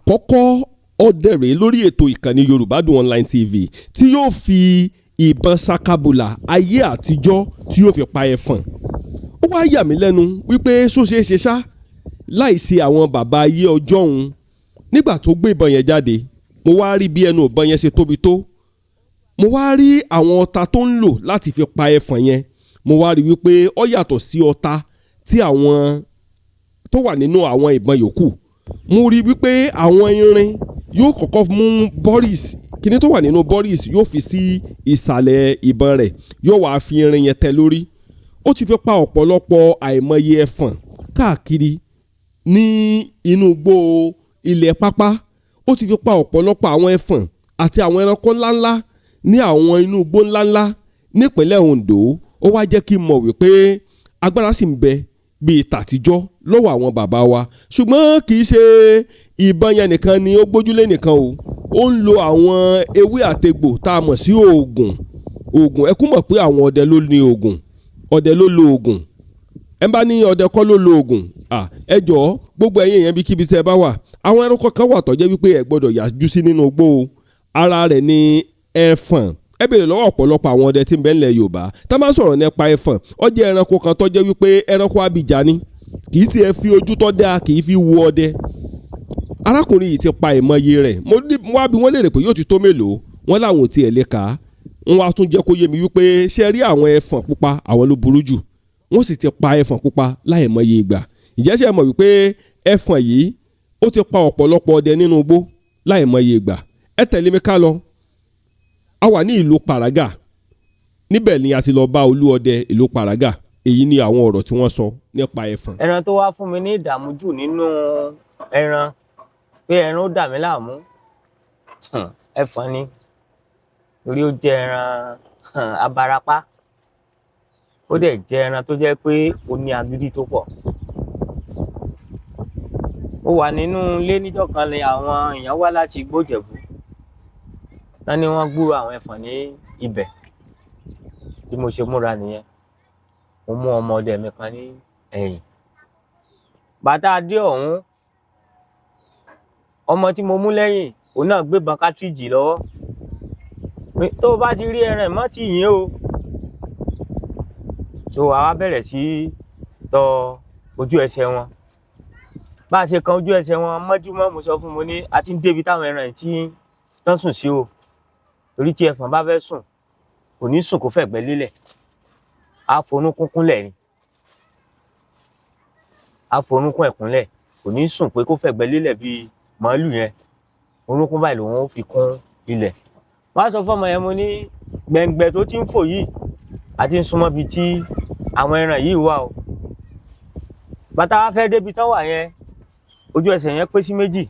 Àkọ́kọ́ ọdẹ rèé lórí ètò ìkànnì Yorùbá Dùn Online TV tí yóò fi ìbọn sakabula ayé àtijọ́ tí yóò fi pa ẹfọ̀n. Ó wá yà mí lẹ́nu wípé ṣó ṣeé ṣe ṣá láì ṣe àwọn bàbá ayé ọjọ́ òun. Nígbà tó gbé ìbọn yẹn jáde, mo wá rí bí ẹnu ìbọn yẹn ṣe tóbi tó. Mo wá rí àwọn ọta tó ń lò láti fi pa ẹfọ̀n yẹn. Mo wá rí wípé ó yàtọ̀ sí ọta tí àwọn tó wà nínú àwọn ìbọn yòókù. Mo rí wípé àwọn irin yóò kọ́kọ́ mú Boris kíní tó wà nínú Boris, yóò fi sí ìsàlẹ̀ ìbọn rẹ̀, yóò wá fi irin yẹn tẹ lórí. Ó ti fi pa ọ̀pọ̀lọpọ̀ àìmọye ẹfọ̀n káàkiri ní inú igbó ilẹ̀ pápá. Ó ti fi pa ọ̀pọ̀lọpọ̀ àwọn ẹfọ̀n àti àwọn ẹranko ńláńlá ní àwọn inú igbó ńláńlá nípínlẹ̀ Ondo. Ó wá jẹ́ kí n mọ̀ wípé agbára sì ń bẹ bíi tàtijọ́ lọ́wọ́ àwọn bàbá wa. Ṣùgbọ́n kì í ṣe ìbọn yẹn nìkan ni ó gbójúlé nìkan o. Ó ń lo àwọn ewé àtegbò tá a mọ̀ sí oògùn. Oògùn, ẹ kú mọ̀ pé àwọn ọdẹ ló ní oògùn, ọdẹ ló lo oògùn. Ẹ bá ní ọdẹ kọ́ ló lo oògùn. Ẹ jọ̀ọ́, gbogbo ẹ̀yin èèyàn, bíkíbi tí ẹ bá wà, àwọn ẹranko kan wà tó jẹ́ wípé ẹ gbọ́dọ̀ yájú sí nínú igbó o. Ara rẹ̀ ni ẹfọ̀n. Ẹ béèrè lọ́wọ́ ọ̀pọ̀lọpọ̀ àwọn ọdẹ tí ń bẹ ńlẹ̀ Yorùbá, tá a máa sọ̀rọ̀ nípa ẹfọ̀n, ó jẹ́ ẹranko kan tó jẹ́ wípé ẹranko abìjà ni, kì í tiẹ̀ fi ojú tó dáa, kì í fi wo ọdẹ. Arákùnrin yìí ti pa ìmọye rẹ̀. Mo ní wá bí wọ́n léèrè pé yóò ti tó mélòó, wọ́n láwọn ò tiẹ̀ lè kà á. Wọ́n wá tún jẹ́ kó yé mi wípé ṣe rí àwọn ẹfọ̀n pupa, àwọn ló burú jù. Wọ́n sì ti pa ẹfọ̀n pupa láìmọye ìgbà. Ìjẹ́ ṣe mọ̀ wípé ẹfọ̀n yìí, ó ti pa ọ̀pọ̀lọpọ̀ ọdẹ nínú igbó láìmọye ìgbà? Ẹ tẹ̀lé mi ká lọ. A wà ní ìlú Paraga. Níbẹ̀ ni a ti lọ bá olú ọdẹ ìlú Paraga. Èyí ni àwọn ọ̀rọ̀ tí wọ́n sọ nípa ẹfọ̀n. Ẹran tó wá fún mi ní ìdààmú jù nínú ẹran, pé ẹran ó dà mí láàmú, ẹfọ̀n ni, torí ó jẹ́ ẹran abarapá, ó dẹ̀ jẹ́ ẹran tó jẹ́ pé ó ní agídí tó pọ̀. Ó wà nínú ilé níjọ́ kan ni àwọn èèyàn wá láti Igbó Ìjẹ̀bú, wọ́n ní wọ́n gbúrò àwọn ẹfọ̀n ní ibẹ̀. Bí mo ṣe múra nìyẹn, mo mú ọmọ ọdẹ mi kan ní ẹ̀yìn. Bàtà dé ọ̀hún, ọmọ tí mo mú lẹ́yìn, òun náà gbébọn kátríjì lọ́wọ́. Tó o bá ti rí ẹran, mọ́ ti yín o. So àwa bẹ̀rẹ̀ sí tọ ojú ẹsẹ̀ wọn. Bá a ṣe kan ojú ẹsẹ̀ wọn mọ́júmọ́, mo sọ fún mo ní a ti ń débi táwọn ẹran yìí tí tán sùn sí o, torí tí ẹfọ̀n bá fẹ́ sùn, kò ní sùn kó fẹ̀gbẹ́ lélẹ̀, á forúnkún kúnlẹ̀ ni, á forúnkún ẹ̀ kúnlẹ̀. Kò ní sùn pé kó fẹ̀gbẹ́ lélẹ̀ bíi màálù yẹn, orúnkún báyìí lòun ó fi kún ilẹ̀. Wọ́n á sọ fún ọmọ yẹn, mo ní gbẹ̀ngbẹ̀ tó ti ń fò yìí, àti ń súnmọ́ bíi tí àwọn ẹran yìí wà o. Bàtà wa fẹ́ débi tán wà yẹn, ojú ẹsẹ̀ yẹn pé sí méjì.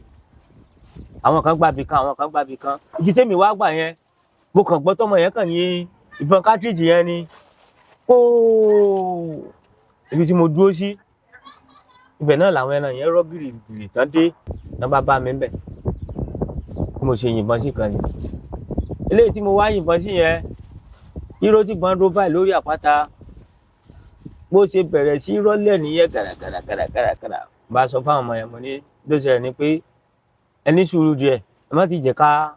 Àwọn kan gbàbì kan, àwọn kan gbàbì kan. Ibi tẹ́mi wá gbà yẹn, mo kàn gbọ́ tọmọ yẹn kàn yín ìbọn kátríjì yẹn ni kó ibi tí mo dúró sí. Ibẹ̀ náà làwọn ẹran yẹn rọ́ gìrìgìrì tán dé náà bá bá mi bẹ̀. Bí mo ṣe yìnbọn sí kan ni eléyìí tí mo wá yìnbọn sí yẹn, ríró tí ìbọn dó báyìí lórí àpáta, bó ṣe bẹ̀rẹ̀ sí rọ́lẹ̀ nìyẹn, gàràgàràgàràgàrà. Bá a sọ fáwọn ọmọ yẹn, mo ní ló ṣẹlẹ̀ ni pé ẹ ní sùúrù díẹ̀, ẹ má ti jẹ́ ká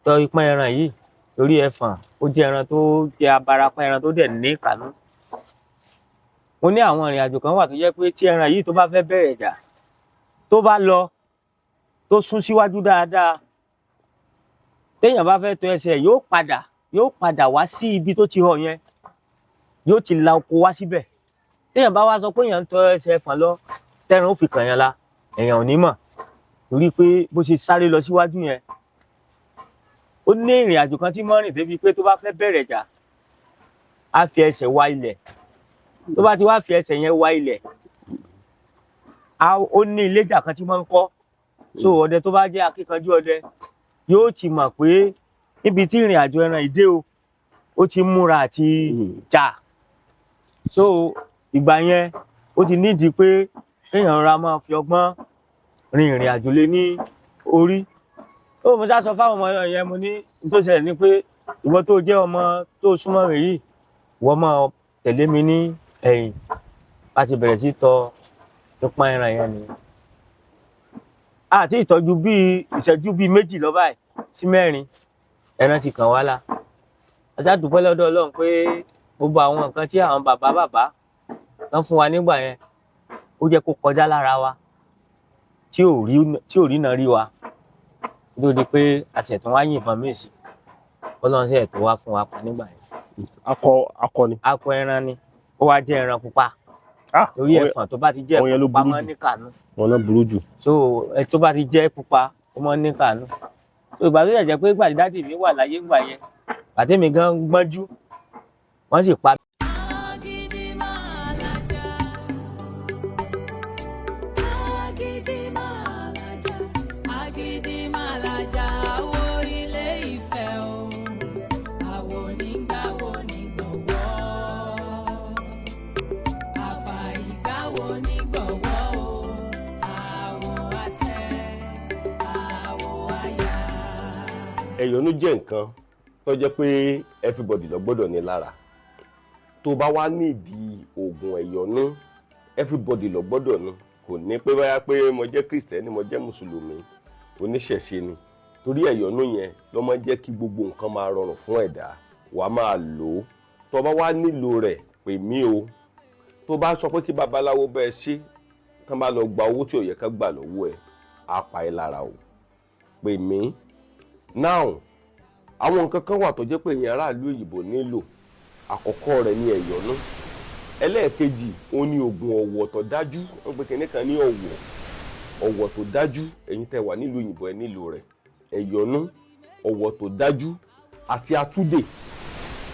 tọ ipọ́n ẹran yìí, torí ẹfọ̀n ó jẹ́ ẹran tó jẹ́ abarapá, ẹran tó dẹ̀ ní ìkànnú. Mo ní àwọn ìrìn àjò kan wà tó jẹ́ pé tí ẹran yìí tó bá fẹ́ bẹ̀rẹ̀ ìjà, tó bá lọ tó sún síwájú dáadáa, téèyàn bá fẹ́ tọ ẹsẹ̀, yóò padà wá sí ibi tó ti họ yẹn, yóò ti la oko wá síbẹ̀. Téèyàn bá wá sọ pé èèyàn ń tọ ẹsẹ̀ ẹfọ̀n lọ, tẹran ó fi kàn yẹn la, èèyàn ò ní mọ̀, torí pé bó ṣe sáré lọ síwájú yẹn. Ó ní ìrìn àjò kan tí mọ́ rìn débi pé tó bá fẹ́ bẹ̀rẹ̀ ìjà, á fi ẹsẹ̀ wa ilẹ̀. Tó bá ti wá fi ẹsẹ̀ yẹn wa ilẹ̀, ó ní iléjà kan tí wọ́n ń kọ́. So ọdẹ tó bá jẹ́ akíkanjú ọdẹ yóò ti mọ̀ pé níbi tí ìrìn àjò ẹran ìdé o, ó ti múra àti jà. So ìgbà yẹn, ó ti nídìí pé kéèyàn ra máa fi ọgbọ́n rin ìrìn àjò lé ní orí. Ó mo sá sọ fáwọn ọmọ yẹn, mo ní n tó ṣẹlẹ̀ ni pé ìwọ tó jẹ́ ọmọ tó súnmọ́ mi yìí, ìwọ máa tẹ̀lé mi ní ẹ̀yìn. Bá ti bẹ̀rẹ̀ sí tọ nípa ẹran yẹn nìyẹn. Àti ìtọ́jú bíi ìṣẹ́jú bíi 2 lọ báyìí sí 4, ẹran ti kàn wá la. A ṣáà dúpẹ́ lọ́dọ̀ Ọlọ́run pé gbogbo àwọn nǹkan tí àwọn bàbá bàbá tán fún wa nígbà yẹn, ó jẹ́ kó kọjá lára wa tí ò rí náà rí wa, tó di pé a ṣẹ̀ tún wá yìnbọn míì sí, Ọlọ́run ṣẹ̀ tó wá fún wa pa nígbà yẹn. Akọ ni. Akọ ẹran ni, ó wá jẹ́ ẹran pupa. Torí ẹ̀fọ̀n tó bá ti jẹ́ ẹ̀fọ̀n pupa máa ń ní kànú. Wọn náà burú jù. So ẹ tó bá ti jẹ́ pupa ó máa ń ní kànú. So ìgbà tó yẹ jẹ́ pé ìgbà tí dáàdì mi wà láyé ńgbà yẹn, àti mi gan gbọ́njú, wọ́n sì pa. Agídí máa làjà, agídí máa làjà, agídí máa làjà, àwo ilé Ifẹ̀ o, àwo nígbàwo nígbọ̀wọ́, àfàìgbàwo nígbọ̀wọ́ o, àwo àtẹ, àwo àyà. Ẹ̀yọ́nú jẹ́ nǹkan tó jẹ́ pé everybody ló gbọ́dọ̀ ní lára. Tó bá wá nídìí oògùn ẹ̀yọ́nú, everybody ló gbọ́dọ̀ ní. Kò ní pé báyà pé mo jẹ́ Kristẹni, mo jẹ́ Mùsùlùmí, oníṣẹ̀ṣe ni. Torí ẹ̀yọ́nú yẹn ló máa jẹ́ kí gbogbo nǹkan máa rọrùn fún ẹ̀dá, wàá máa lò ó. Tó bá wá nílò rẹ̀, pè mí o. Tó bá sọ pé kí babaláwo bẹ́ẹ̀ ṣe, tán bá lọ gba owó tí ò yẹ ká gbà lọ́wọ́ ẹ̀, á pa ẹ́ lára o. Pè mí. Now, àwọn nǹkan kan wà tó jẹ́ pé èèyàn aráàlú òyìnbó nílò. Àkọ́kọ́ rẹ̀ ní ẹ̀yọ́nú. Ẹlẹ́ẹ̀kejì, ó ní oògùn ọ̀wọ̀ tó dájú. Wọ́n pe kinní kan ní ọ̀wọ̀. Ọ̀wọ̀ tó dájú, ẹ̀yin tẹ́ wà nílùú òyìnbó ẹ nílò rẹ̀. Ẹ̀yọ́nú, ọ̀wọ̀ tó dájú àti atúdè.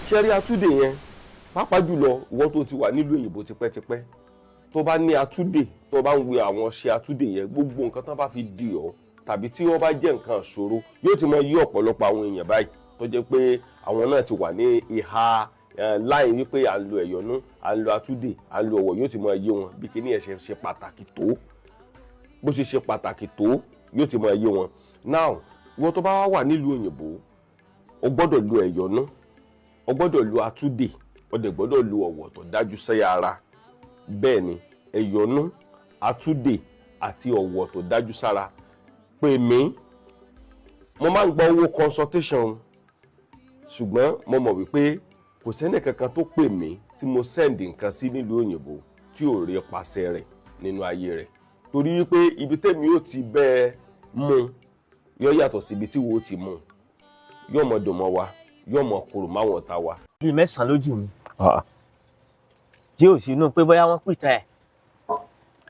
Ṣẹ́rí atúdè yẹn, pàápàá jùlọ ìwọ tó ti wà nílùú òyìnbó tipẹ́tipẹ́, tó bá ní atúdè, tó bá ń wé àwọn ọṣẹ atúdè yẹn, gbogbo nǹkan tó bá fi dì ọ́ tàbí tí wọ́n bá jẹ́ nǹkan ìṣòro, yóò ti mọ yí ọ̀pọ̀lọpọ̀ àwọn èèyàn báyìí tó jẹ́ pé àwọn náà ti wà ní ìhà láì wípé à ń lo ẹ̀yọ́nú, à ń lo atúdè, à ń lo ọ̀wọ̀, yóò ti mọ yé wọn bí kíní ẹ̀ ṣe pàtàkì tó, bó ṣe ṣe pàtàkì tó, yóò ti mọ yé wọn. Now, ìwọ tó bá wà nílùú òyìnbó, o gbọ́dọ̀ lo ẹ̀yọ́nú, o gbọ́dọ̀ lo atúdè, o dẹ̀ gbọ́dọ̀ lo ọ̀wọ̀ tó dájú sẹ́yà ara. Bẹ́ẹ̀ ni, ẹ̀yọ́nú, atúdè àti ọ̀wọ̀ tó dájú sára. Pè mí, mo máa ń gba owó consultation, ṣùgbọ́n mo mọ̀ wípé kò sẹ́ni kankan tó pè mí tí mo send nǹkan sí nílùú òyìnbó tí ò rí ipasẹ̀ rẹ̀ nínú ayé rẹ̀. Torí wípé ibi tẹ́mi ó ti bẹ́ẹ̀ mú yóò yàtọ̀ sí ibi tí wo ti mú. Yóò mọ dùn mọ́ wa, yóò mọ korò máwọn ọ̀tá wa. Bíi 9 lójú mi tí ò sínú pé bóyá wọ́n pìtàn ẹ̀.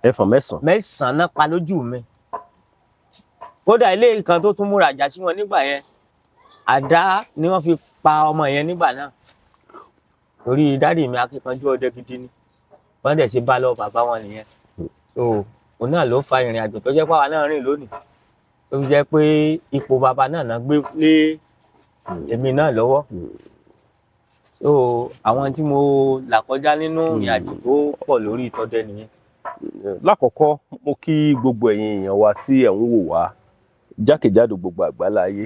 Ẹ̀fọ̀n 9. 9 náà pa lójú mi. Kódà ilé kan tó tún múra àjà sí wọn nígbà yẹn, àdá ni wọ́n fi pa ọmọ yẹn nígbà náà. Torí dáàdì mi akíkanjú ọdẹ gidi ni, wọ́n dẹ̀ ṣe bá lọ bàbá wọn nìyẹn. So òun náà ló fa ìrìn àjò tó jẹ́ pé àwa náà rìn lónìí, tó fi jẹ́ pé ipò bàbá náà náà gbé lé èmi náà lọ́wọ́. So àwọn tí mo là kọjá nínú ìrìn àjò tó pọ̀ lórí ìtọ́dẹ nìyẹn. Lákọ̀ọ́kọ́, mo kí gbogbo ẹ̀yin èèyàn wa tí ẹ̀ ń wò wá jákèjádò gbogbo àgbáláyé.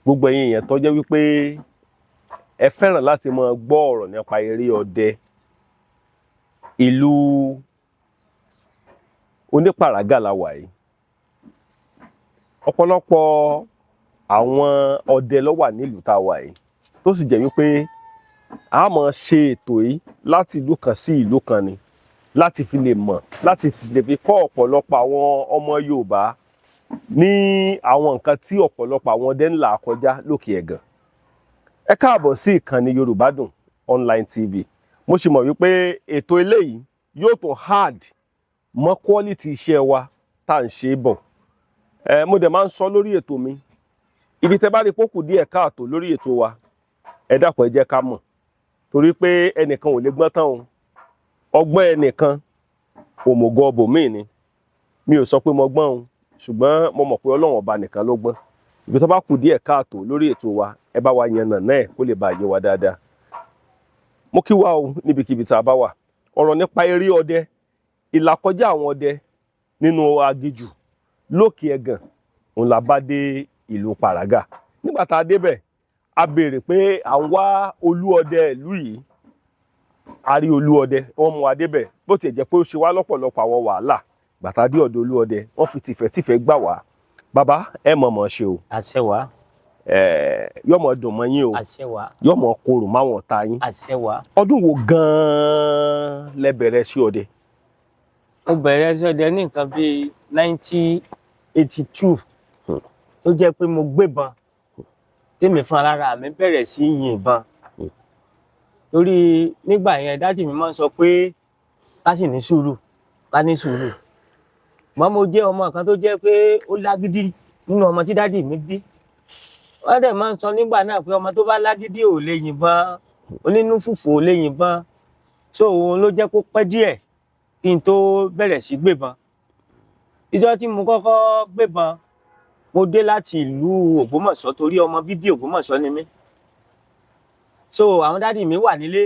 Gbogbo ẹ̀yin èèyàn tó jẹ́ wípé ẹ fẹ́ràn láti máa gbọ́ ọ̀rọ̀ nípa eré ọdẹ ìlú onípàràgà la wà yìí. Ọ̀pọ̀lọpọ̀ àwọn ọdẹ ló wà nílùú tá a wà yìí, tó sì jẹ́ wípé a máa ṣe ètò yìí láti ìlú kan sí ìlú kan ni, láti fi lè mọ̀, láti fi lè fi kọ́ ọ̀pọ̀lọpọ̀ àwọn ọmọ Yorùbá ní àwọn nǹkan tí ọ̀pọ̀lọpọ̀ àwọn ọdẹ ń là kọjá lókè ẹ̀gàn. Ẹ káàbọ̀ sí ìkànnì Yorùbá Dùn Online TV. Mo sì mọ̀ wípé ètò eléyìí yóò tún hard mọ́ quality iṣẹ́ wa tá à ń ṣe bọ̀. Mo dẹ̀ máa ń sọ lórí ètò mi, ibi tẹ́ bá rí pókù díẹ̀ káàtó lórí ètò wa, ẹ dákun ẹ jẹ́ ká mọ̀, torí pé ẹnìkan ò lè gbọ́n tán o. Ọgbọ́n ẹnìkan òmùgọ̀ bòmíì ni. Mi ò sọ pé mo gbọ́n o, ṣùgbọ́n mo mọ̀ pé Ọlọ́run ọba nìkan ló gbọ́n. Ibi tó bá kù díẹ̀ káàtó lórí ètò wa, ẹ bá wa yànnà náà kó lè bá yé wa dáadáa. Mo kí wa o níbikíbi tá a bá wà. Ọ̀rọ̀ nípa eré ọdẹ, ìlàkọjá àwọn ọdẹ nínú aginjù lókè ẹ̀gàn, òun la bá dé ìlú Pàràgà. Nígbà tá a débẹ̀, a béèrè pé à ń wá olú ọdẹ ìlú yìí. A rí olú ọdẹ, wọ́n mú wa débẹ̀, bó tiẹ̀ jẹ́ pé ó ṣe wá lọ́pọ̀lọpọ̀ àwọn wàhálà Gbàtà dé ọ̀dọ̀ Olúọdẹ, wọ́n fi tìfẹ́tìfẹ́ gbà wá. Bàbá, ẹ mọ̀mọ́ ṣe o. Àṣẹ wá. Yọmọ dùn mọ́ yín o. Àṣẹ wá. Yọmọ korò máwọn ọ̀tá yín. Àṣẹ wá. Ọdún wo gan-an lẹ bẹ̀rẹ̀ sí ọdẹ? Mo bẹ̀rẹ̀ sí ọdẹ ní nǹkan bíi 1982, tó jẹ́ pé mo gbébọn tèmi fún alára mi bẹ̀rẹ̀ sí yìnbọn. Torí nígbà yẹn dádì mi máa ń sọ pé ká sì ní sùúrù, ká ní sùúrù. Mọ́ mo jẹ́ ọmọ kan tó jẹ́ pé ó lágídí nínú ọmọ tí dádì mi bí. Wọ́n dẹ̀ máa ń sọ nígbà náà pé ọmọ tó bá lágídí ò lè yìnbọn, onínú fùfù ò lè yìnbọn. So òun ló jẹ́ kó pẹ́ díẹ̀ kí n tó bẹ̀rẹ̀ sí gbébọn. Ìjọ́ tí mo kọ́kọ́ gbébọn, mo dé láti ìlú Ògbómọ̀ṣọ́, torí ọmọ bíbí Ògbómọ̀ṣọ́ ni mí. So àwọn dádì mi wà nílé.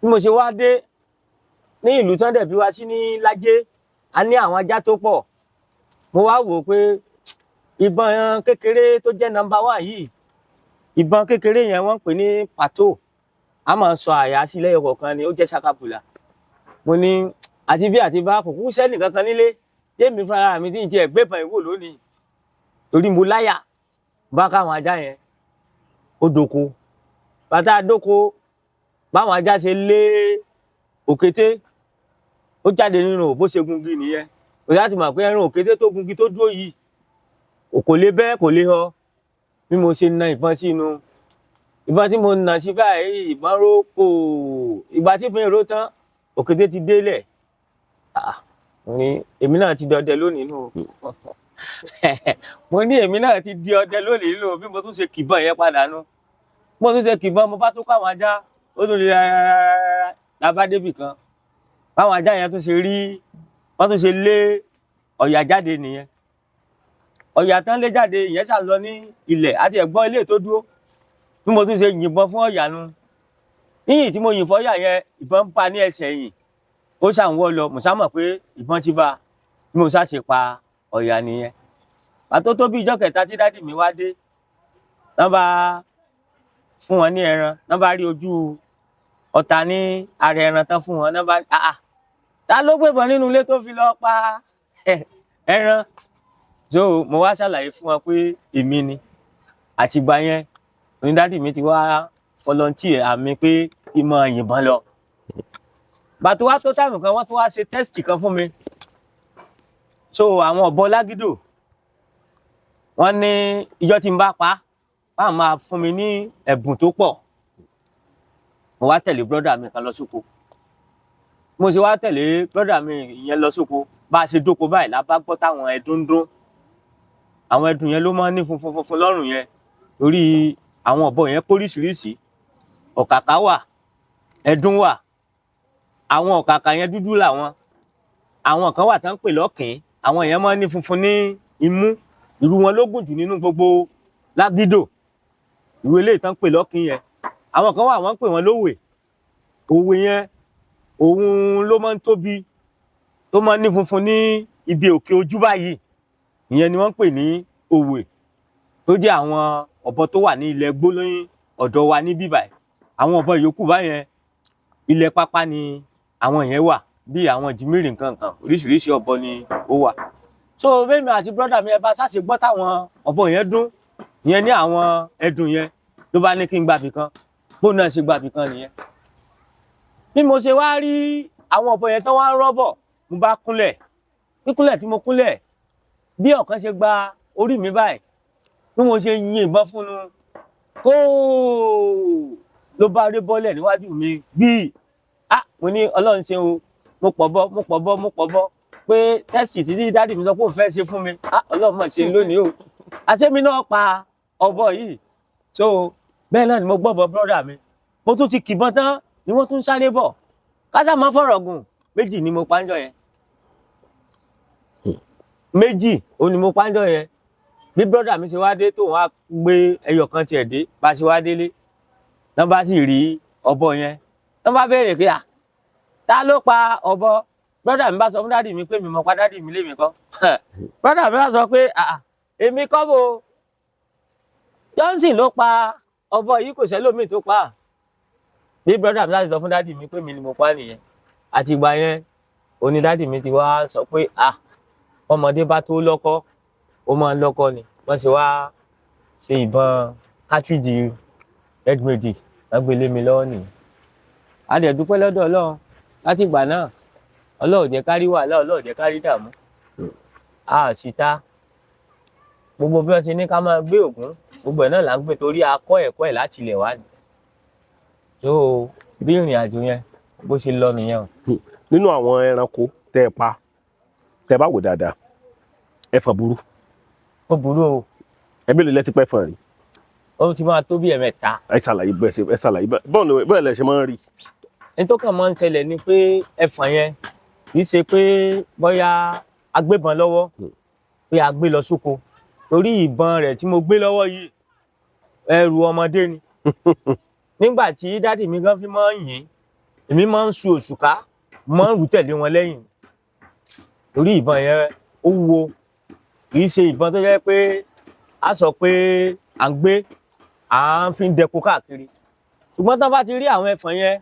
Bí mo ṣe wá dé ní ìlú tán dẹ̀ bí wá sí ní Lájé, a ní àwọn ajá tó pọ̀. Mo wá wò ó pé ìbọn kékeré tó jẹ́ nọ́mbà wán yìí, ìbọn kékeré yẹn wọ́n ń pè ní pàtó, a máa ń sọ àyà sí lẹ́yọ kọ̀ọ̀kan ni, ó jẹ́ sakabula. Mo ní àti bí àti bá kò kú sẹ́nì kankan nílé, tèmi fúnra mi tí ń tiẹ̀ gbébọn ìwò lónìí, torí mo láyà bá káwọn ajá yẹn. Ó doko bàtà doko, báwọn ajá ṣe lé òkété ó jáde nínú bó ṣe gungi nìyẹn. Kò sá ti mọ̀ pé ẹran òkété tó gungi tó dúró yìí kò lè bẹ́, kò lè họ. Bí mo ṣe na ìbọn sínú, ìbọn tí mo nà sí báyìí, ìbọn ró kò. Ìgbà tí mi ró tán, òkété ti délẹ̀. Mo ní èmi náà ti dọdẹ lónìí nù. Mo ní èmi náà ti di ọdẹ lónìí nù. Bí mo tún ṣe kìbọn yẹn padà nù, mo tún ṣe kìbọn, mo bá tún kó àwọn ajá, ó tún di rárá lábá débì kan. Báwọn ajá yẹn tún ṣe rí, wọ́n tún ṣe lé ọ̀yà jáde nìyẹn. Ọ̀yà tán lé jáde ìyẹn ṣà lọ ní ilẹ̀ àti ẹ̀gbọ́n ilé tó dúró. Bí mo tún ṣe yìnbọn fún ọ̀yà nu, níyìn tí mo yìn fọ́yà yẹn, ìbọn ń pa ní ẹsẹ̀ yìn, ó ṣà ń wọ́ lọ. Mo ṣá mọ̀ pé ìbọn ti bá, bí mo ṣá ṣe pa ọ̀yà nìyẹn. Pàtó tó bí ìjọ́ kẹta tí dádì mi wá dé, wọ́n bá fún wọn ní ẹran, wọ́n bá rí ojú ọ̀tá ní ara ẹran tán fún wọn, wọ́n bá àà ta ló gbébọn nínú ilé tó fi lọ pa ẹran? So mo wá ṣàlàyé fún wọn pé èmi ni. Àtìgbà yẹn onídàdì mi ti wá volunteer àmì pé kí n máa yìnbọn lọ. Bàtò wá tó táìmù kan, wọ́n tún wá ṣe tẹ́sítì kan fún mi. So àwọn ọ̀bọ lágídò, wọ́n ní ìjọ́ tí n bá pa á máa fún mi ní ẹ̀bùn tó pọ̀. Mo wá tẹ̀lé brọ́dà mi kan lọ sóko. Mo ṣe wá tẹ̀lé brọ́dà mi yẹn lọ sóko, bá a ṣe dóko báyìí la bá gbọ́ táwọn ẹdun ń dún. Àwọn ẹdun yẹn ló máa ń ní funfun funfun lọ́rùn yẹn, torí àwọn ọ̀bọ yẹn póríṣiríṣi. Ọ̀kàkà wà, ẹdun wà. Àwọn ọ̀kàkà yẹn dúdú làwọn. Àwọn kan wà tán ń pè lọ́kìn, àwọn yẹn máa ń ní funfun ní imú. Irú wọn ló gùn jù nínú gbogbo lágídò, irú eléyìí tán ń pè lọ́kìn yẹn. Àwọn kan wà wọ́n ń pè wọ́n lówè. Òwe yẹn òun ló máa ń tóbi, tó máa ń ní funfun ní ibi òkè ojú báyìí. Ìyẹn ni wọ́n ń pè ní òwe, tó jẹ́ àwọn ọ̀bọ tó wà ní ilẹ̀ gbólóyún ọ̀dọ̀ wa ní bíbáyìí. Àwọn ọ̀bọ yòókù báyẹn, ilẹ̀ pápá ni àwọn yẹn wà, bí àwọn jìmírì nǹkan kan, oríṣiríṣi ọ̀bọ ni ó wà. So bẹ́ẹ̀mi àti brọ́dà mi ẹ bá ṣàṣe gbọ́ táwọn ọ̀bọ yẹn dún ìyẹn ní àwọn ẹdùn yẹn, ló bá ní kí n gbàbì kan, bóun náà ṣe gbàbì kan nìyẹn. Bí mo ṣe wá rí àwọn ọ̀bọ yẹn tán wá ń rọ́bọ̀, mo bá kúnlẹ̀. Kíkúnlẹ̀ tí mo kúnlẹ̀, bí ọ̀kan ṣe gba orí mi báyìí, bí mo ṣe yin ìbọn fún un kóò, ló bá rí bọ́lẹ̀ níwájú mi gbíì. Ah, mo ní Ọlọ́run ṣe o, mo pọ̀ bọ́, mo pọ̀ bọ́, mo pọ̀ bọ́ pé tẹ́sì tí dádì mi sọ pé òun fẹ́ ṣe fún mi. Ah, Ọlọ́run mọ̀ ṣe lónìí o, àṣé mi náà pa ọ̀bọ yìí. So bẹ́ẹ̀ náà ni mo gbọ́bọ brọ́dà mi, mo tún ti kìbọn tán ni wọ́n tún sáré bọ̀. Kásá máa fọ̀rọ̀ gùn, méjì ni mo pa ń jọ yẹn. Méjì òun ni mo pa ń jọ yẹn. Bí brọ́dà mi ṣe wá dé, tóun wá gbé ẹyọ kan tiẹ̀ dé, bá ṣe wá délé náà, bá sì rí ọ̀bọ yẹn, náà bá béèrè pé à ta ló pa ọ̀bọ? Brọ́dà mi bá sọ fún dádì mi pé mi mọ̀ pa. Dádì mi lémi kọ́. Brọ́dà mi bá sọ pé àà èmi kọ́ bo, Johnson ló pa ọ̀bọ yìí, kò sẹ́lòmíì tó pa á. Bí brọ́dà mi láti sọ fún dádì mi pé mi ni mo pa nìyẹn. Àti ìgbà yẹn Onídàdì mi ti wá sọ pé ah, ọmọdé bá tó lọ́kọ́, ó máa ń lọ́kọ́ ni. Wọ́n ṣe wá ṣe ìbọn kátríjì ẹgbẹ̀dì, wọ́n gbé lé mi lọ́wọ́ nìyẹn. A dẹ̀ dúpẹ́ lọ́dọ̀ Ọlọ́run. Láti ìgbà náà, Ọlọ́run ò jẹ́ ká rí wàhálà, Ọlọ́run ò jẹ́ ká rí dààmú. A sì ta gbogbo bí wọ́n ṣe ní ká máa gbé Ògún, gbogbo ẹ̀ náà là ń gbé, torí a kọ́ ẹ̀kọ́ ẹ̀ láti ilẹ̀ wá ni. So bí ìrìn àjò yẹn bó ṣe lọ nìyẹn o. Nínú àwọn ẹranko tẹ́ ẹ pa, tẹ́ ẹ bá wò dáadáa, ẹfọ̀n burú. Ó burú o. Ẹ mélòó lẹ ti pẹ́ fọ̀n rí? Ó ti máa tó bí 3. Ẹ ṣàlàyé bẹ́ẹ̀ ṣe, ẹ ṣàlàyé bẹ́ẹ̀ bọ́ọ̀ lẹ ṣe máa ń rí. Ní tó kàn máa ń ṣẹlẹ̀ ni pé ẹfọ̀n yẹn kì í ṣe pé bóyá a gbébọn lọ́wọ́ pé a gbé lọ sóko, torí ìbọn rẹ̀ tí mo gbé lọ́wọ́ yìí, ẹrù ọmọdé ni. Nígbà tí dádì mi gan fi máa ń yìn, èmi máa ń su òṣùká, máa ń rù tẹ̀lé wọn lẹ́yìn, torí ìbọn yẹn ó wúwo. Kì í ṣe ìbọn tó jẹ́ pé a sọ pé à ń gbé, à ń fi ń dẹko káàkiri. Ṣùgbọ́n tán bá ti rí àwọn ẹfọ̀n yẹn,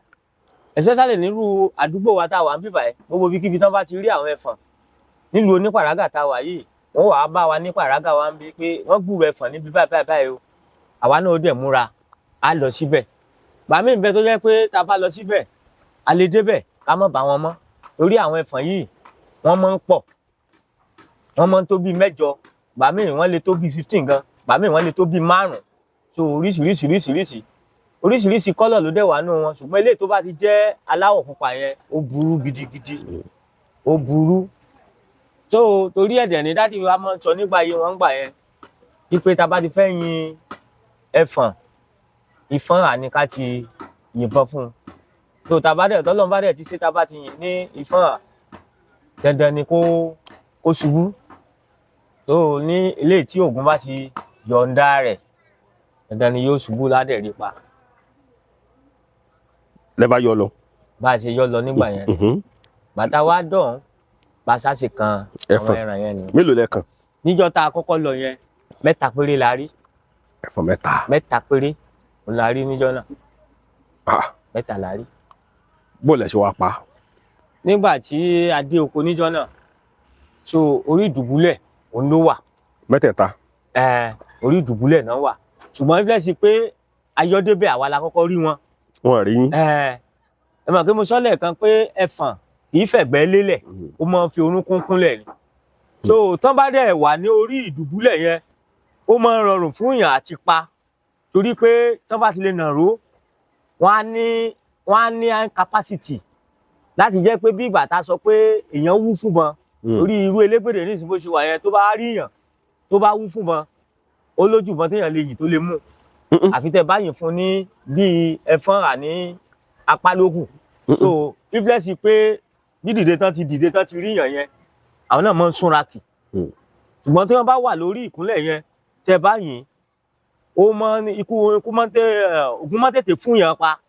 especially nírú àdúgbò wa tá a wà ń bíbà ẹ, gbogbo ibikíbi tán bá ti rí àwọn ẹfọ̀n nílùú onípàrágà tá a wà yìí, wọ́n wàá bá wa ní pàrágà wa ń bí pé wọ́n gbúrò ẹfọ̀n níbi báyìí báyìí báyìí o. Àwa náà ó dẹ̀ múra, á lọ síbẹ̀. Gbàmí ń bẹ tó jẹ́ pé tá a bá lọ síbẹ̀, a lè débẹ̀ ká má bá wọn mọ́, torí àwọn ẹfọ̀n yìí wọ́n máa ń pọ̀, wọ́n máa ń tó bíi 8, gbàmí wọ́n lè tó bíi 15 gan, gbàmí wọ́n lè tó bíi 5. So oríṣiríṣi oríṣiríṣi oríṣiríṣi kọ́lọ̀ ló dẹ̀ wà nù wọn. Ṣùgbọ́n eléyìí tó bá ti jẹ́ aláwọ̀ pupa yẹn, ó burú gidigidi, ó burú. So torí ẹ̀dẹ̀ ní dádì wa máa ń sọ nígbà yìí, wọ́n ń gbà yẹn wípé tá a bá ti fẹ́ yin ẹfọ̀n, ìfọ́n àní ká ti yìnbọn fún un. So tá a bá dẹ̀, tọ́lọ́run bá dẹ̀ ti ṣe, tá a bá ti yìn ní ìfọ́n à, dandan ni kó ṣubú. So ní eléyìí tí Ògún bá ti yọ̀ǹda rẹ̀, dandan ni yóò ṣubú, ládẹ̀ rí pa. Lẹ bá yọ lọ. Bá a ṣe yọ lọ nígbà yẹn, bàtà wa dọ̀hún, bá a ṣáṣe kan àwọn Ẹfọ̀n. ẹran yẹn ni. Mélòó lẹ kàn? Níjọ́ tá a kọ́kọ́ lọ yẹn, 3 péré la rí. Ẹfọ̀n 3. 3 péré òun la rí níjọ́ náà. Ah, 3 la rí. Bó lẹ ṣe wá pa? Nígbà tí a dé oko níjọ́ náà, so orí ìdùbúlẹ̀ òun ló wà. Mẹ́tẹ̀ẹ̀ta. Ẹ̀ẹ́n, orí ìdùbúlẹ̀ náà wà, ṣùgbọ́n ìfẹ́ sí pé ayọ́débẹ̀, àwa la kọ́kọ́ rí wọn. Wọn rí yín. Ẹ̀ẹ́n, ẹ mọ̀ pé mo sọ lẹ́ẹ̀kan pé ẹfọ̀n kì í fẹ̀gbẹ́ lélẹ̀, ó máa ń fi orúnkún kúnlẹ̀ ni. So tán bá dẹ̀ wà ní orí ìdùbúlẹ̀ yẹn, ó máa ń rọrùn fún èèyàn àti pa, torí pé tán bá ti lè nàró, wọ́n á ní capacity láti jẹ́ pé bí ìgbà tá a sọ pé èèyàn wú fún bọn, torí irú elégbèdè ní ìsìn bó ṣe wà yẹn, tó bá rí yàn tó bá wú fún bọn, ó lójú bọn téèyàn lè yìn tó lè mú, àfi tẹ́ bá yìn fún ní bíi ẹfọ́n àní apá lókù. So iflẹ́sì pé dídìde tán ti dìde tán ti rí yàn yẹn, àwọn náà máa ń súnra kì. Ṣùgbọ́n tí wọ́n bá wà lórí ìkúnlẹ̀ yẹn, tẹ́ bá yìn, ó máa ń ikú ikú máa ń tẹ ògùn máa ń tètè fún yàn pa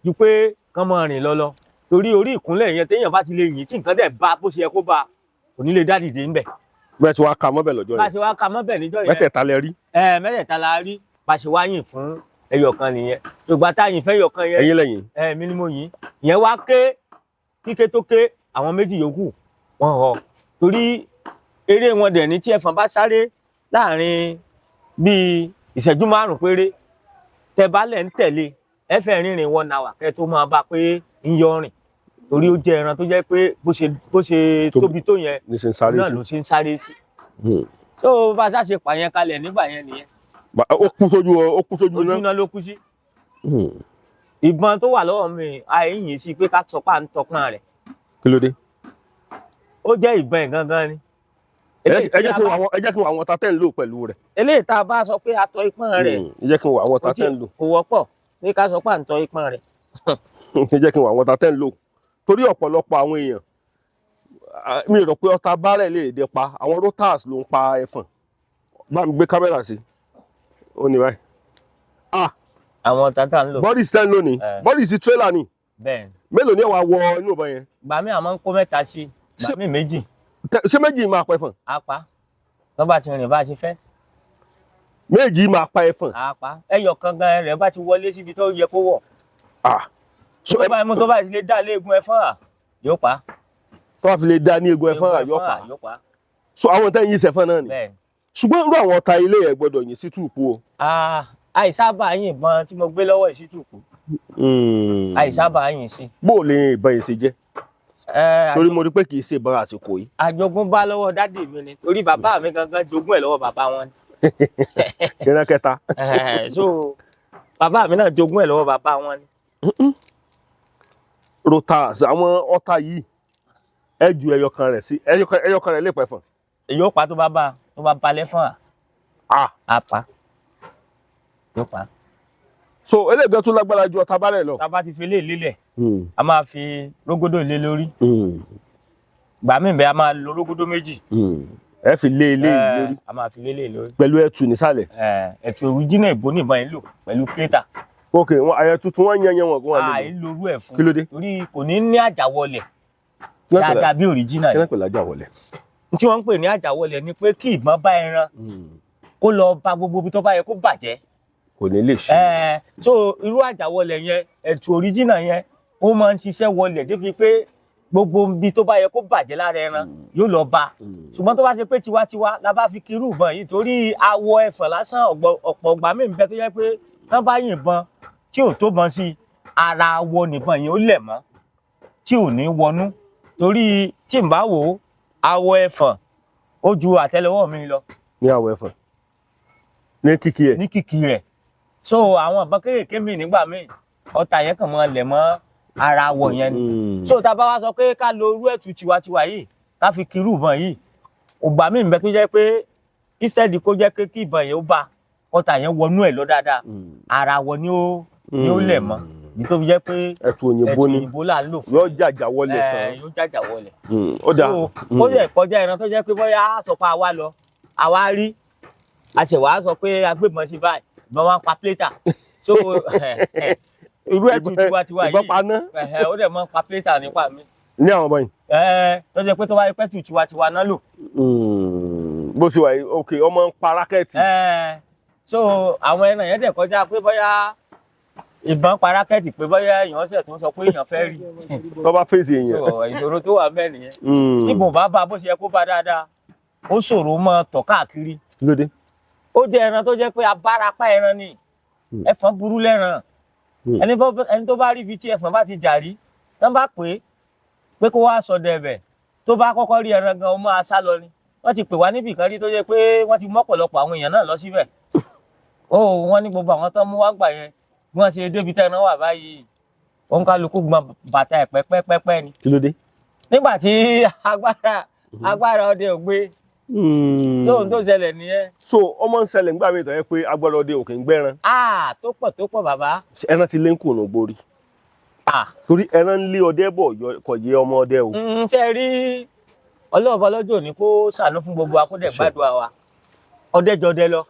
ju pé kán máa rìn lọ́lọ́, torí orí ìkúnlẹ̀ yẹn, téèyàn bá ti lè yìn tí nǹkan dẹ̀ bá bó ṣe yẹ kó bá, kò ní lè dá dìde ńbẹ̀. Bẹ́ẹ̀ ṣe wá ka mọ́bẹ̀ lọ́jọ́ Bá a yẹn. ṣe wá ka mọ́bẹ̀ níjọ́ yẹn. Mẹ́tẹ̀ẹ̀ta lẹ rí. Ẹ, 3 la rí. Bá a ṣe wá yìn fún ẹyọ kan nìyẹn. Ṣùgbọ́n tá a yìn fẹ́ ẹyọ kan yẹn, Ẹ̀yin lẹ́yìn. Ẹ mi ni mo yìn. Ìyẹn wá ké kíké tó ké, àwọn méjì yòókù wọn họ, torí eré wọn dẹ̀ ní tí ẹfọ̀n bá sáré láàrin bíi ìṣẹ́jú 5 péré, tẹ bá lẹ̀ ń tẹ̀lé, ẹ fẹ́ rìnrìn 1 hour kẹ́ tó máa bá pé ń yọ rìn, torí ó jẹ́ ẹran tó jẹ́ pé bó ṣe tóbi tó yẹn ní ṣe ń sáré náà sí. ló ṣe ń sáré sí. Tó bá a ṣàṣe pààyàn kalẹ̀ nígbà yẹn nìyẹn. Ó kú sójú Ojú iná. iná ló kú sí. Ìbọn tó wà lọ́wọ́ mi, àìyìn sí pé ká sọ pé à ń tọpọ́n rẹ̀. Kí ló dé? Ó jẹ́ ìbọn ẹ̀ gangan ni. Ẹ jẹ́ kí n wo àwọn ta tẹ́ ń lò pẹ̀lú rẹ̀. Eléyìí tá a bá sọ pé a tọ ipọ́n rẹ̀, Ẹ jẹ́ kí n wo àwọn ta tẹ́ ń lò. kò wọ́pọ̀ pé ká sọ pé à ń tọ ipọ́n rẹ̀. Ẹ jẹ́ kí n wo àwọn ta tẹ́ ń lò, torí ọ̀pọ̀lọpọ̀ àwọn èèyàn, mi rò pé ọta bárẹ̀ lè dé pa. Àwọn rotas ló ń pa ẹfọ̀n. Bá mi gbé kámẹ́rà sí ó ní báyìí. Ah. Àwọn tata ń lò. Bọ́dì tẹ́ ń lò ní. Eh. Bọ́dì sí tírélà ni. Bẹ́ẹ̀ ni. Mélòó ni ẹ wá wọ inú ìbọn yẹn? Gbà mí, àmọ́ ń kó 3 sí, gbà mí 2. Ṣé 2 máa pa ẹfọ̀n? Á pa tó bá ti rìn bá a ṣe fẹ́. 2 máa pa ẹfọ̀n? Á pa. Ẹyọ kan gan rẹ̀ bá ti wọlé síbi tó yẹ kó wọ̀, Ah, so tó bá mú, tó bá ti lè dá léegun ẹfọ́n à, yóò pa. Tó bá fi lè dá ní egun ẹ̀fọn, àyọ̀pá. Àyọ̀pá. So àwọn tẹ́ ń yín sẹ́fọ́n náà ni. Bẹ́ẹ̀ ni. Ṣùgbọ́n irú àwọn ọta ilé ẹ̀ gbọ́dọ̀ yín sí túùpù o. Ah, àìsábà yìnbọn tí mo gbé lọ́wọ́ ìṣítùkù, àìsábà yìn sí. Bó o lè ìbọn yìí ṣe jẹ́? Ẹ, Torí mo rí pé kì í ṣe ìbọn àsìkò yìí. Àjogúnbá lọ́wọ́ dádì mi ni, torí bàbá mi gangan jogún ẹ̀ lọ́wọ́ bàbá wọn ni. Ìran kẹta. So bàbá mi náà jogún ẹ̀ lọ́wọ́ bàbá wọn ni. Rotas àwọn ọta yìí, ẹ ju ẹyọ kan rẹ̀ sí ẹyọ kan rẹ̀ lè pẹ̀fọ̀n. Èyí ó pa tó bá balẹ̀ fún wa. Ah. Á pa, yóò pa. So eléyìí tún lágbára ju ọta bárẹ̀ lọ. Tá a bá ti fi lé lélẹ̀, a máa fi rógódó lé lórí. Gbà mí bẹ́ẹ̀, a máa lo rógódó méjì. Ẹ fi lé ilé yìí lórí. A máa fi lé lé lórí. Pẹ̀lú ẹtù nísàlẹ̀. Ẹ̀tù òrìjínà ìbò níbọn yìí lò pẹ̀lú plétà. Ok, wọn àyẹ tuntun wọn yan yan wọn kó wọn lè. Àìlorú ẹ̀ fún. Kí ló dé? Torí kò ní ní àjàwọlẹ̀ dáadáa bí òrìjínà Kí yìí. náà pẹ̀lú ajá wọlé. Tí wọ́n ń pè ní àjàwọlẹ̀ ni pé kí ìbọn bá ẹran, kó lọ ba gbogbo ibi tó bá yẹ kó bàjẹ́. Kò ní lè ṣe. So irú àjàwọlẹ̀ yẹn, ẹ̀tù òrìjínà yẹn, ó máa ń ṣiṣẹ́ wọlẹ̀ débi pé gbogbo ibi tó bá yẹ kó bàjẹ́ lára ẹran yóò lọ bá. Ṣùgbọ́n tó bá ṣe pé tiwantiwa la bá fi kirú ìbọn yìí, torí awọ ẹ̀fọ̀n lásán, ọ̀pọ̀ ọgbà míì ń bẹ tó jẹ́ pé tán bá yìnbọn tí ò tó bọn sí ara, awọ nìbọn yìí ó lẹ̀ mọ́ tí ò ní wọnú, torí tí n bá wò ó, awọ ẹ̀fọ̀n ó ju àtẹ́lẹwọ́ mi lọ. Ní àwọ̀ ẹ̀fọ̀n ní kíkí ẹ̀. Ní kìkì rẹ̀. So àwọn ìbọn kéékèèké míì, nígbà míì ọta yẹn kàn máa lẹ̀ mọ́ ara awọ yẹn ni. So tá a bá wá sọ pé ká lo irú ẹ̀tù tiwantiwa yìí ká fi kirú ìbọn yìí, ògbà míì ń bẹ tó jẹ́ pé instead kó jẹ́ pé kí ìbọn yẹn ó bá ọta yẹn wọnú ẹ̀ lọ dáadáa, ara awọ ni ó lẹ̀ mọ́ ní, tó fi jẹ́ pé ẹ̀tù òyìnbó ẹ̀tù ni. Òyìnbó là ń lò fún. Yóò jàjà wọlé tán. Yóò jàjà wọlé. Ó dáa. So ó yẹ kọjá ẹran tó jẹ́ pé bóyá a sọ pé àwa lọ, àwa rí, a ṣẹ̀ wá sọ pé agbébọn sí báyìí, ìbọn wa ń pa plétà. So irú ẹ̀tù tiwantiwa Ìbọn yìí paná. Ó dẹ̀ mọ́ pa plétà nípa mi. Ní àwọn ọmọ yìí. Tó jẹ́ pé tó bá yẹ pẹ́tù tiwantiwa náà lò. Bó ṣe wà yìí, ok, ọmọ ń pa rákẹ́ẹ̀tì. So àwọn ẹran yẹn dẹ̀ kọjá pé bóyá ìbọn pa rákẹ́tì, pé bóyá èèyàn ṣẹ̀ tó ń sọ pé èèyàn fẹ́ rí. Tó bá fèsì èèyàn. So ìṣòro tó wà bẹ́ẹ̀ nìyẹn. Ìbọn bá bó ṣe yẹ kó bá dáadáa, ó ṣòro mọ́ tọ̀ káàkiri. Kí ló dé? Ó jẹ́ ẹran tó jẹ́ pé abárapá ẹran ni. Ẹfọ̀n burú lẹ́ran. Ẹni tó bá rí ibi tí ẹfọ̀n bá ti jà rí, tán bá pè é pé kó wá sọdẹ ẹbẹ̀, tó bá kọ́kọ́ rí ẹran gan, ó máa sá lọ ni. Wọ́n ti pè wá níbì kan rí tó jẹ́ pé wọ́n ti mú ọ̀pọ̀lọpọ̀ àwọn èèyàn náà lọ síbẹ̀. Ó wọ́n ní gbogbo àwọn tó mú wá gbà yẹn, bí wọ́n ṣe débi tẹ́ran wà báyìí, òun kálukú gbọn bàtà ẹ̀ pẹ́pẹ́pẹ́ ni. Kí ló dé? Nígbà tí agbára ọdẹ ò gbé tóun tó ṣẹlẹ̀ nìyẹn. So ọmọ ń ṣẹlẹ̀ nígbà míì tó yẹ pé agbára ọdẹ òkè ń gbẹ́ran. Ah, tó pọ̀, tó pọ̀, bàbá. Ẹran ti lé ń kùnà gbórí. Ah. Torí ẹran ń lé ọdẹ bọ̀ kò yé ọmọ ọdẹ o. Ṣe rí ọlọ́ọ̀bọ lọ́jọ́ òní, kó ṣàánú fún gbogbo wa, kó dẹ̀ gbàdúrà wa. Ọdẹ jọdẹ lọ,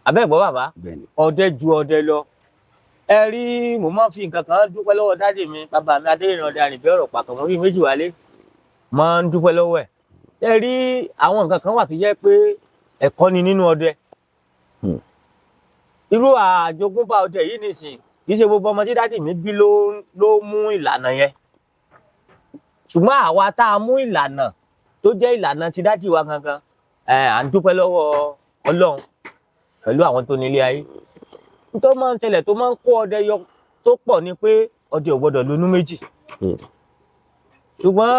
abẹ́ ìgbọ́ bàbá. Bẹ́ẹ̀ni. Ọdẹ ju ọdẹ lọ. Ẹ rí, mo máa ń fi nǹkan kan dúpẹ́ lọ́wọ́ daddy mi, bàbá mi Adéyìnrán ọdẹ àrìnbẹ́ ọ̀rọ̀ pàtó mo rí méjì wálé, máa ń dúpẹ́ lọ́wọ́ ẹ̀. Ẹ rí, àwọn nǹkan kan wà tó jẹ́ pé ẹ̀kọ́ ni nínú ọdẹ. Irú àjogúnbá ọdẹ yìí nìsín, kì í ṣe gbogbo ọmọ tí daddy mi bí ló mú ìlànà yẹn, ṣùgbọ́n àwa tá a mú ìlànà tó jẹ́ ìlànà tí daddy wa gangan ẹ̀, à ń dúpẹ́ lọ́wọ́ Ọlọ́run pẹ̀lú àwọn tó nílé ayé. Tó máa ń ṣẹlẹ̀ tó máa ń kó ọdẹ yọ tó pọ̀ ni pé ọdẹ ò gbọdọ̀ lónú méjì. Ṣùgbọ́n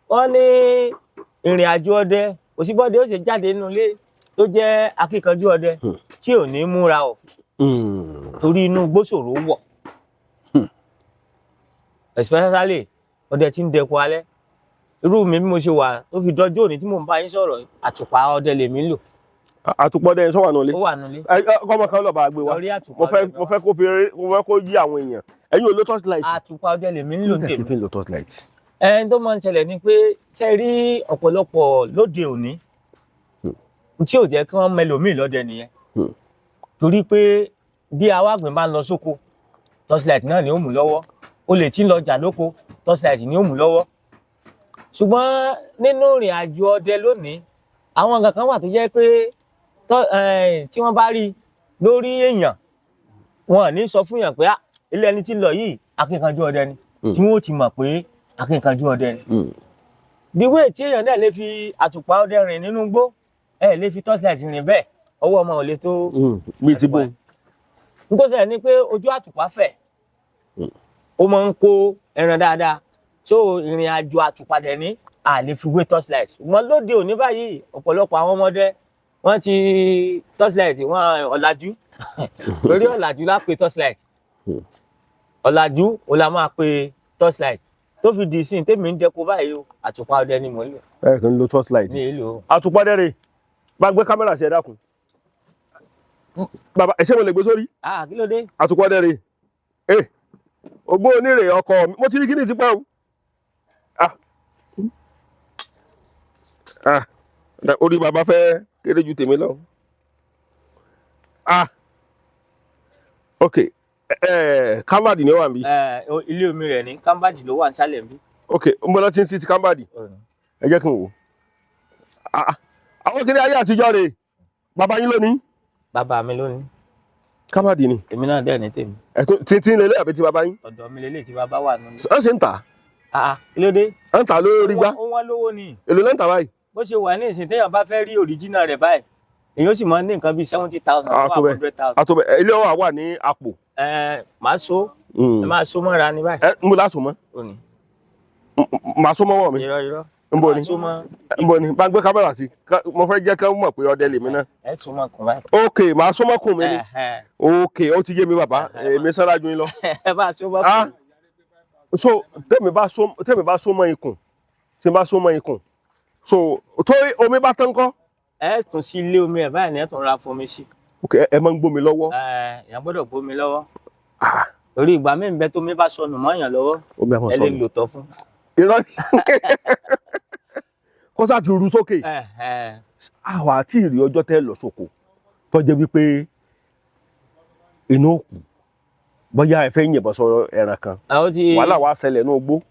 wọ́n ní ìrìn àjò ọdẹ, òsínbọ́dẹ ó ṣe jáde nínú ilé tó jẹ́ akíkanjú ọdẹ tí ò ní múra o, torí inú gbósòrò wọ̀, especially ọdẹ tí ń dẹkun alẹ́. Irú mi bí mo ṣe wà tó fi dọjọ́ òní tí mò ń bá yín sọ̀rọ̀, àtùpà ọdẹ lèmi ń lò. Àtùpọ̀ dẹ́yìn sọ́wọ́ àná lé. Ó wà nulẹ̀. Kọ́mọ kan lọ́ọ́ bá gbé wa. Lórí àtùpà Mo fẹ́ ọdẹ. Mo fẹ́ kó fi mo fẹ́ kó yí àwọn èèyàn. Ẹ̀yin ò lo torchlight? Àtùpà ọdẹ lèmi ń lò ní Kí tèmi. fi ń lo torchlight? Ẹni tó máa ń ṣẹlẹ̀ ni pé, ṣe rí ọ̀pọ̀lọpọ̀ lóde òní tí ò jẹ́ kí wọ́n mẹlòmíì lọ́dẹ nìyẹn. Torí pé bí awágbìn bá ń lọ sóko, torchlight náà ni ó mú lọ́wọ́. Olè tí ń lọ jà lóko, torchlight ni ó mú lọ́wọ́. Ṣùgbọ́n nínú ìrìn àjò ọdẹ lónìí, àwọn nǹkan kan wà tó jẹ́ pé tí wọ́n bá rí lórí èèyàn, wọn ò ní sọ fún yàn pé, "Ah, ilé ẹni tí ń lọ yìí, akíkanjú ọdẹ ni," tí wọ́n ó ti mọ̀ pé Akínkanjú ọdẹ ni. Bí wéè tí èèyàn náà lè fi àtùpà ọdẹ rìn nínú igbó, ẹ lè fi torchlight rìn bẹ́ẹ̀, ọwọ́ ọmọ ò lè tó. Bíi ti bó? Nítorí ẹ ní pé ojú àtùpà fẹ̀, ó máa ń kó ẹran dáadáa, so ìrìn àjò àtùpà dẹ̀ ní a lè fi wé torchlight. Ṣùgbọ́n lóde òní báyìí, ọ̀pọ̀lọpọ̀ àwọn ọmọdé wọ́n ti torchlight wọ́n ọ̀làjú, torí ọ̀làjú la pè torchlight, ọ̀làjú ò la máa pè torchlight. Tó fi di ìsìn tèmi ń dẹko báyìí o, àtùpà ọdẹ ni mò ń lò. Ẹ kì í lo torchlight? Ní ìlú o. Àtùpà dẹ́rẹ̀, bá gbé kámẹ́rà sí, ẹ dákun bàbá, ẹ ṣé mo lè gbé sórí? Ah, kí ló dé? Àtùpà dẹ́rẹ̀ ẹ, ògbó onírè ọkọ mi, mo ti rí kíní tipẹ́ o. Ah ah, orí bàbá fẹ́ kéré ju tèmi lọ. Ah, ok, ẹ kámbàdì ni ó wà níbí? Ẹ, ilé omi rẹ̀ ní kámbàdì ló wà nísàlẹ̀ níbí. Ok, ń bọ́ lọ́tí ń sí ti kámbàdì, ẹ jẹ́ kí n wò ó. Ah, ah, àwọn kiri ayé àtijọ́ rè, bàbá yín lónìí? Bàbá mi lónìí. Kámbàdì ni? Èmi náà dẹ̀ ní tèmi. Ẹ̀tún títí lélẹ̀ àbí ti bàbá yín? Ọ̀dọ̀ mi lélẹ̀ tí bàbá wà nínú. Ẹ ṣe ń tà? Ah, kí ló dé? Ẹ ń tà lórí gbá? Ó wọ́n lówó ni. Èlò ló ń tà báyìí? Bó ṣe wà ní ìsìn, téèyàn bá fẹ́ rí original rẹ̀ báyìí, èyí ó sì máa ní nǹkan bíi 70,000 Ah, to tó bẹ́ẹ̀. 100,000. Àtọ̀bẹ̀ ilé ọ̀wà wà ní àpò. Ẹ máa so, ẹ máa so mọ́ra ní báyìí. Ẹ ń bọ̀ lásùn mọ́? Ó ní. Màá so mọ́wọ́ mi. Irọ́, irọ́. Ń bọ̀ ni. Máa so mọ́. Ń bọ̀ ni, bá ń gbé kámẹ́rà sí. Mo fẹ́ jẹ́ ká mọ̀ pé ọdẹ lèmi náà. Ẹ so mọ́ kùn báyìí. Ok, màá so mọ́kùn mi ni. Ẹ̀hẹ̀. Ok, ó ti yé mi bàbá, èmi sára ju yín lọ. Ẹ bá so mọ́ Ah, kùn. so tẹ́mi bá so mọ́ ikùn, tí n bá so mọ́ ikùn, so tó omi bá tán kọ́? Ẹ tún sí ilé omi ẹ̀ báyìí ni ẹ tún ra fomi sí. Ok, ẹ máa ń gbómi lọ́wọ́? Ẹ èèyàn gbọ́dọ̀ gbómi lọ́wọ́. Ah. Torí ìgbà míì ń bẹ tómi bá sọnù mọ́yàn lọ́wọ́, Omi àwọn ẹ lè sọnù. lò tọ́ fún. Irọ́, kó sáà ti ru sókè. Ẹ̀hẹ̀. Àwọn àti ìrì ọjọ́ tẹ́ lọ sóko tó jẹ́ wípé inú òkú, bóyá ẹ fẹ́ yìnbọn sọ ẹran kan, Àwọn ti wàhálà wàá ṣẹlẹ̀ ní ogbó.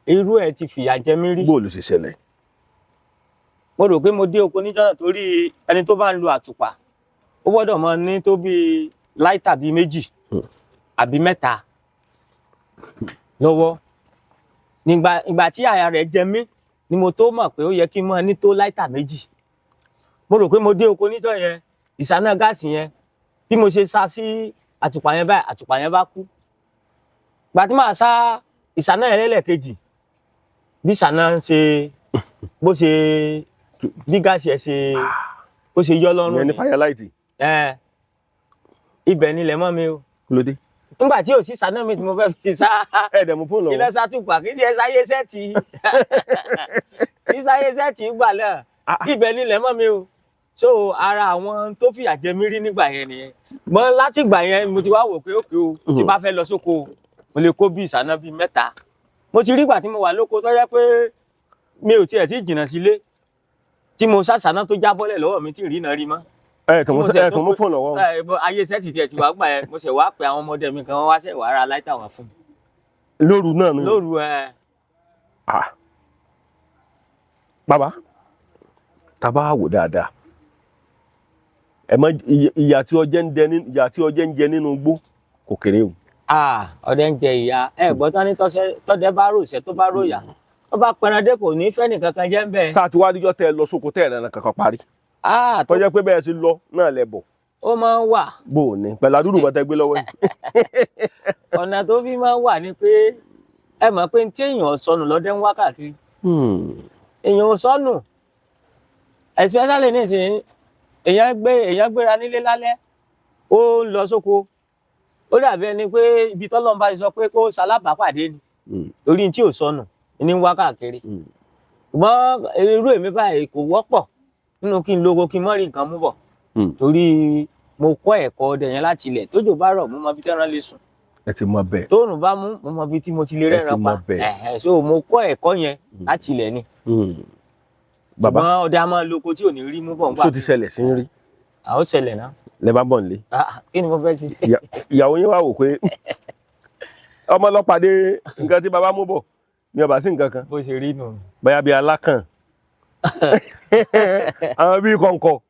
Irú ẹ̀ ti fìyà jẹ mí rí. Bó ló ṣe ṣẹlẹ̀? Mo rò pé mo dé oko níjọ́ náà, torí ẹni tó bá ń lo àtùpà, ó gbọ́dọ̀ máa ní tó bíi lighter bíi méjì àbí mẹ́ta lọ́wọ́. Nígbà ìgbà tí àyà rẹ̀ jẹ mí ni mo tó mọ̀ pé ó yẹ kí n máa ní tó lighter méjì. Mo rò pé mo dé oko níjọ́ yẹn, ìsáná gáàsì yẹn, bí mo ṣe sá sí àtùpà yẹn báyìí, àtùpà yẹn bá kú. Ìgbà tí màá sá ìsáná yẹn lẹ́lẹ́kejì, bí ìsáná ń ṣe, bó ṣe, bí gáàsì ẹ̀ ṣe, bó ṣe yọ lọ́rùn. Ìyẹn ní firelight? Ẹ, ibẹ̀ nílẹ̀ mọ́ mi o. Kí ló dé? Nígbà tí ò sí ìsáná mi tí mo fẹ́ fi sá Ẹ dẹ̀ mú fóònù ilé lọ́wọ́? sátúpà, kì í ṣe sáyé set, kì í sáyé set gbà náà. Ibẹ̀ nílẹ̀ mọ́ mi o. So ara àwọn tó fìyà jẹ mí rí nígbà yẹn nìyẹn. Mọ láti ìgbà yẹn, mo ti wá wò pé okay o, tí bá fẹ́ lọ sóko, mo lè kó bí ìsáná bíi mẹ́ta. Mo ti rí ìgbà tí mo wà lóko tó jẹ́ pé mi ò tiẹ̀ tí jìnnà sílé, tí mo sàṣàná tó jábọ́lẹ̀ lọ́wọ́ mi, tí ì rí náà rí mọ́. Ẹ tó mú Mo ṣe ẹ tó mú fóònù lọ́wọ́? Ẹ, ayé set tiẹ̀ ti wá gbà yẹn, mo ṣẹ̀ wá pé àwọn ọmọdé mi kan, wọ́n wá ṣẹ̀ wá ra lighter wá fún mi. Lóru náà ni? Lóru ẹ. Ah. Bàbá, tá a bá wò dáadáa, ẹ mọ ìyà tí ọjẹ́ ń jẹ ìyà tí ọjẹ́ ń jẹ nínú igbó kò kéré o. Ah, ọdẹ ń jẹ ìyá. Ẹ gbọ́ tán ní tọ́dẹ bá ròṣẹ́, tó bá ròyà, tó bá pẹran dé, kò ní fẹ́ nìkan kan jẹ́ ń bẹ̀. Sáà tí wàá díjọ́ tẹ́ ẹ lọ sóko tẹ́ ẹ rẹ̀ kankan parí? Ah, tó tó jẹ́ pé bẹ́ẹ̀ ṣe lọ náà lẹ bọ̀? Ó máa ń wà. Bó o ní pẹ̀lú àdúrú bọ́tẹ́ gbé lọ́wọ́ yìí? Ọ̀nà tó fi máa ń wà ni pé, ẹ mọ̀ pé tí èèyàn sọnù lọ́dẹ ń wá káàkiri. Èèyàn ò sọnù, especially nísìnyí, èèyàn gbéra nílé lálẹ́, ó ń lọ sóko, ó dàbí ẹni pé ibi tọ́lọ́run bá ti sọ pé kó ṣalábàápàdé ni, torí tí ò sọnù ní ń wá káàkiri. Ṣùgbọ́n irú èmi báyìí, kò wọ́pọ̀ nínú kí n lóko kí n mọ́ rí nǹkan mú bọ̀, torí mo kọ́ ẹ̀kọ́ ọdẹ yẹn láti ilẹ̀. Tójò bá rọ̀, mo mọ ibi tẹ́ran lè sùn. Ẹ ti mọ bẹ́ẹ̀. Tóòrùn bá mú, mo mọ ibi tí mo ti lè Ẹ ti rẹ́ran mọ pa. bẹ́ẹ̀. Ẹ̀hẹ̀, so mo kọ́ ẹ̀kọ́ yẹn láti ilẹ̀ ni. Bàbá, Ṣùgbọ́n ọdẹ a máa lóko tí ò ní rí mú bọ̀ nígbà. ṣó ti ṣẹlẹ̀ sí ń rí? Àwọn ṣẹlẹ̀ náà. Lẹ bá bọ̀ nílé? Ah, kí ni mo fẹ́ ṣe? Ìyàwó yín wá wò pé ọmọ ọlọ́pàdé nǹkan tí bàbá mú bọ̀ ní ọba sí nǹkan kan. Bó ṣe rí nù. Bóyá bíi alákàn, àwọn bíi kọ̀ǹkọ̀.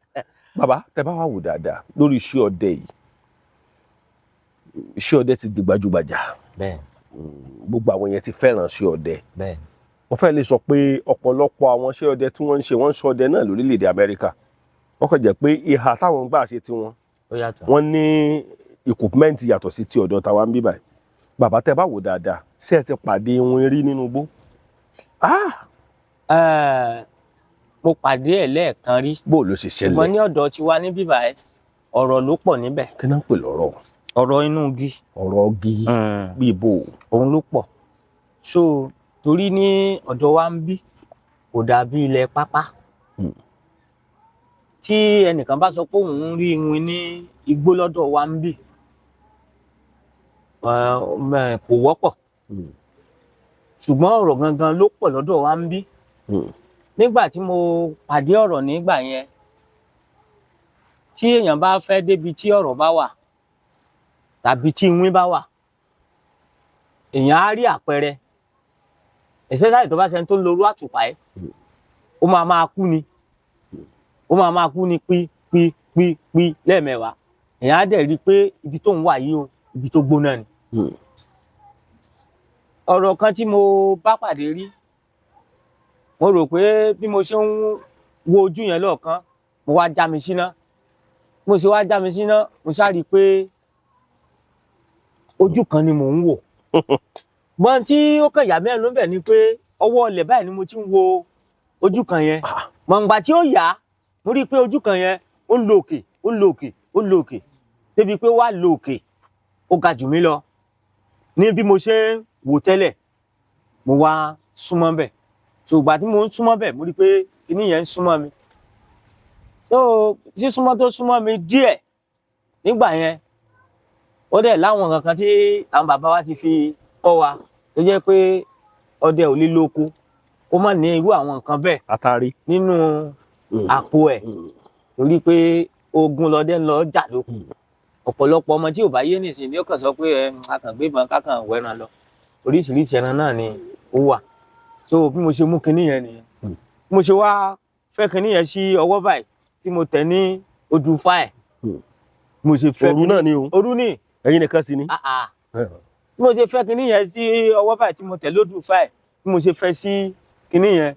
Bàbá, tẹ bá wà wò dáadáa lórí iṣẹ́ ọdẹ yìí, iṣẹ́ ọdẹ ti di gbajúgbajà. Bẹ́ẹ̀. Gbogbo àwọn yẹn ti fẹ́ràn ṣe ọdẹ. Bẹ́ẹ̀. Wọ́n fẹ́ lè sọ pé ọ̀pọ̀lọpọ̀ àwọn ṣe ọdẹ tí wọ́n ń ṣe, wọ́n ń ṣọdẹ náà lórílẹ̀‐èdè Amẹ́ríkà. Wọ́n kàn jẹ́ pé ìhà táwọn ń gbà ṣe tiwọn, Ó yàtọ̀. wọ́n ní equipment yàtọ̀ sí ti ọ̀dọ̀ tàwa ń bí báyìí. Bàbá, tẹ́ bá wò dáadáa, ṣé ẹ ti pàdé iwin rí nínú igbó? Ah! Mo pàdé ẹ̀ lẹ́ẹ̀kan rí. Bó ló ṣe Ṣùgbọ́n ṣẹlẹ̀? ní ọ̀dọ̀ tiwa ní bíbá ẹ̀, ọ̀rọ̀ ló pọ̀ níbẹ̀. Kí náà ń pè lọ́rọ̀? Ọ̀rọ̀ inú igi. Ọ̀rọ̀ igi bíi bò? Òun ló pọ̀. So torí ní ọ̀dọ̀ wa ń bí, kò dàbí ilẹ̀ pápá. Tí ẹnìkan bá sọ pé òun ń rí iwin ní igbó lọ́dọ̀ wa ń bí, kò wọ́pọ̀. Ṣùgbọ́n ọ̀rọ̀ gangan ló pọ̀ lọ́dọ̀ wa ń bí. Nígbà tí mo pàdé ọ̀rọ̀ nígbà yẹn, tí èèyàn bá fẹ́ débi tí ọ̀rọ̀ bá wà tàbí tí iwin bá wà, èèyàn á rí àpẹẹrẹ, especially tó bá ṣẹni tó ń lo orú àtùpà ẹ, ó máa máa kú ni, ó máa máa kú ni pí pí pí pí lẹ́ẹ̀mẹ́wàá. Èèyàn á dẹ̀ rí i pé ibi tó ń wà yìí o, ibi tó gbóná ni. Ọ̀rọ̀ kan tí mo bá pàdé rí, mo rò pé bí mo ṣe ń wo ojú yẹn lọ́ọ̀kan, mo wá já mi síná. Mo ṣe wá já mi síná, mo ṣáà rí i pé ojú kan ni mò ń wò. Gbọ́n tí ó kàn yà mí lẹ́nu bẹ̀ ni pé ọwọ́ ọlẹ̀ báyìí ni mo ti ń wo ojú kan yẹn. Mọ̀ǹgbà tí ó yá, mo rí i pé ojú kan yẹn, ó ń lo òkè, ó ń lo òkè, ó ń lo òkè, débi pé wá lo òkè, ó ga jù mí lọ ní bí mo ṣe ń wò tẹ́lẹ̀. Mo wá súnmọ́ bẹ̀. So ìgbà tí mo ń súnmọ́ bẹ̀, mo rí i pé kíní yẹn ń súnmọ́ mi. So sísúnmọ́ tó súnmọ́ mi díẹ̀ nígbà yẹn, ó dẹ̀ láwọn kankan tí àwọn bàbá wa ti fi kọ́ wa, tó jẹ́ pé ọdẹ ò lè lóko kó má ní irú àwọn nǹkan bẹ́ẹ̀ Atari. nínú àpò ẹ̀, torí pé ogun lọdẹ ń lọ jà lóko. Ọ̀pọ̀lọpọ̀ ọmọ tí ò bá yé nìsín ni ó kàn sọ pé ẹ akàngbébọn kákan wẹran lọ. Oríṣiríṣi ẹran náà ni ó wà. So bí mo ṣe mú kinní yẹn nìyẹn. Bí mo ṣe wá fẹ́ kinní yẹn sí ọwọ́ báyìí tí mo tẹ̀ ní odù fáì, mo ṣe fẹ́ Òru náà ni o? Òru ni. Ẹ̀yin nìkan sì ni? Ah ah. Bí mo ṣe fẹ́ kinní yẹn sí ọwọ́ báyìí tí mo tẹ̀ lódù fáì, bí mo ṣe fẹ́ sí kinní yẹn,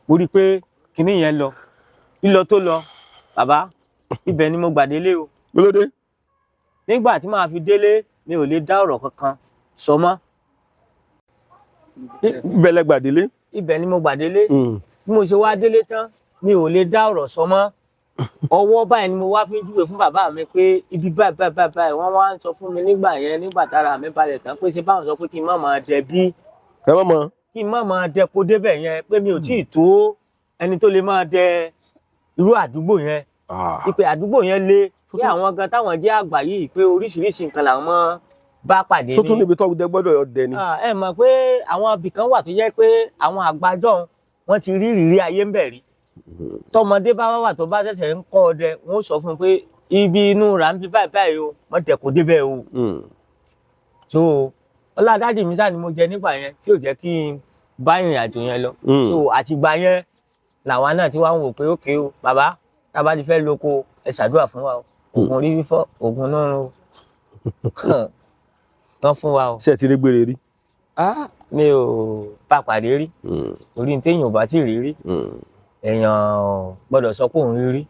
mo rí i pé kinní yẹn lọ. Lílọ tó lọ, bàbá, ibẹ̀ ni mo gbà délé o. Gbólódé. Nígbà tí màá fi délé, mi ò lè dá ọ̀rọ̀ kankan sọ mọ́. Bẹ̀lẹ̀ gbàdélé. Ibẹ̀ ni mo gbà délé. Bí mo ṣe wá délé tán, mi ò lè dá ọ̀rọ̀ sọ mọ́. Ọwọ́ báyìí ni mo wá fi ń júwe fún bàbá mi pé ibi báyìí báyìí báyìí báyìí. Wọ́n wá ń sọ fún mi nígbà yẹn, nígbà tára mi balẹ̀ tán, pé ṣé báwọn sọ pé kí n má máa dẹ bí Ẹ má mọ. kí n má máa dẹ kó débẹ̀ yẹn, pé mi ò tíì tó ẹni tó lè máa dẹ irú àdúgbò yẹn, ìpè àdúgbò yẹn le, pé àwọn gan táwọn jẹ́ àgbà yìí, pé oríṣiríṣi nǹkan làwọn máa bá pàdé ní. Sótún níbi tó dẹ gbọ́dọ̀ ọdẹ ni? Ah, ẹ mọ̀ pé àwọn ibìkan wà tó jẹ́ pé àwọn àgbàjọ wọn ti rí ìrírí ayé ń bẹ̀ rí. Tọmọdé bá wà tó bá ṣẹ̀ṣẹ̀ ń kọ́ ọdẹ, wọn ó sọ fún un pé ibi inú rà ń bí báyìí báyìí o, wọ́n dẹ̀ kó débẹ̀ o. So ọlá dádì mi sáà ni mo jẹ nígbà yẹn tí ò jẹ́ kí n bá ìrìn àjò yẹn lọ. So àtìgbà yẹn làwa náà ti wá ń wò pé ókè o, bàbá, tá a bá ti fẹ́ lóko, ẹ ṣàdúrà fún wa o, oògùn orí fífọ́, oògùn nírun o, wọ́n fún wa o. Ṣé ẹ ti rí gbére rí? Ah, mi ò bá pàdé rí, torí ní téèyàn ò bá tí ì rí rí, èèyàn gbọ́dọ̀ sọ pé òun rí rí.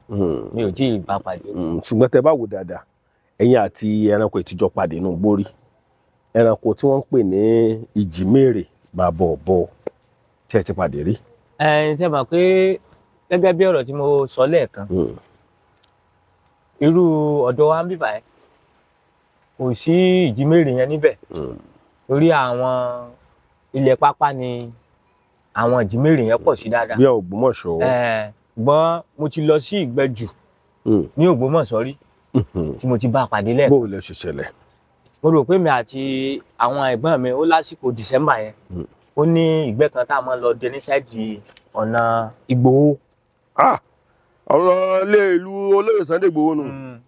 Mi ò tí ì bá pàdé rí. Ṣùgbọ́n tẹ bá wò dáadáa, ẹ̀yin àti ẹranko ìtìjọ pàdé nù gbórí, ẹranko tí wọ́n ń pè ní ìjímèrè, bàbá ọ̀bọ, tí ẹ ti pàdé rí? Ẹ ṣe mọ̀ pé gẹ́gẹ́ bí ọ̀rọ̀ tí mo sọ lẹ́ẹ̀kan, irú ọ̀dọ̀ wa ń bíbà ẹ́, kò sí ìjímèrè yẹn níbẹ̀, torí àwọn ilẹ̀ pápá ni àwọn ìjímèrè yẹn pọ̀ sí dáadáa. Bí Ògbómọ̀ṣọ́. Ẹ gbọ́n, mo ti lọ sí Ìgbẹ́jù ní Ògbómọ̀ṣọ́ rí tí mo ti bá a pàdé lẹ́ẹ̀kan. Bó o lè ṣe ṣẹlẹ̀? Mo rò pé mi àti àwọn ẹ̀gbọ́n mi, ó lásìkò December yẹn, ó ní ìgbẹ́ kan tá a máa lọ dé ní side ọ̀nà Ìgbòho. Ah, ọ̀rọ̀ ilé ìlú olóyè Sunday Igboho nù.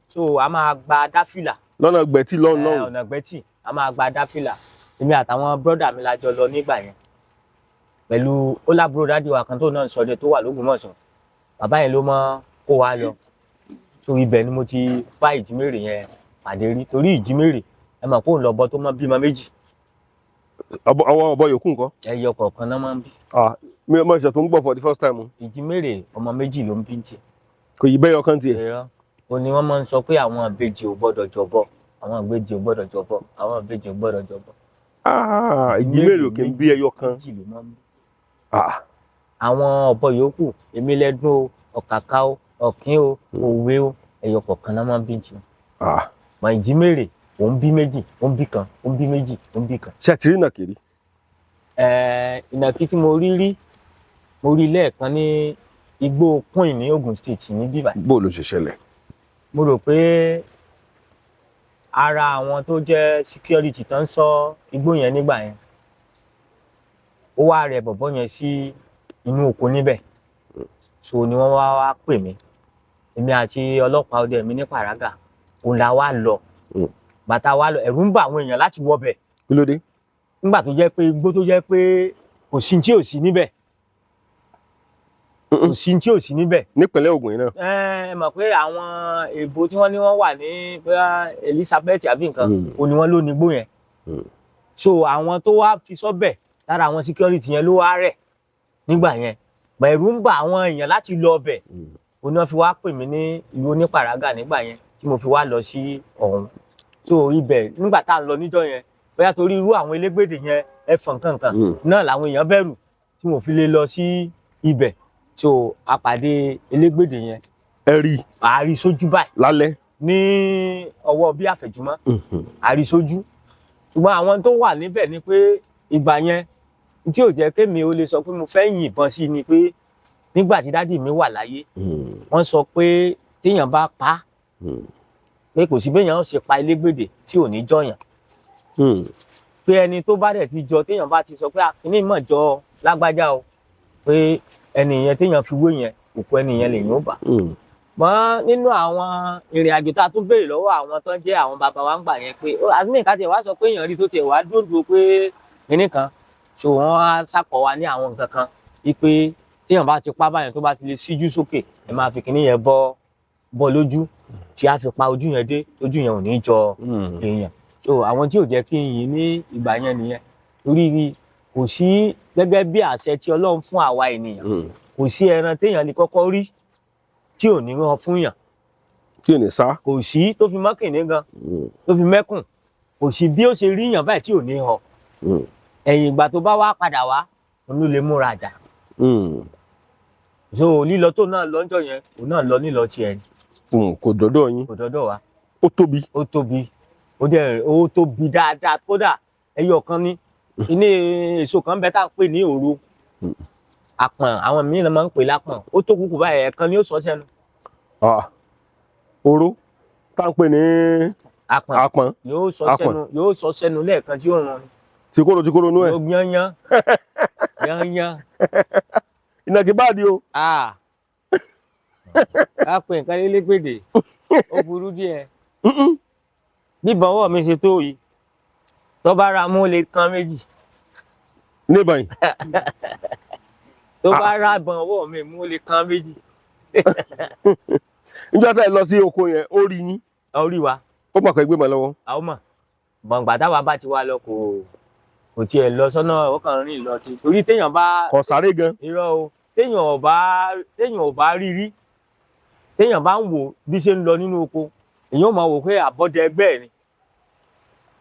So a máa gba dáfìlà. Lọ́nà Gbẹ̀tì lọ́hùn lọ́hùn. Ọ̀nà Gbẹ́tì, a máa gba dáfìlà. Èmi àtàwọn brọ́dà mi la jọ lọ nígbà yẹn, pẹ̀lú ó lábúrò daddy wa kan tó náà ń ṣọdẹ tó wà lÓgbómọ̀ṣọ́. Bàbá yẹn ló mọ́ kó wa lọ. So ibẹ̀ ni mo ti bá ìjímèrè yẹn pàdé rí, torí ìjímèrè, ẹ mọ̀ pé òun lọ́bọ tó mọ́ bímọ méjì. Àwọn ọ̀bọ yòókù ńkọ́? Ẹyọ kọ̀ọ̀kan náà máa ń bí. Ah, mi ò mọ ìṣẹ̀ tó ń gbọ́ for the first time o. Ìjímèrè ọmọ méjì ló ń bí tiẹ̀. Kò yí bẹ́yọ kan tiẹ̀. Irọ́. Ó ní wọ́n máa ń sọ pé àwọn ìbejì ò gbọ́dọ̀ jọbọ, àwọn ìbejì ò gbọ́dọ̀ jọbọ, àwọn ìbejì ò gbọ́dọ̀ jọbọ. Ah, ìjímèrè ò kì í bí ẹyọ kan. Méjì ló máa ń bí. Ah, Àwọn ọ̀bọ yòókù, èmi lẹ́dún o, ọ̀kàkà o, ọ̀kín o, òwe o, ẹyọ kọ̀ọ̀kan náà máa ń bí tiwọn. ah. Mà ìjímèrè òun bí méjì, òun bí kan, òun bí méjì, òun bí kan. Ṣé ẹ ti rí nàkìrí? Ìnàkí tí mo rí rí, mo rí lẹ́ẹ̀kan ní igbó Queen ní Ogun State ní bíbá. Bó ló ṣe ṣẹlẹ̀? Mo rò pé ara àwọn tó jẹ́ security tó ń ṣọ́ igbó yẹn nígbà yẹn, ó wá rẹ bọ̀bọ́ yẹn sí inú oko níbẹ̀. So ni wọ́n wá wá pè mí, èmi àti ọlọ́pàá ọdẹ mi ní Pàrágà, òun la wá lọ. Bàtà wa lọ, ẹ̀rù ń bà àwọn èèyàn láti wọbẹ̀. Kí ló dé? Nígbà tó jẹ́ pé igbó tó jẹ́ pé kò sí tí ò sí níbẹ̀, kò sí tí ò sí níbẹ̀. Nípínlẹ̀ Ògùn yìí náà. Ẹ mọ̀ pé àwọn èèbó tí wọ́n ní wọ́n wà ní bóyá Elizabeth àbí nǹkan, ó ní wọ́n ló ní igbó yẹn. So àwọn tó wá fi sọ́bẹ̀ lára àwọn security yẹn ló wá rẹ̀ nígbà yẹn. Ẹ̀rù ń bà àwọn èèyàn láti lọ ọbẹ̀. Ó ní wọ́n fi wá pè mí ní ìlú Onípàrágà nígbà yẹn tí mo fi wá lọ sí ọ̀hún. So ibẹ̀ nígbà tá à ń lọ níjọ́ yẹn, bóyá torí irú àwọn elégbèdè yẹn, ẹ̀fọn kankan náà làwọn èèyàn bẹ̀rù tí mo fi lè lọ sí ibẹ̀. So a pàdé elégbèdè yẹn. Ẹ rí i? A rí sójú báyìí. Lálẹ́? Ní ọwọ́ bí àfẹ̀jùmọ́, a rí sójú. Ṣùgbọ́n àwọn tó wà níbẹ̀ ni pé ìgbà yẹn tí ò jẹ́ kémi ó lè sọ pé mo fẹ́ yìnbọn sí ni pé nígbà tí dádì mi wà láyé, wọ́n sọ pé téèyàn bá pa á, pé kò sí béèyàn ó ṣe pa elégbèdè tí ò ní jọyàn, pé ẹni tó bá dẹ̀ ti jọ, téèyàn bá ti sọ pé àkíní mọ̀ jọ lágbájá o, pé ẹni yẹn téèyàn fi wé yẹn, òkú ẹni yẹn lèyìn ó bà. Mọ́ nínú àwọn ìrìn àjò tá a tún béèrè lọ́wọ́ àwọn tó ń jẹ́ àwọn bàbá wa ń gbà yẹn pé àtúnmí ká tiẹ̀ wá sọ pé èèyàn rí tó tiẹ̀ wá dúró pé kinní kan, so wọ́n á sàkọ̀ wa ní àwọn nǹkan kan wípé téèyàn bá ti pa báyẹn, tó bá ti lè síjú sókè, ẹ máa fi kinní yẹn bọ́ bọ́ lójú, tí a fi pa ojú yẹn dé, ojú yẹn ò ní jọ èèyàn. So àwọn tí ò jẹ́ kí n yìn ní ìgbà yẹn nìyẹn, torí kò sí gẹ́gẹ́ bí àṣẹ tí Ọlọ́run fún àwa ènìyàn, kò sí ẹran téèyàn lè kọ́kọ́ rí tí ò ní rán fún yàn. Tí ò ní sá. Kò sí, tó fi mọ́kìnní gan, tó fi mẹ́kùn, kò sí bí ó ṣe rí yàn báyìí tí ò ní họ. Ẹ̀yìn ìgbà tó bá wá padà wá, òun ló lè múra àjà. So lílọ tó náà lọ́jọ́ yẹn, òun náà lọ nílọ tiẹ̀ ni. Kò dọ́dọ̀ yín? Kò dọ́dọ̀ wa. Ó tóbi? Ó tóbi, ó dẹ̀ ó tóbi dáadáa. Kódà ẹyọ kan ní ilé èso kan bẹ tá à ń pè ní òru àpọ̀n, àwọn mìíràn máa ń pè lápọ̀n, ó tó kúkú báyìí, ẹ̀ẹ̀kan ni ó sọ sẹ́nu. Ah, oró tá à ń pè ní àpọ̀n. Àpọ̀n. Yóò sọ Àpọ̀n. sẹ́nu, yóò sọ sẹ́nu lẹ́ẹ̀kan tí ó ràn. Tìkóró tìkóró nú ẹ̀. Yóò yányán yányán. Ìnàkí báàdì o. Ah, ká pè nǹkan lélégbèdè, ó burú díẹ̀. Bíbọn ọwọ́ mi ṣe tó yìí, tó bá ra mú, lè kan méjì. Ní báyìí? Tó bá ra bọn ọwọ́ mi mú, lè kan méjì. Níjọ́ tá ẹ lọ sí oko yẹn, ó rí yín? Orí wa. Ó mọ̀ pé gbé mọ́ lọ́wọ́? Àwọn mọ̀ gbọ̀ngbà táwa bá ti wá lọ, kò tiẹ̀ lọ sọ́nà, ó kàn rìn lọ ti torí téèyàn bá Kò sáré gan? Irọ́ o. Téèyàn ò bá rí rí, téèyàn bá ń wò bí ṣe ń lọ nínú oko, èèyàn ò máa wò pé àbọ̀dẹ ẹgbẹ́ ẹ̀ ni.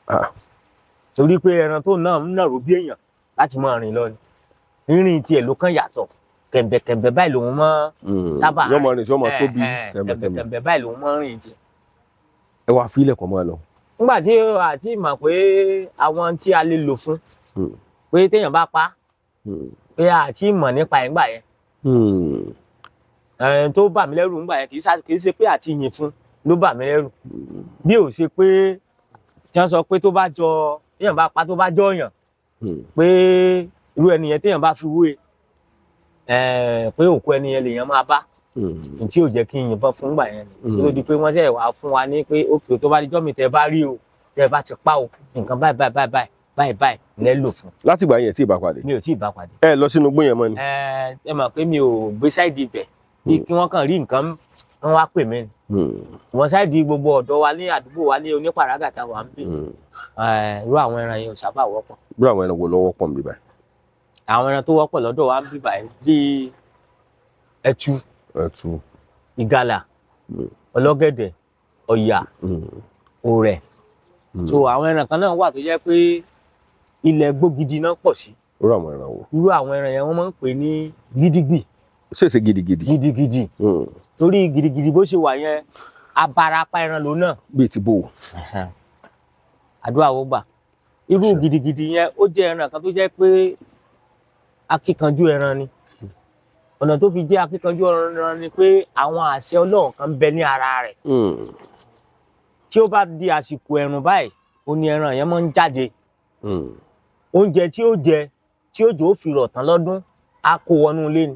Ah. Torí pé ẹran tó náà ń nàró bí èèyàn láti máa rìn lọ ni, rírìn tiẹ̀ ló kàn yàtọ̀, kẹ̀m̀bẹ̀kẹ̀m̀bẹ̀ báyìí lòun mọ́ sábà. Yọmọ rìn tí wọ́n máa tóbi. Kẹ̀m̀bẹ̀kẹ̀m̀bẹ̀. Kẹ̀mbẹ̀kẹ̀mbẹ̀ Báyìí lòun mọ́ rìn tiẹ̀. Ẹ wá fílẹ̀ kọ́ máa lọ. Nígbà tí àti mọ̀ pé àwọn tí a lè lò fún pé téèyàn bá pa, pé àti mọ̀ nípa ẹ̀ ńgbà yẹn. Ẹ̀ẹ́n, tó bà mí lẹ́rù ńgbà yẹn, kì í ṣe pé àti yìn fún ló bà mí lẹ́rù, bí ò ṣe pé tí wọ́n sọ pé tó bá jọ, téèyàn bá pa, tó bá jọyàn, pé irú ẹni yẹn téèyàn bá fi wé ẹ̀ẹ́n, pé òkú ẹni yẹn lèèyàn máa bá. Tí ò jẹ́ kí n yìnbọn fún gbà yẹn ni tó di pé wọ́n ṣẹ̀ wá fún wa ní pé ókè, tó bá di jọ́ mi tẹ́ bá rí o, tẹ́ bá ti pa o, nǹkan báyìí báyìí báyìí báyìí báyìí báyìí lẹ́ lò fún. Látìgbà yẹn tí ì bá pàdé? Mi ò tí ì bá pàdé. Ẹ lọ sínú igbó yẹn mọ́ ni? Ẹ mọ̀ pé mi ò gbé side ibẹ̀, bí kí wọ́n kàn rí nǹkan. Wọ́n wá pè mí ni. Wọ́n side gbogbo ọ̀dọ́ wa ní àdúgbò wa ní onípàràgà tá wà ń bì. Irú àwọn ẹran yẹn ò sábà wọ́pọ̀. Bí àwọn ẹran wo lọ́wọ́ pọ̀ níbí báyìí? Àwọn ẹran tó wọ́pọ̀ lọ́dọ̀ wa ń bì báyìí bíi ẹtu, Ẹtu. Ìgalà, ọlọ́gẹ̀dẹ̀, ọ̀yà, òrẹ̀. So àwọn ẹran kan náà wà tó jẹ́ pé ilẹ̀ gbógidi náà pọ̀ sí. Irú àwọn ẹran wo? Irú àwọn ẹran yẹn, wọ́n máa ń pè ní gidigbi. Ṣèṣe gidigidi? Gidigidi. Torí gidigidi bó ṣe wà yẹn, abarapa ẹran ló náà. Bíi ti bò ó? Àdúrà wo gbà. Irú gidigidi yẹn, ó jẹ́ ẹran kan tó jẹ́ pé akíkanjú ẹran ni. Ọ̀nà tó fi jẹ́ akíkanjú ẹran ni pé àwọn àṣẹ Ọlọ́run kan bẹ ní ara rẹ̀. Tí ó bá di àsìkò ẹ̀rùn báyìí, ó ní ẹran yẹn máa ń jáde. Oúnjẹ tí ó jẹ tí òjò ó fi rọ̀ tán lọ́dún, á kó wọnú ilé ni.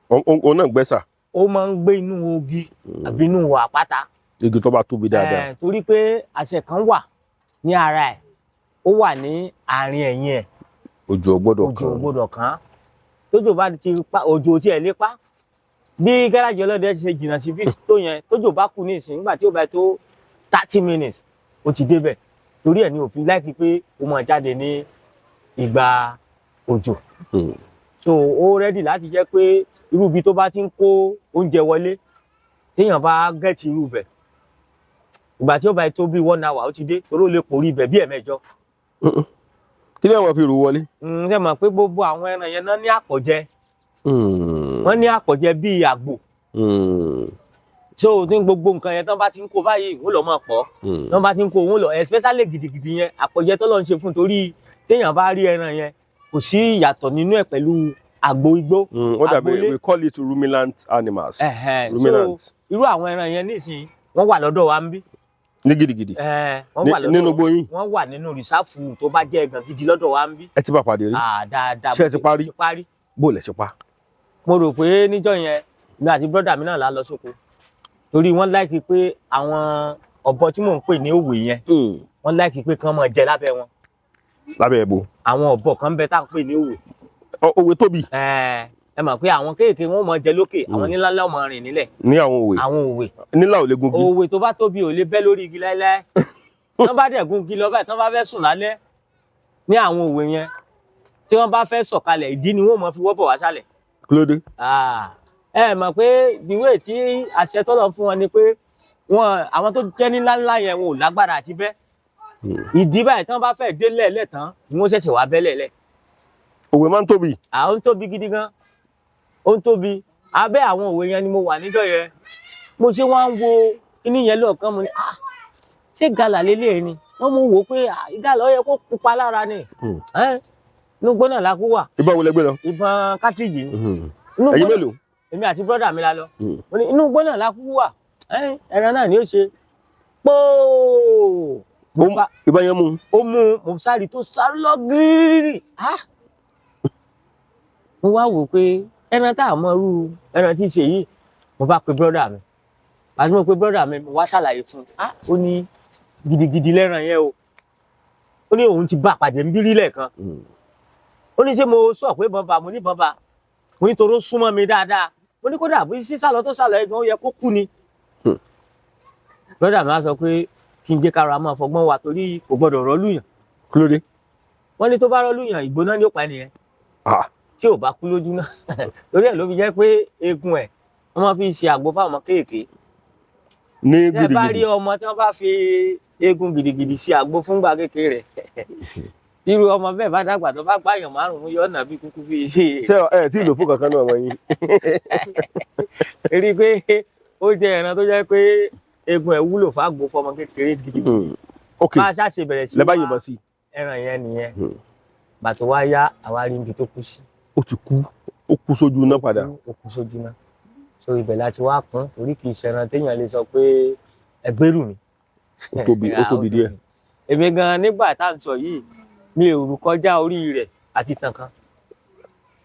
Òun náà gbẹ́sà? Ó máa ń gbé inú ogi àbí inú àpáta. Igi tó bá tóbi dáadáa. Torí pé àṣẹ kan wà ní ara ẹ̀, ó wà ní àárín ẹ̀yìn ẹ̀. Òjò ò gbọ́dọ̀ Òjò ò kàn. gbọ́dọ̀ kàn án. Tójò bá ti pa, òjò tí ẹ̀ lé pa. Bí gáràjì ọlọ́dẹ ṣe jìnnà sí bí tó yẹn, tójò bá kú ní ìsìn, nígbà tí ó bá tó 30 minutes, ó ti débẹ̀. Torí ẹ̀ ní òfin láìpẹ́ pé ó máa jáde ní ìgbà òjò. So ó ready láti jẹ́ pé irú ibi tó bá ti ń kó oúnjẹ wọlé, téèyàn bá get irú bẹ̀, ìgbà tí ó bá tó bí 1 hour, ó ti dé, torí ó lè pòrí ibẹ̀ bí ẹ̀mẹ́jọ. Kí ni àwọn fi rò wọlé? Ṣe mọ̀ pé gbogbo àwọn ẹran yẹn náà ní àpọ̀jẹ. Wọ́n ní àpọ̀jẹ bíi àgbò. So ní gbogbo nǹkan yẹn, tán bá ti ń kó báyìí, wọ́n lọ máa pọ̀. Tán bá ti ń kó, wọ́n lọ, especially gidigidi yẹn, àpọ̀jẹ tó lọ ń ṣe fún, torí téèyàn bá rí ẹran yẹn, kò sí ìyàtọ̀ nínú ẹ̀ pẹ̀lú àgbo igbó. Ó dàbí Agboolé. we call it ruminant animals. So Ruminant. irú àwọn ẹran yẹn nísìnyí, wọ́n wà lọ́dọ̀ wa ń bí. Ní gidigidi? Wọ́n wà lọ́dọ̀. Nínú gbóyìn? Wọ́n wà nínú reserve tó bá jẹ́ ẹ̀gàn gidi lọ́dọ̀ wa ń bí. Ẹ ti bá pàdé rí? Ah, dáadáa. Ṣé ẹ ti parí? Ti parí. Bó lẹ ṣe pa? Mo rò pé níjọ́ yẹn, mi àti brother mi náà la lọ sóko, torí wọ́n like pé àwọn ọ̀bọ tí mò ń pè ní òwè yẹn, wọ́n like pé kán máa jẹ lábẹ́ wọn. Lábẹ́ ẹ̀bò? Àwọn ọ̀bọ kan bẹ tá à ń pè ní òwè. Òwe tóbi. Ẹ mọ̀ pé àwọn kéèké wọn máa jẹ lókè, àwọn níláńlá wọn máa rìn nílẹ̀. Ní àwọn òwe? Àwọn òwe. Nílà ò lè gungi. Òwe tó bá tóbi ò lè bẹ́ lórí igi láéláé. Tán bá dẹ̀ gun igi lọ báyìí, tán bá fẹ́ sùn lálẹ́ ní àwọn òwe yẹn, tí wọ́n bá fẹ́ sọ̀kalẹ̀, ìdí ni wọ́n máa fi wọ́ bọ̀ wá sálẹ̀. Kí ló dé? Ah, ẹ mọ̀ pé ìwé tí àṣẹ tọ́lọ̀ fún wọn ni pé wọn, àwọn tó jẹ́ ní ńláńlá yẹn, wọn ò lágbára àti bẹ́ ìdí báyìí. Tán bá fẹ́ dé lẹ́ẹ̀lẹ́ tán ni wọ́n ṣẹ̀ṣẹ̀ wá bẹ́ lẹ́ẹ̀lẹ́. Òwe máa ń tóbi. À, ó ń tóbi gidi gan, ó ń tóbi. Abẹ́ àwọn òwe yẹn ni mo wà níjọ́ yẹn. Mo ṣe wá ń wo kíní yẹn lọ́ọ̀kan, mo ní, "Ah, ṣé gàlà lélẹ̀ ni?" Wọ́n mú wò ó pé, ah, ìgalà ó yẹ kó pupa lára ni. Inú gbóná la kó wà. Ìbọn wo lẹ gbé lọ? Ìbọn cartridge ni. Inú Ẹ̀yin gbóná- mélòó? Èmi àti brother mi la lọ. Mo ní inú gbóná la kú wà. Ẹran náà ni ó ṣe póò. Mo bá Ìbọn yẹn mú un? Ó mú un. Mo sáré tó sáré lọ gírírí. Ah, mo wá wò pé ẹran tá a mọ irú ẹran tí ń ṣe yìí. Mo bá pe brother mi. Àti mo pe brother mi, mo wá ṣàlàyé fún un. Ah, ó ní gidigidi lẹ́ran yẹn o. Ó ní òun ti bá a pàdé ń bírí lẹ́ẹ̀kan. Ó ní ṣé mo sọ pé bọ́n ba? Mo ní bọ́n ba. Mo ní toró súnmọ́ mi dáadáa. Mo ní kódà bí sísàlọ tó sàlọ yẹn gan, ó yẹ kó kú ni. Brother mi á sọ pé kí n jẹ́ kára máa fọgbọ́n wa, torí kò gbọ́dọ̀ rọ́ọ̀lù yàn. Kí ló dé? Wọ́n ní tó bá rọ́ọ̀lù yàn, ìgbóná ni ó pa ẹnìyẹn Ah, tí ò bá kú lójú náà. Torí ẹ̀ ló fi jẹ́ pé eegun ẹ̀, wọ́n máa fi ṣe àgbo fáwọn ọmọ kéèké. Ní Tẹ́ ẹ bá rí gidigidi? ọmọ tí wọ́n bá fi eegun gidigidi ṣe àgbo fúngbà kékeré rẹ̀, tírú ọmọ bẹ́ẹ̀ bá dàgbà, tó bá gbàyàn márùn-ún, yóò nà bí kúkú bí. Ṣé ẹ tí ì lò fún kankan náà wọ̀nyí? Rí i pé ó jẹ́ ẹran tó jẹ́ pé eegun ẹ̀ wúlò fágbo fọmọ kékeré gidi. Ok. Bá a ṣáà ṣe bẹ̀rẹ̀ sí Lẹ bá wá yìnbọn sí i? ẹran yẹn nìyẹn. Bàtò wá yá, àwa rí ibi tó kú sí. Ó ti kú, ó kú sójú iná padà? Ó kú sójú náà. So ibẹ̀ láti wá kún, torí kì í ṣẹran téèyàn lè sọ pé ẹgbẹ́rù mi. Ó tóbi, ó tóbi díẹ̀. Èmi gan nígbà tá à ń sọ yìí, mi ò rù kọjá orí rẹ̀ àti tàn kan.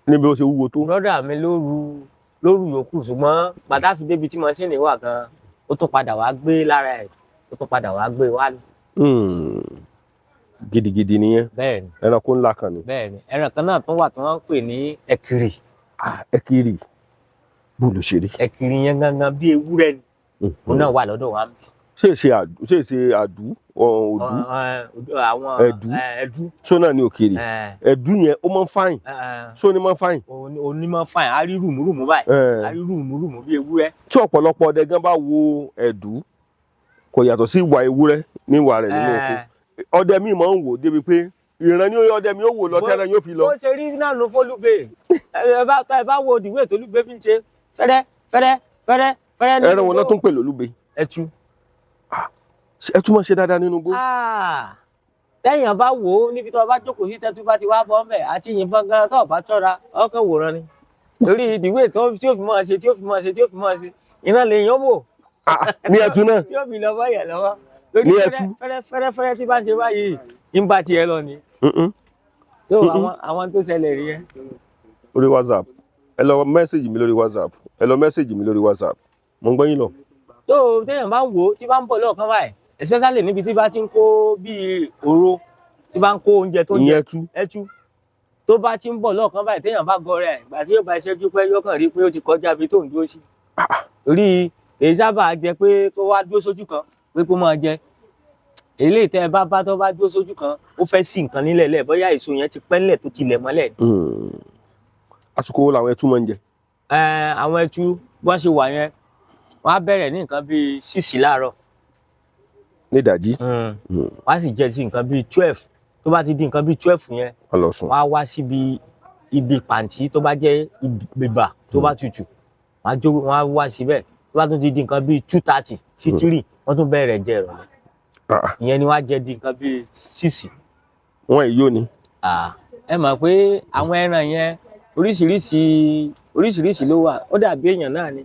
Níbi ó ṣe wúwo tó? Brother mi ló ru lóru yòókù, ṣùgbọ́n gbàtà fi débi tí machine wà gan, ó tún padà wá gbé lára ẹ̀, ó tún padà wá gbé wá ní. Gidigidi nìyẹn. Bẹ́ẹ̀ ni. Ẹranko ńlá kan ni. Bẹ́ẹ̀ ni. Ẹran kan náà tún wà tí wọ́n ń pè ní ẹ̀kìrì. Ah, ẹkìrì, bó ló ṣe rí? Ẹ̀kìrì yẹn gangan bí ewúrẹ́ ni. Òun náà wà lọ́dọ̀ wa. Ṣé èsè àdú, ṣé èsè àdú, òdú? Àwọn Ẹ̀dú. Ẹ̀dú. Ṣó náà ní òkèèrè ẹ̀dú yẹn, ó máa ń fáyìn? Ṣó ni máa ń fáyìn? Onímọ̀ fàyàn á rí rùmùrùmù báyìí, á rí rùmùrùmù bí ewúrẹ́. Tí ọ̀pọ̀lọpọ̀ ọdẹ gan bá wo ẹ̀dú, kò yàtọ̀ sí ìwà ewúrẹ́ níwà rẹ̀ nínú oko. Ọdẹ míì máa ń wò débi pé ìran ni ọdẹ mi ó wò lọ tẹ́lẹ̀ yóò fi lọ. Bó ṣe rí náà ló fọlùgbé. Ẹ bá wo ìdìwé tó lùgbé fi ń ṣe fẹ́rẹ́ fẹ́rẹ́ fẹ́rẹ́ fẹ́rẹ́ nínú Ẹran wọn náà igbó. tó ń pè lólúbe? Ẹtu. Ṣé ẹ túmọ̀ ṣe dáadáa nínú igbó? Ah, tẹ́yàn bá wò ó níbi tó o bá jókòó sí, tẹ́tú bá ti wá bọ́ mẹ́ àti yìnbọn gan, tó o bá tọ́ra ọkàn wòran ni, torí ìdìwé tó tí ó fi máa ṣe, tí ó fi máa ṣe, tí ó fi máa ṣe iná lèèyàn wò. Ah, ní ẹtu náà? Tí ó fi lọ báyà lọ́wọ́ torí Ní fẹ́rẹ́ ẹtu. fẹ́rẹ́ fẹ́rẹ́ fẹ́rẹ́ tí bá ń ṣe báyìí ń bá tiẹ̀ lọ ni. So àwọn tó ṣẹlẹ̀ rí yẹn. Lórí WhatsApp, ẹ lọ message mi lórí WhatsApp, ẹ lọ message mi lórí WhatsApp. Mo ń gbọ́ yín lọ. Tó o téèyàn bá ń wò ó tí bá ń bọ̀ lọ́ọ̀kan báyìí, especially níbi tí bá ti ń kó bíi òro, tí bá ń kó oúnjẹ tó ń jẹ. Ìyẹn ẹtu? Ẹtu. Tó bá ti ń bọ̀ lọ́ọ̀kan báyìí, téèyàn bá gọ rẹ̀, ìgbà tí yóò bá iṣẹ́ dúpẹ́, yóò kàn rí pé ó ti kọjá ibi tó ń dúró sí, torí èyí sábà jẹ pé kó wá dúró sójú kan pé kó máa jẹ. Eléyìí tẹ́ ẹ bá tó bá dúró sójú kan, ó fẹ́ sí nǹkan nílẹ̀ lẹ̀, bóyá èso yẹn ti pẹ́ nílẹ̀ tó tilẹ̀ mọ́lẹ̀. Àsìkò wo làwọn ẹtu máa ń jẹ? Àwọn ẹtu bọ́n ṣe wà yẹn, wọ́n á bẹ̀rẹ̀ ní nǹkan bíi 6 láàárọ̀. Ní ìdájí? Wọ́n á sì jẹ sí nǹkan bíi 12. Tó bá ti di nǹkan bíi 12 yẹn, Wọ́n lọ sùn. wọ́n á wá síbi ibi pàǹtí tó bá jẹ́ ibà tó bá tutù, wọ́n á jó, wọ́n á wá síbẹ̀. Tó bá tún ti di nǹkan bíi 2:30 sí 3, wọ́n tún bẹ̀rẹ̀ jẹ ìrọ̀lẹ́. Ìyẹn ni wọ́n á jẹ di nǹkan bíi 6. Wọ́n èyí ò ní. Ah, ẹ mọ̀ pé àwọn ẹran yẹn, oríṣiríṣi oríṣiríṣi ló wà. Ó dàbí èèyàn náà ni.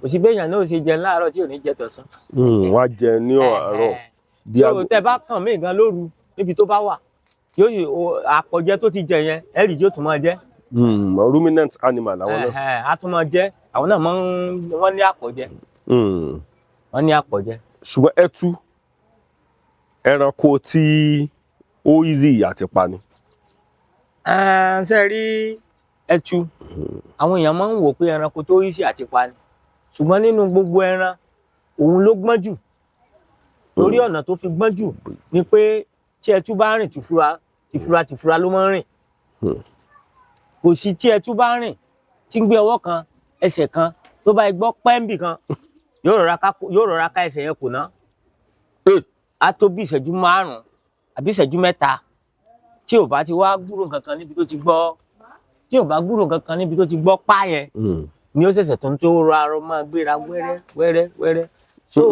Kò sí bí èèyàn náà ò ṣe jẹun láàárọ̀ tí ò ní jẹ tọ̀sán. Wọ́n á jẹ ní àárọ̀ di So aago. tẹ bá kàn mí gan lóru níbi tó bá wà, yóò yí àpọ̀jẹ tó ti jẹ yẹn, ẹ̀rì yóò tún máa jẹ. Ruminant animal làwọn náà. Ẹ̀hẹ̀n, á tún máa jẹ. Àwọn náà máa ń wọ́n ní àpọ̀jẹ. Wọ́n ní àpọ̀jẹ. Ṣùgbọ́n ẹtu, ẹranko tí ó easy àti pa ni? Ṣe rí ẹtu, àwọn èèyàn máa ń wò pé ẹranko tó rí sí àti pa ni, ṣùgbọ́n nínú gbogbo ẹran, òun ló gbọ́n jù, torí ọ̀nà tó fi gbọ́n jù ni pé tí ẹtu bá rìn, tìfura tìfura tìfura ló máa ń rìn. Kò sí tí ẹtu bá rìn tí ń gbé ọwọ́ kan ẹsẹ̀ kan, tó bá gbọ́ pẹ́ńbì kan, yóò rọra ká ẹsẹ̀ yẹn kò ná. Á tó bí ìṣẹ́jú 5 àbí ìṣẹ́jú 3 tí ò bá ti wá gbúrò kankan níbi tó ti gbọ́, tí ò bá gbúrò kankan níbi tó ti gbọ́ pá yẹn ni ó ṣẹ̀ṣẹ̀ tó ń tó rọra máa gbéra wẹ́rẹ́ wẹ́rẹ́ wẹ́rẹ́. So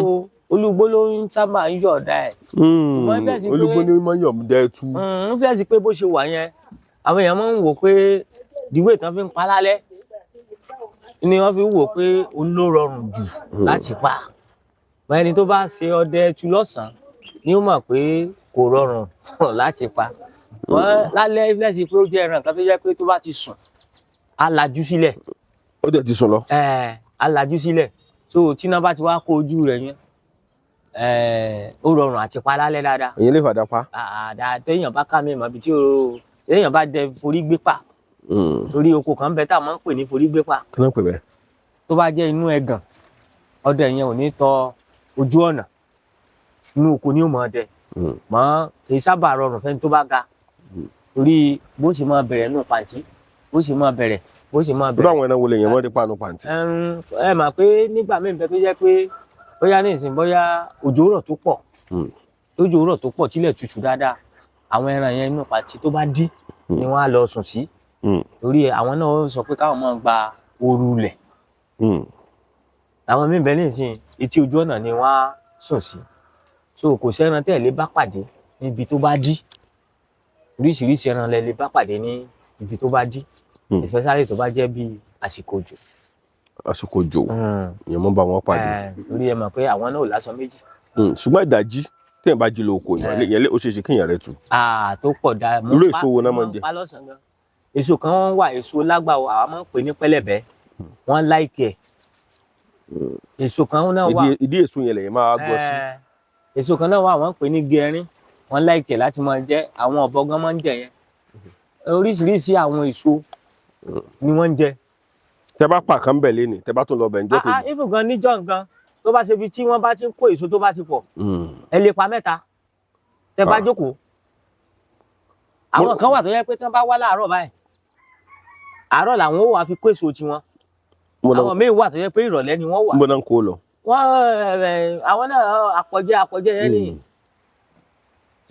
olúgbó ló ń sábà ń yọ̀ọ̀dá ẹ̀. Ṣùgbọ́n fẹ́ sí pé- Olúgbó ní mọ̀ yọ̀ dẹ́ ẹtu. Ń fẹ́ sí pé bó ṣe wà yẹn, àwọn èèyàn máa ń wò pé ìdíwé tán fi ń pa lálẹ́ ni wọ́n fi ń wò pé òun ló rọrùn jù láti pa. Mọ ẹni tó bá ṣe ọdẹ ẹtu lọ́sàn-án ni ó mọ̀ pé kò rọrùn láti pa wọ́n lálẹ́. Lẹ́sìn pé ó jẹ́ ẹran kan tó jẹ́ pé tó bá ti sùn, á lajú sílẹ̀. Ó dẹ̀ ti sùn lọ. Ẹ̀, á lajú sílẹ̀. So tíná bá ti wá kó ojú rẹ̀ yẹn, ó rọrùn àti pa lálẹ́ dáadáa. Èyí lè fàdá pa. Àdá téèyàn bá ká mi mọ̀ ibi tí o téèyàn bá dẹ forí gbé pa, torí oko kan bẹ tá a máa ń pè ní forí gbé pa. Kí ló ń pè bẹ́ẹ̀? Tó bá jẹ́ inú ẹ̀gàn, ọdẹ yẹn ò ní tọ ojú ọ̀nà, inú oko ni ó mọ̀ ọdẹ mọ́. Kì í sábà rọrùn fẹ́ni tó bá ga, torí bó ṣe máa bẹ̀rẹ̀ nù pàǹtí, bó ṣe máa bẹ̀rẹ̀, bó ṣe máa Irú bẹ̀rẹ̀. àwọn ẹran wo lè yẹn mọ́ dípa nu pàǹtí? Ẹ mà pé nígbà míì bẹ tó jẹ́ pé bóyá ní ìsìn, bóyá òjò rọ̀ tó pọ̀, tójò rọ̀ tó pọ̀, tílẹ̀ tutù dáadáa, àwọn ẹran yẹn, inú pàǹtí tó bá dí ni wọ́n á lọ sùn sí, torí àwọn náà sọ pé káwọn máa gba ooru lẹ̀. Àwọn míì bẹ ní ìsìn, etí ojú ọ̀nà ni wọ́n á sùn sí. So kò sẹ́ran tẹ́ ẹ̀ lè bá pàdé níbi tó bá dí. Oríṣiríṣi ẹran lẹ lè bá pàdé ní ibi tó bá dí, especially tó bá jẹ́ bí àsìkò òjò. Àsìkò òjò, èèyàn mọ́ bá wọn pàdé. Torí ẹ mọ̀ pé àwọn náà ò láṣọ méjì. Ṣùgbọ́n ìdájí, téèyàn bá jí lọ oko, èèyàn lè ó ṣeé ṣe kéèyàn rẹ̀ tù. Ah, tó pọ̀ dáa. Irú èso wo náà máa ń jẹ? Pa lọ́sàn-án gan. Èso kan wọ́n wà, èso lágbà o, àwa máa ń pè ní pẹlẹbẹ. Wọ́n like ẹ̀. Èso kan náà wà. Ìdí èso yẹn lèyàn máa gbọ́ sí. Èso kan náà wà, wọ́n ń pè ní gẹrin. Wọ́n like ẹ̀ láti máa jẹ. Àwọn ọ̀bọ gan máa ń jẹ yẹn. Oríṣiríṣi àwọn èso ni wọ́n ń jẹ. Tẹ bá pa kan bẹ̀ léni, tẹ bá tún lọ bẹ̀ ńjọ́ Ah, ah, kejì. Even gan níjọ́ gan Tó bá ṣe ibi tí wọ́n bá ti ń kó èso tó bá ti pọ̀, ẹ lè pa mẹ́ta tẹ bá jókòó. Àwọn kan wà tó yẹ pé tí wọ́n bá wá láàárọ̀ báyìí, àárọ̀ làwọn ó wà fi kó èso tiwọn. Àwọn míì wà tó yẹ pé ìrọ̀lẹ́ ni wọ́n wà. Mo náà ń kó lọ. Wọ́n àwọn náà àpọ̀jẹ àpọ̀jẹ yẹn nìyí.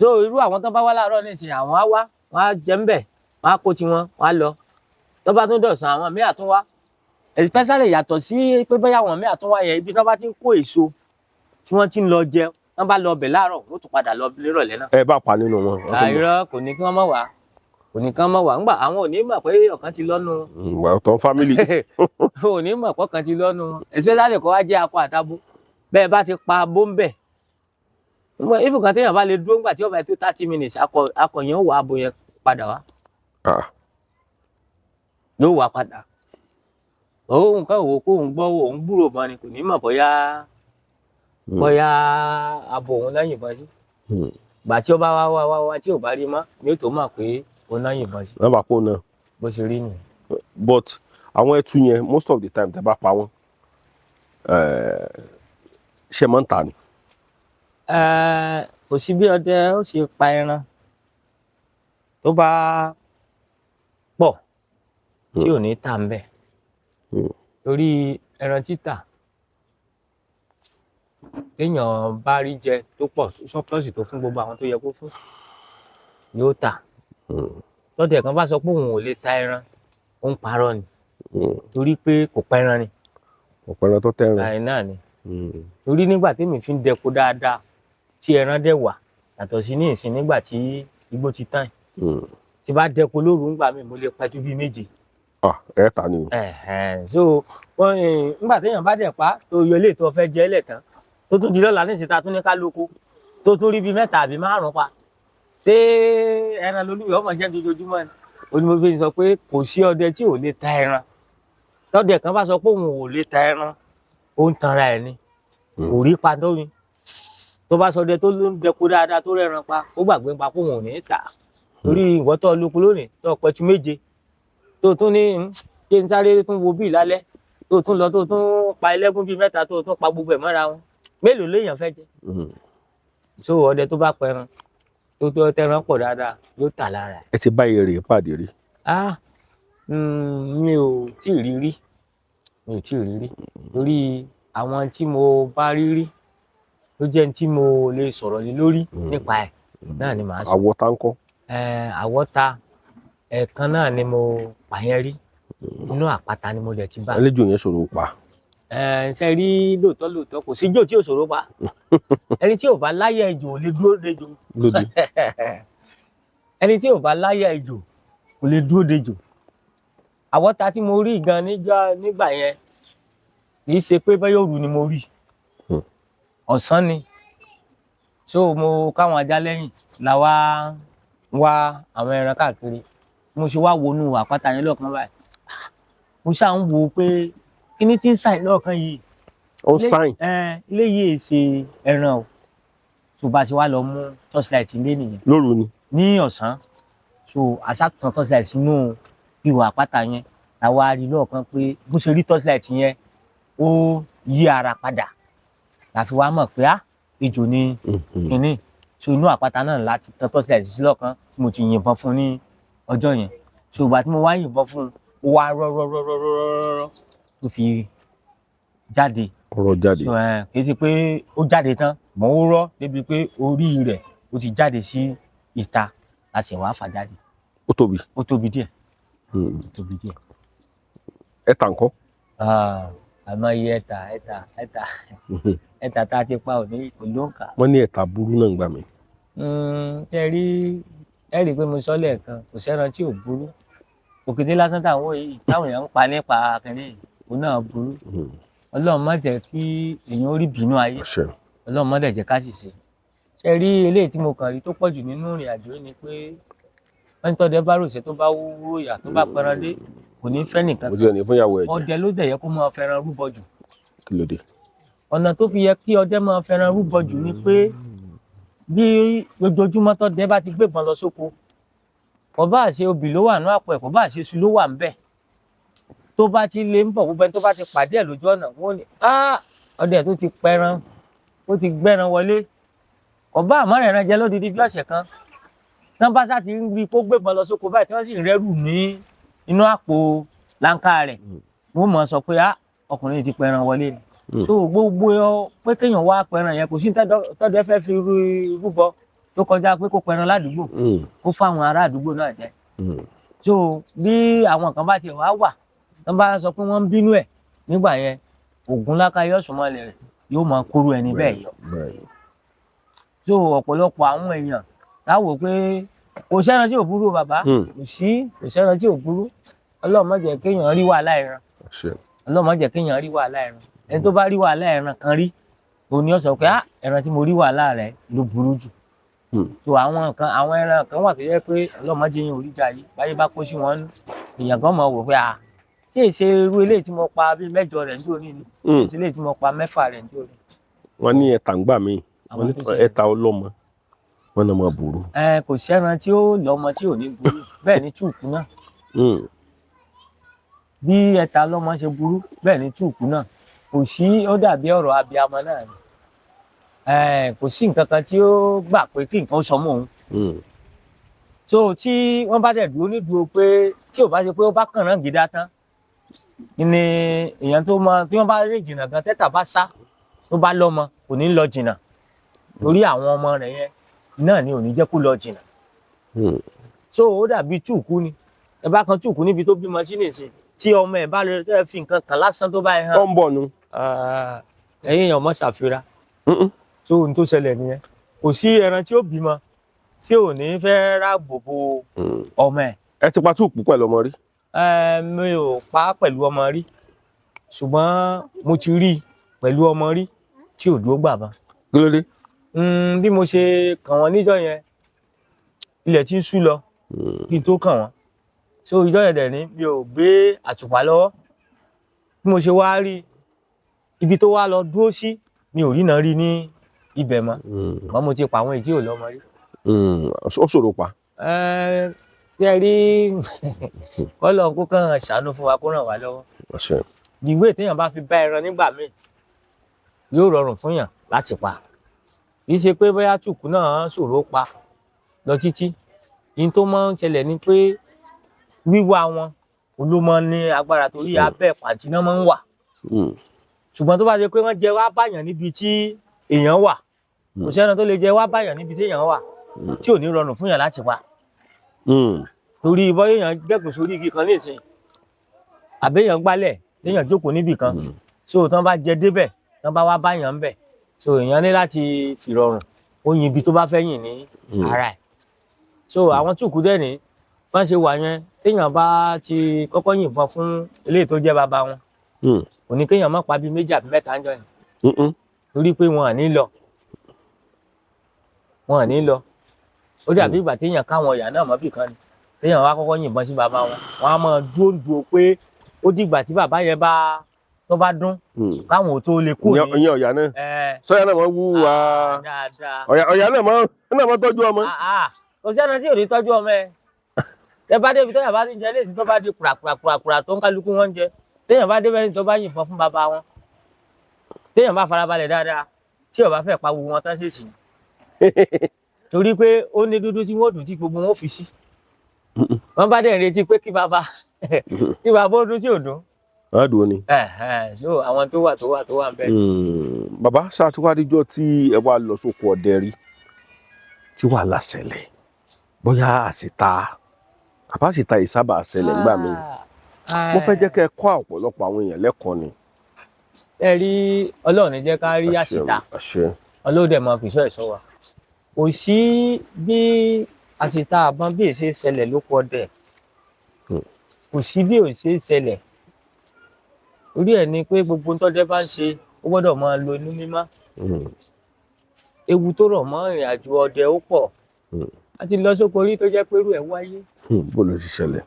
So irú àwọn tó bá wá láàárọ̀ nísìnyí, àwọn á wá, wọ́n á jẹ ńbẹ̀, wọ́n á kó tiwọn, wọ́n á lọ. Tó bá tún dọ̀sán, àwọn míì àtún wá, especially yàtọ̀ sí pé bóyá àwọn míì àtún wá yẹn, ibi tó bá ti ń kó èso tí wọ́n ti ń lọ jẹ, wọ́n bá lọ bẹ̀ láàárọ̀, wọ́n tún padà lọ nírọ̀lẹ́ náà. Ẹ bá pa nínú wọn. Àìrọ́, kò ní kí wọ́n mọ̀ wá, kò ní kí wọ́n mọ̀ wá ńgbà àwọn ò ní mọ̀ pé ọ̀kan ti lọ́nu. Ọ̀tọ̀ family. Ò ní mọ̀ pé ọ̀kan ti lọ́nu, especially kó wá jẹ́ akọ àtabo. Bẹ́ẹ̀ bá ti pa abó ń bẹ̀, ìfúnkan téèyàn bá lè dúró ńgbà tí ó bá tó 30 minutes, akọ yẹn ó wà, abo yẹn padà wá, yóò wá padà. Òun kan wò kó òun gbọ́, òun gbúrò bọ́n ni, kò ní mọ̀ bóyá abo òun náà yìnbọn sí. Gbà tí ó bá wá wá wá wá tí ò bá rí mọ́ ni ó tó mọ̀ pé òun náà yìnbọn sí. Wọ́n bá kó náà. Bó ṣe rí nìyẹn. But àwọn ẹtu yẹn, most of the time tẹ́ bá pa wọ́n, ṣe máa ń tà ní? Kò sí bí ọdẹ ó ṣe pa ẹran tó bá pọ̀ tí ò ní tà ń bẹ̀, torí ẹran títà, téèyàn bá rí jẹ tó pọ̀, surplus tó fún gbogbo àwọn tó yẹ kó fún, yóò tà. Tọ́dẹ̀ kan bá sọ pé òun ò lè ta ẹran, ó ń parọ́ ni, torí pé kò pẹran ni. Ọ̀pọ̀ ẹran tó tẹran. Àì náà ni. Torí nígbà tèmi fi ń dẹko dáadáa tí ẹran dẹ̀ wà, yàtọ̀ sí ní ìsìn nígbà tí igbó ti tán, tí bá dẹko lóru ńgbà mi, mo lè pẹjú bíi 7. Ẹ ta ni o. So wọ́n nígbà téèyàn bá dẹ̀ pa tó yọ ilé tó fẹ́ jẹ́ lẹ̀ tán, tó tún di lọ́la ní ìsìn, ta tún ní ká lóko, tó tún rí bíi mẹ́ta àbí márùn-ún pa, ṣé ẹran lolúwẹ̀ ọmọ jẹ́ dojoojúmọ́ ni? Onímọ̀ fi sọ pé kò sí ọdẹ tí ò lè ta ẹran. Tọ́dẹ kan bá sọ pé òun ò lè ta ẹran, ó ń tanra ẹ̀ ni, kò rí pa tó ni. Tó bá sọdẹ tó ló ń dẹko dáadáa tó rẹran pa, ó gbàgbé pa pé òun ò ní tà, torí ìwọ tó lóko lónìí tó pẹtu 7, tó tún ní kí n sáré tún wo bíi lálẹ́, tó tún lọ tó tún pa ẹlẹ́gún bíi mẹ́ta, tó tún pa gbogbo ẹ̀ mọ́ra wọn, mélòó léèyàn fẹ́ jẹ? So ọdẹ tó bá pẹran tó tẹran pọ̀ dáadáa, yóò tà lára ẹ̀. Ẹ ti bá èrè pàdé rí? Ah, mi ò tí ì rí rí, mi ò tí ì rí rí, torí àwọn tí mo bá rí rí ló jẹ́ ní tí mo lè sọ̀rọ̀ lé lórí nípa ẹ̀ náà ni màá sọ. Àwọ̀ táńkọ́? Àwọ̀ta, ẹ̀ẹ̀kan náà ni mo pààyàn rí. Inú àpáta ni mo dẹ̀ ti bá. Àlejò yẹn ṣòro pa. Ṣe rí, lóòótọ́ lóòótọ́, kò síjò tí ò ṣòro pa. Ẹni tí ò bá láyà ejò ò lè dúró dejò. Lóde. Ẹni tí ò bá láyà ejò kò lè dúró dejò. Àwọ̀ta tí mo rí gan nígbà yẹn, kì í ṣe pé bẹ́ẹ̀ òru ni mo rí, ọ̀sán ni. So mo káwọn ajá lẹ́yìn la wá wá àwọn ẹran káàkiri. Mo ṣe wá wọnú àpáta yẹn lọ́ọ̀kan báyìí, mo ṣáà ń wo pé kíní tí ń sàn lọ́ọ̀kan yìí. Ó ń sáìn. Ilé yìí ṣe ẹran o. Tó bá ṣe wá lọ mú torchlight ilé nìyẹn. Lóru ni? Ní ọ̀sán. So àṣà tan torchlight sínú ihò àpáta yẹn, làwa rí lọ́ọ̀kan pé bó ṣe rí torchlight yẹn, ó yí ara padà, láfi wá mọ̀ pé á ejò ni kínní. So inú àpáta náà láti tan torchlight sí lọ́ọ̀kan tí mo ti yìnbọn fún ní ọjọ́ yẹn. So ìgbà tí mo wá yìnbọn fún un, ó wá rọ́ rọ́ rọ́ rọ́ rọ́ rọ́ rọ́ tó fi jáde. Ọ̀rọ̀ jáde. So kì í ṣe pé ó jáde tán mọ́, ó rọ́ débi pé orí rẹ̀ ó ti jáde sí ìta, a sì wá fà jáde. Ó tóbi? Ó tóbi díẹ̀. Ó tóbi díẹ̀. Ẹ̀ta ńkọ́? Àmọ́ iye ẹ̀ta ẹ̀ta ẹ̀ta ẹ̀ta tá a ti pa òní kò ló ń kà. Wọ́n ní ẹ̀ta burú náà ń gbà mí. Ṣe rí, ẹ rí i pé mo sọ lẹ́ẹ̀kan, kò sẹ́ran tí ò burú. Òkété lásán táwọn yìí táwọn èèyàn ń pa nípa kínní, òun náà burú. Ọlọ́run má jẹ́ kí èèyàn ó rí bínú ayé. Àṣẹ. Ọlọ́run má dẹ̀ jẹ́ ká sì ṣe. Ṣe rí, eléyìí tí mo kàn rí tó pọ̀ jù nínú ìrìn àjò yìí ni pé wọ́n ní tọ́dẹ bá ròṣẹ́, tó bá wúwo ìyà, tó bá pẹran dé, kò ní fẹ́ nìkan. Mo ti rẹ̀ ní fún ìyàwó ẹ̀ jẹ. Ọdẹ ló dẹ̀ yẹ kó máa fẹ́ràn rúbọ jù. Kí ló dé? Ọ̀nà tó fi yẹ kí ọdẹ máa fẹ́ràn rúbọ jù ni pé bí ojoojúmọ́ tọ́dẹ bá ti gbébọn lọ sóko, kò bá ṣe obì ló wà ní àpò ẹ̀, kò bá ṣe iṣu ló wà ń bẹ̀, tó bá ti lè ń bọ̀, gbogbo ẹni tó bá ti pàdé ẹ̀ lójú ọ̀nà, wọ́n ní, "Ah, Ọdẹ tó ti pẹran, ó ti gbẹ́ran wọlé, ọba àmọ́ rẹ̀ ran jẹ lódidi bí ọ̀sẹ̀ kan, tán bá sá ti ń rí kó gbébọn lọ sóko báyìí, tí wọ́n sì ń rẹ́rù ní inú àpò láńkà rẹ̀, wọ́n mọ̀ sọ pé ah, ọkùnrin ti pẹran wọlé ni. So gbogbo ọ pé kéèyàn wá pẹran yẹn, kò sí tọ́dọ̀ fẹ́ fi rúbọ tó kọjá pé kó pẹran ládùúgbò, kó fáwọn ará àdúgbò náà jẹ. So bí àwọn kan bá tiẹ̀ wá wà, tán bá sọ pé wọ́n ń bínú ẹ̀ nígbà yẹn, ògùn lákàyè ọ̀sùnmọ̀lẹ̀ rẹ̀ yóò máa kóró ẹni bẹ́ẹ̀ yọ. So ọ̀pọ̀lọpọ̀ àwọn èèyàn táwò pé kò sẹ́ran tí ò burú o bàbá, kò sí, kò sẹ́ran tí ò burú. Ọlọ́run má jẹ́ kéèyàn rí wàhálà ẹran. Ọlọ́run má jẹ́ kéèyàn rí wàhálà ẹran. Ẹni tó bá rí wàhálà ẹran kan rí, òun ni ó sọ pé ah, ẹran tí mo rí wàhálà rẹ̀ ló burú jù. So àwọn kan, àwọn ẹran kan wà tó yẹ pé Ọlọ́run má jẹ́ èèyàn orí jà yìí, báyé bá kó sí wọn nú, èèyàn kan mọ̀ wò pé ah, tí èsè irú eléyìí tí mo pa bíi 8 rẹ̀ ní òní ni, tí èsè eléyìí tí mo pa 6 rẹ̀ ní òní. Wọ́n ní ẹ̀ta ń gbà mí, wọ́n ní ẹ̀ta ọlọ́mọ, wọ́n náà máa burú. Ẹ kò sẹ́ran tí ó lọ́mọ tí ò ní burú, bẹ́ẹ̀ ni túùkù náà. Bí ẹ̀ta lọ́mọ ṣe burú, bẹ́ẹ̀ ni túùkù náà. Kò sí, ó dàbí ọ̀rọ̀ abiyamọ náà ni. Kò sí nǹkan kan tí ó gbà pé kí nǹkan ó sọmọ òun. So tí wọ́n bá dẹ̀ dúró nídúró pé tí ò bá ṣe pé ó bá kàn náà gidá tán ni èèyàn tó mọ, tí wọ́n bá rìn jìnnà gan, tẹ́tà bá sá tó bá lọ́mọ, kò ní lọ jìnnà, torí àwọn ọmọ rẹ̀ yẹn náà ni ò ní jẹ́ kó lọ jìnnà. So ó dàbí túùkú ni. Ẹ bá kan túùkú níbi tó bímọ sí nìsín, tí ọmọ ẹ bá lọ tẹ́ fi nǹkan kan lásán tó bá ẹ hàn, ó ń bọ̀ nu. Ẹ̀yin èèyàn mọ́ ṣàfihàn. So ohun tó ṣẹlẹ̀ nìyẹn. Kò sí ẹran tí ó bímọ tí ò ní fẹ́ rà bòbò ọmọ ẹ̀. Ẹ ti pa túùkú pẹ̀lú ọmọ rí? Mi ò pa á pẹ̀lú ọmọ rí, ṣùgbọ́n mo ti rí i pẹ̀lú ọmọ rí tí ò dúró gbà bá. Kí ló dé? Bí mo ṣe kàn wọ́n níjọ́ yẹn, ilẹ̀ tí ń ṣú lọ kí n tó kàn wọ́n. So ìjọ́ yẹn dẹ̀ ni mi ò gbé àtùpà lọ́wọ́. Bí mo ṣe wá rí ibi tó wá lọ dúró sí, mi ò rí náà rí ní ibẹ̀ mọ́. Mọ́ mo ti pa àwọn èyí tí ò lọ́mọ rí. Ó ṣòro pa. Tí ẹ rí, Ọlọ́run kó kàn ṣàánú fún wa, kó ràn wá lọ́wọ́. Ìwé téèyàn bá fi bá ẹran nígbà míì yóò rọrùn fún yàn láti pa. Kì í ṣe pé bóyá tùkú náà ṣòro pa lọ títí. Ihun tó máa ń ṣẹlẹ̀ ni pé wíwá wọn ló máa ń ní agbára, torí abẹ́ pàǹtí náà máa ń wà. Ṣùgbọ́n tó bá ṣe pé wọ́n jẹ wá báyàn níbi tí èèyàn wà, kò sẹ́ran tó lè jẹ wá báyàn níbi tí èèyàn wà tí ò ní rọrùn fún yàn láti pa. Torí bóyá èèyàn gbẹ̀gùn sórí igi kan nísìn, àbẹ́yàn gbálẹ̀ téèyàn jókòó níbì kan, so tán bá jẹ débẹ̀, tán bá wá báyàn ńbẹ̀, so èèyàn ní láti fìrọ̀rùn ó yin ibi tó bá fẹ́ yìn ní ara ẹ̀. So àwọn túùkú dẹ̀ ní bọ́n ṣe wà yẹn, téèyàn bá ti kọ́kọ́ yìnbọn fún eléyìí tó jẹ́ bàbá wọn, kò ní kéèyàn má pa bíi 2 àbí 3 ńjọ́ yẹn, torí pé wọn à ní lọ, wọn à ní lọ. Ó dàbí ìgbà téèyàn káwọn ọ̀yà náà mọ́bì kan ni, téèyàn wá kọ́kọ́ yìnbọn sí bàbá wọn, wọn á máa dúró dúró pé ó dìgbà tí bàbá yẹn bá tó bá dún káwọn ò tó lè kúrò ní. Ìyẹn ọ̀yà náà, sọ́yà náà máa wú wa, ọ̀yà náà máa tọ́jú ọmọ. Kò sẹ́ni tí ò ní tọ́jú ọmọ ẹ. Ẹ bá débi téèyàn bá ti jẹ léèsì, tó bá di kùràkùràkùrà tó ń kálukú wọn jẹ, téèyàn bá débẹ̀ ní tó bá yìnbọn fún bàbá wọn, téèyàn bá farabalẹ̀ dáadáa, tí ó bá fẹ́ pa gbogbo wọn tán ṣèṣì, torí pé ó ní dúdú tí wọ́n dùn tí gbogbo wọn fi sí. Wọ́n bá dẹ̀ ń retí pé kí bàbá ó dún tí ò dún. Wọ́n á dùn ni. So àwọn tó wà tó wà tó wà ń bẹ. Bàbá, ṣáàtúwádìjọ́ tí ẹ wá lọ sóko ọdẹ rí tí wàhálà ṣẹlẹ̀, bóyá àṣìta àbá àṣìta yìí sábà ṣẹlẹ̀ nígbà míì, mo fẹ́ jẹ́ kẹ́ ẹ kọ́ ọ̀pọ̀lọpọ̀ àwọn èèyàn lẹ́kọ̀ọ́ ni. Ẹ rí, Ọlọ́run ní jẹ́ ká rí àṣìta, Ọlọ́run dẹ̀ máa fìṣọ́ ẹ̀ṣọ́ wa. Kò sí bí àṣìta àbọ̀n bí èsè ṣẹlẹ̀ lóko ọdẹ, kò sí bí èsè ṣẹlẹ̀. Orí ẹ̀ ni pé gbogbo tọ́dẹ bá ń ṣe, ó gbọ́dọ̀ máa lo inú mímọ́. Ewu tó rọ̀ mọ́ ìrìn àjò ọdẹ ó pọ̀. A ti lọ sóko orí tó jẹ́ pé irú ẹ̀ wáyé. Bó ló ti ṣẹlẹ̀?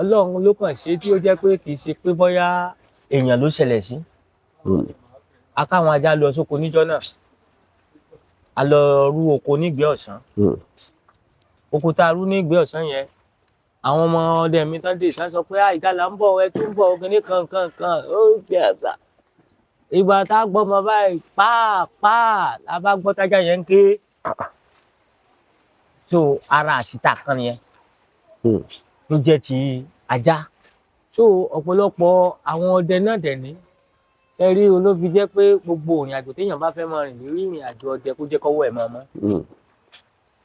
Ọlọ́run ló kàn ṣe tí ó jẹ́ pé kì í ṣe pé bóyá èèyàn ló ṣẹlẹ̀ sí. A káwọn ajá lọ sóko níjọ́ náà, a lọ rú oko nígbẹ́ ọ̀sán. Oko tá a rú nígbẹ́ ọ̀sán yẹn, àwọn ọmọ ọdẹ mi tán dé ìsán sọ pé ìgalà ń bọ̀, ẹ tún ń bọ̀, kíní kan kan kan ó gbé àgbà. Ìgbà tá a gbọ́ ọmọ báyìí pàápàá la bá gbọ́ tájà yẹn ń ké. So ara àṣìta kan nìyẹn tó jẹ́ ti ajá. So ọ̀pọ̀lọpọ̀ àwọn ọdẹ náà dẹ̀ ní ṣe rí olófi jẹ́ pé gbogbo ìrìn àjò téèyàn bá fẹ́ máa rìn lórí ìrìn àjò ọdẹ kó jẹ́ kọ́wọ́ ẹ̀ máa mọ́.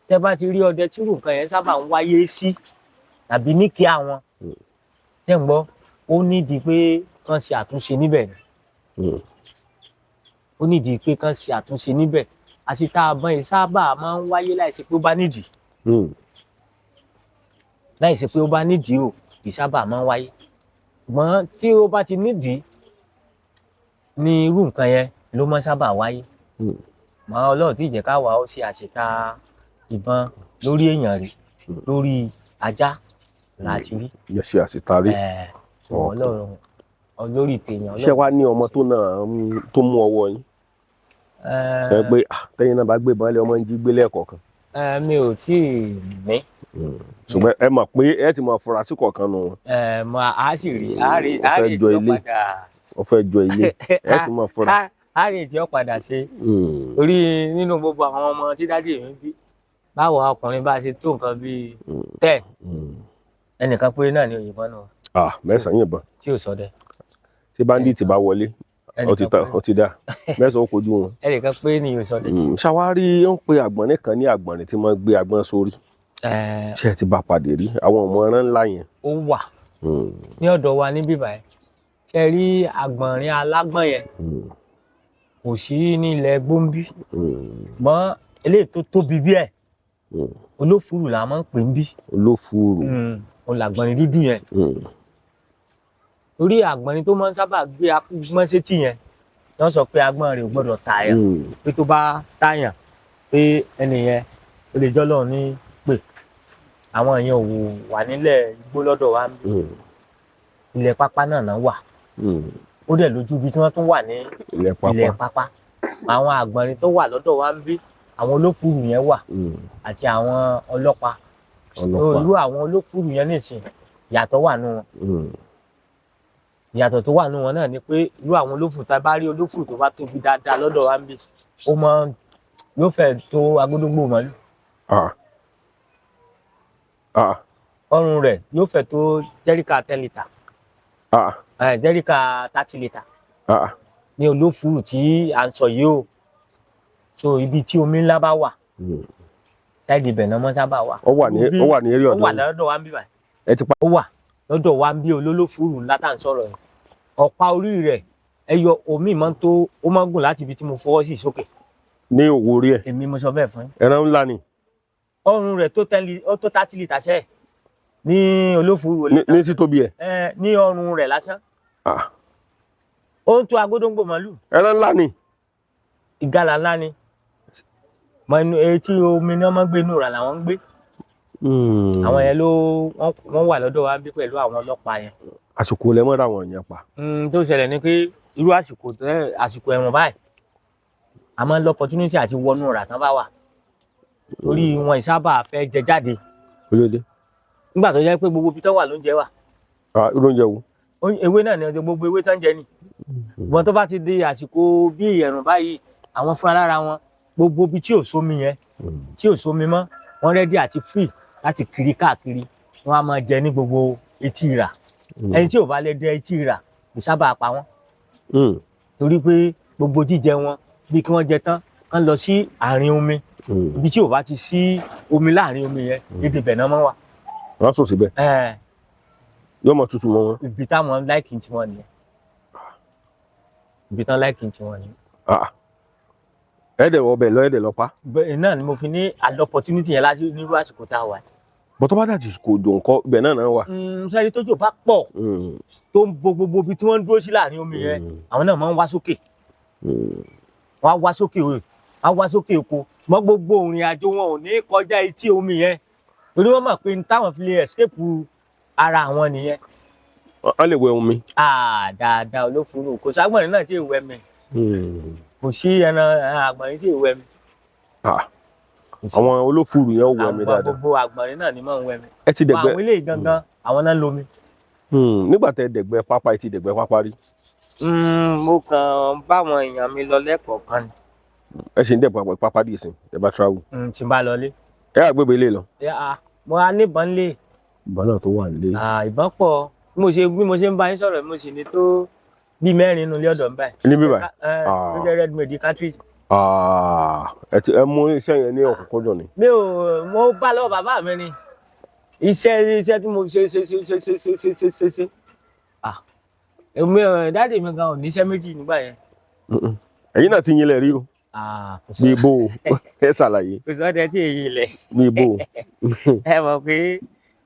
Tẹ́ bá ti rí ọdẹ tí irú nǹkan yẹn sábà ń wáyé sí tàbí ní kí àwọn ṣe ń gbọ́, ó nídìí pé kán ṣe àtúnṣe níbẹ̀ ni. Ó nídìí pé kán ṣe àtúnṣe níbẹ̀. Àṣìta àbọ̀n yìí sábà máa ń wáyé láìsí pé ó bá nídìí, láìsí pé ó bá nídìí o, kì í sábà máa ń wáyé. Ṣùgbọ́n tí ó bá ti nídìí ni irú nǹkan yẹn ló máa ń sábà wáyé. Màá Ọlọ́run tí ìjẹ́ káwa ó ṣe àṣìta ìbọn lórí èèyàn rí, lórí ajá láti rí. Yẹ ṣe àṣìta rí. Ẹ̀, ṣùgbọ́n Ọlọ́run lórí tèèyàn. Ṣé wàá ní ọmọ tó náà tó mú ọwọ́ yín? Ṣe pé tẹ́yìn náà bá gbé ìbọn lé, ọmọ ń jí gbé lẹ́ẹ̀kọ̀ọ̀kan? Mi ò tí ì ní. Ṣùgbọ́n ẹ mọ̀ pé ẹ ti mọ̀ afurasí kọ̀ọ̀kan nù wọn. Ẹ mọ a sì rí a rí a Ó rí fẹ́ jọ tí ó ilé. padà. Ó fẹ́ jọ ilé, ẹ ti mọ̀ fura. A rí tí ó padà ṣe, torí nínú gbogbo àwọn ọmọ tí daddy mi bí, báwo ọkùnrin bá ṣe tó nǹkan bíi 10, ẹnìkan péré náà ni òyìnbọn náà. Ah, mẹ́sàn-án yìnbọn? Tí ò sọdẹ. Tí bandit bá wọlé, ó ti tán, ó ti dá mẹ́sàn-án, ó kojú wọn. Ẹnìkan péré ni yóò sọdẹ. Ṣàwárí ó ń pe àgbọ̀nrín kan ní àgbọ̀nrín tí wọ́n gbé agbọ́n sórí. Ṣé ẹ ti bá pàdé rí àwọn ọmọ ẹran ńlá yẹn? Ó wà ní ọ̀dọ̀ wa níbí báyìí. Ṣe rí àgbọ̀nrín alágbọ̀n yẹn, kò sí ní ilẹ̀ gbóǹbí mọ́. Eléyìí tó tóbi bí ẹ̀, olófùrù là máa ń pè ń bí. Olófùrù. Òun làgbọ̀nrín dúdú yẹn, torí àgbọ̀nrín tó máa ń sábà gbé agbọ́n sétí yẹn, wọ́n sọ pé agbọ́n rẹ̀ ò gbọ́dọ̀ tààyàn, pé tó bá tààyàn, pé ẹni yẹn ó lè jọ́ lọ́run ní pè. Àwọn èèyàn ò wà nílẹ̀ igbó lọ́dọ̀ wa ń bí. Ilẹ̀ pápá náà náà wà. Ó dẹ̀ lójú ibi tí wọ́n tún wà ní ilẹ̀ pápá. Ilẹ̀ pápá. Àwọn àgbọ̀nrín tó wà lọ́dọ̀ wa ń bí, àwọn olófùrù yẹn wà àti àwọn ọlọ́pàá. Ọlọ́pàá. Irú àwọn olófùrù yẹn nìsín, ìyàtọ̀ wà nù wọn. Ìyàtọ̀ tó wà nù wọn náà ni pé irú àwọn olófùrù, tá a bá rí olófùrù tó bá tóbi dáadáa lọ́dọ̀ wa ń bí, ó mọ yóò fẹ́ tó agódógbò màálù. Ah. Ah. Ọrùn rẹ̀ yóò fẹ́ tó jẹ́ríkà 10 litre, Ah. jẹ́ríkà 30 litre Ah. ní olófùrù tí à ń sọ yìí o. So ibi tí omi ńlá bá wà, side ibẹ̀ náà mọ́ sábà wà. Ó wà ní eré Ó ọ̀dọ̀ wà yín. lọ́dọ̀ wa ń bí báyìí. Ẹ ti pa. Ó wà lọ́dọ̀ wa ń bí, olólùfúrù ńlá tá à ń sọ̀rọ̀ yìí. Ọ̀pá orí rẹ̀ ẹyọ omi máa ń tó, ó máa ń gùn láti ibi tí mo fọwọ́ sí sókè. Ní òwò orí ẹ̀? Èmi mo sọ bẹ́ẹ̀ fún yín. Ẹran ńlá ni. Ọrùn rẹ̀ tó 10 ó tó 30 litre ṣẹ́ ní olófúrú. Ní títóbi ẹ̀. Ẹ ní ọrùn rẹ̀ lásán, Ah. ó ń tó agbódóńgbò màálù. Ẹran ńlá ni. Ìgalà ńlá ni mọ inú etí omi ni wọ́n máa ń gbé, inú rà làwọn ń gbé. Àwọn yẹn ló wọ́n wà lọ́dọ̀ wa ń bí pẹ̀lú àwọn ọlọ́pàá yẹn. Àsìkò lẹ mọ́ ra àwọn èèyàn pa? Tó ṣẹlẹ̀ ni pé irú àsìkò tẹ́ àsìkò ẹ̀wọ̀n báyìí, a máa ń lọ opportunity àti wọnú rà tán bá wà, torí wọn ìsábà fẹ́ jẹ jáde. Olóde. Nígbà tó jẹ́ pé gbogbo ibi tán wà lóúnjẹ wà. Ah, irú oúnjẹ wo? Ewé náà ni ọjọ́ gbogbo ewé tán jẹ ni. Ṣùgbọ́n tó bá ti di àsìkò bí ẹ̀rùn báyìí, àwọn fúnra lára wọn, gbogbo ibi tí ò sómi yẹn, tí ò sómi mọ́, wọ́n ready àti free láti kiri káàkiri. Wọ́n á máa jẹ ní gbogbo etí ìrà. Ẹni tí ò bá lè dẹ etí ìrà kì í sábà pa wọ́n, torí pé gbogbo jíjẹ wọn, bí kí wọ́n jẹ tán, kán lọ sí àárín omi. Ibi tí ò bá ti sí omi láàárín omi yẹn, èdè ibẹ̀ náà máa wà. Wọ́n sùn síbẹ̀? Ẹ̀ẹ́. Yóò mọ̀ tutù mọ́ wọn. Ibi táwọn like tiwọn nìyẹn, ibi tán like tiwọn nìyẹn. Ah. Ẹ dẹ̀ wọ ọbẹ̀ lọ, ẹ dẹ̀ lọ pa. Bẹ́ẹ̀ náà ni mo fi ní àlọ́ opportunity yẹn láti nírú àsìkò tá a wà. Bọ́tọ́ bá dàtí kò dùn nǹkan, ibẹ̀ náà náà wà. Sẹ́ni tójò bá pọ̀ tó ń bo gbogbo ibi tí wọ́n ń dúró sí láàrin omi yẹn, àwọn náà máa ń wá sókè. Wọ́n á wá sókè o, wọ́n á wá sókè oko mọ́. Gbogbo òrìn àjò wọn ò ní kọjá etí omi yẹn, torí wọ́n mọ̀ pé n táwọn fi lè escape ara àwọn nìyẹn. Wọ́n lè wẹ omi. Ah, dáadáa, olófurufú kò ságbọ̀nrín náà tí ì wẹ̀ mi, kò sí ẹran àgbọ̀nrín tí ì wẹ̀ mi. Ah. Àwọn olófùrù yẹn ó wẹ omi Àwọn dáadáa. Gbogbo àgbọ̀nrín náà ni máa ń wẹ̀ mi. Ẹ ti dẹ̀gbẹ́. Àwọn eléyìí gangan, àwọn náà ń lomi. Nígbà tẹ dẹ̀gbẹ́ pápá, ẹ ti dẹ̀gbẹ́ pápá rí? Mo kàn báwọn èèyàn mi lọ lẹ́kọ̀ọ̀kan ni. Ẹ ṣe ń dẹ̀ pápá dì sí ẹ bá travel. Tí n bá lọlé. Ẹ àgbébẹ̀ ilé lọ. Mo á níbọn lé. Ìbọn náà tó wà nílé. Ìbọn pọ̀, bí mo ṣe ń bá yín sọ̀rọ̀, mo sì ní tó bíi 4 nínú ilé ọ̀dọ̀ mi báyìí. Níbí báyìí? Ló jẹ́ red made cartridge. Ẹ ti ẹ mú iṣẹ́ yẹn ní ọ̀kúnkúndùn ni. Mi ò, mo bá lọ́wọ́ bàbá mi ni iṣẹ́ tí mo ṣe ṣe ṣe ṣe ṣe ṣe ṣe ṣe ṣe ṣe. Èmi ò, dáàdì mi gan ò níṣẹ́ méjì nígbà yẹn. Ẹ̀yin náà ti yin lẹ̀ rí o. Bí ibo o, ẹ ṣàlàyé. Kò sọ́dẹ tí èyí lẹ̀. Bí ibo o. Ẹ mọ̀ pé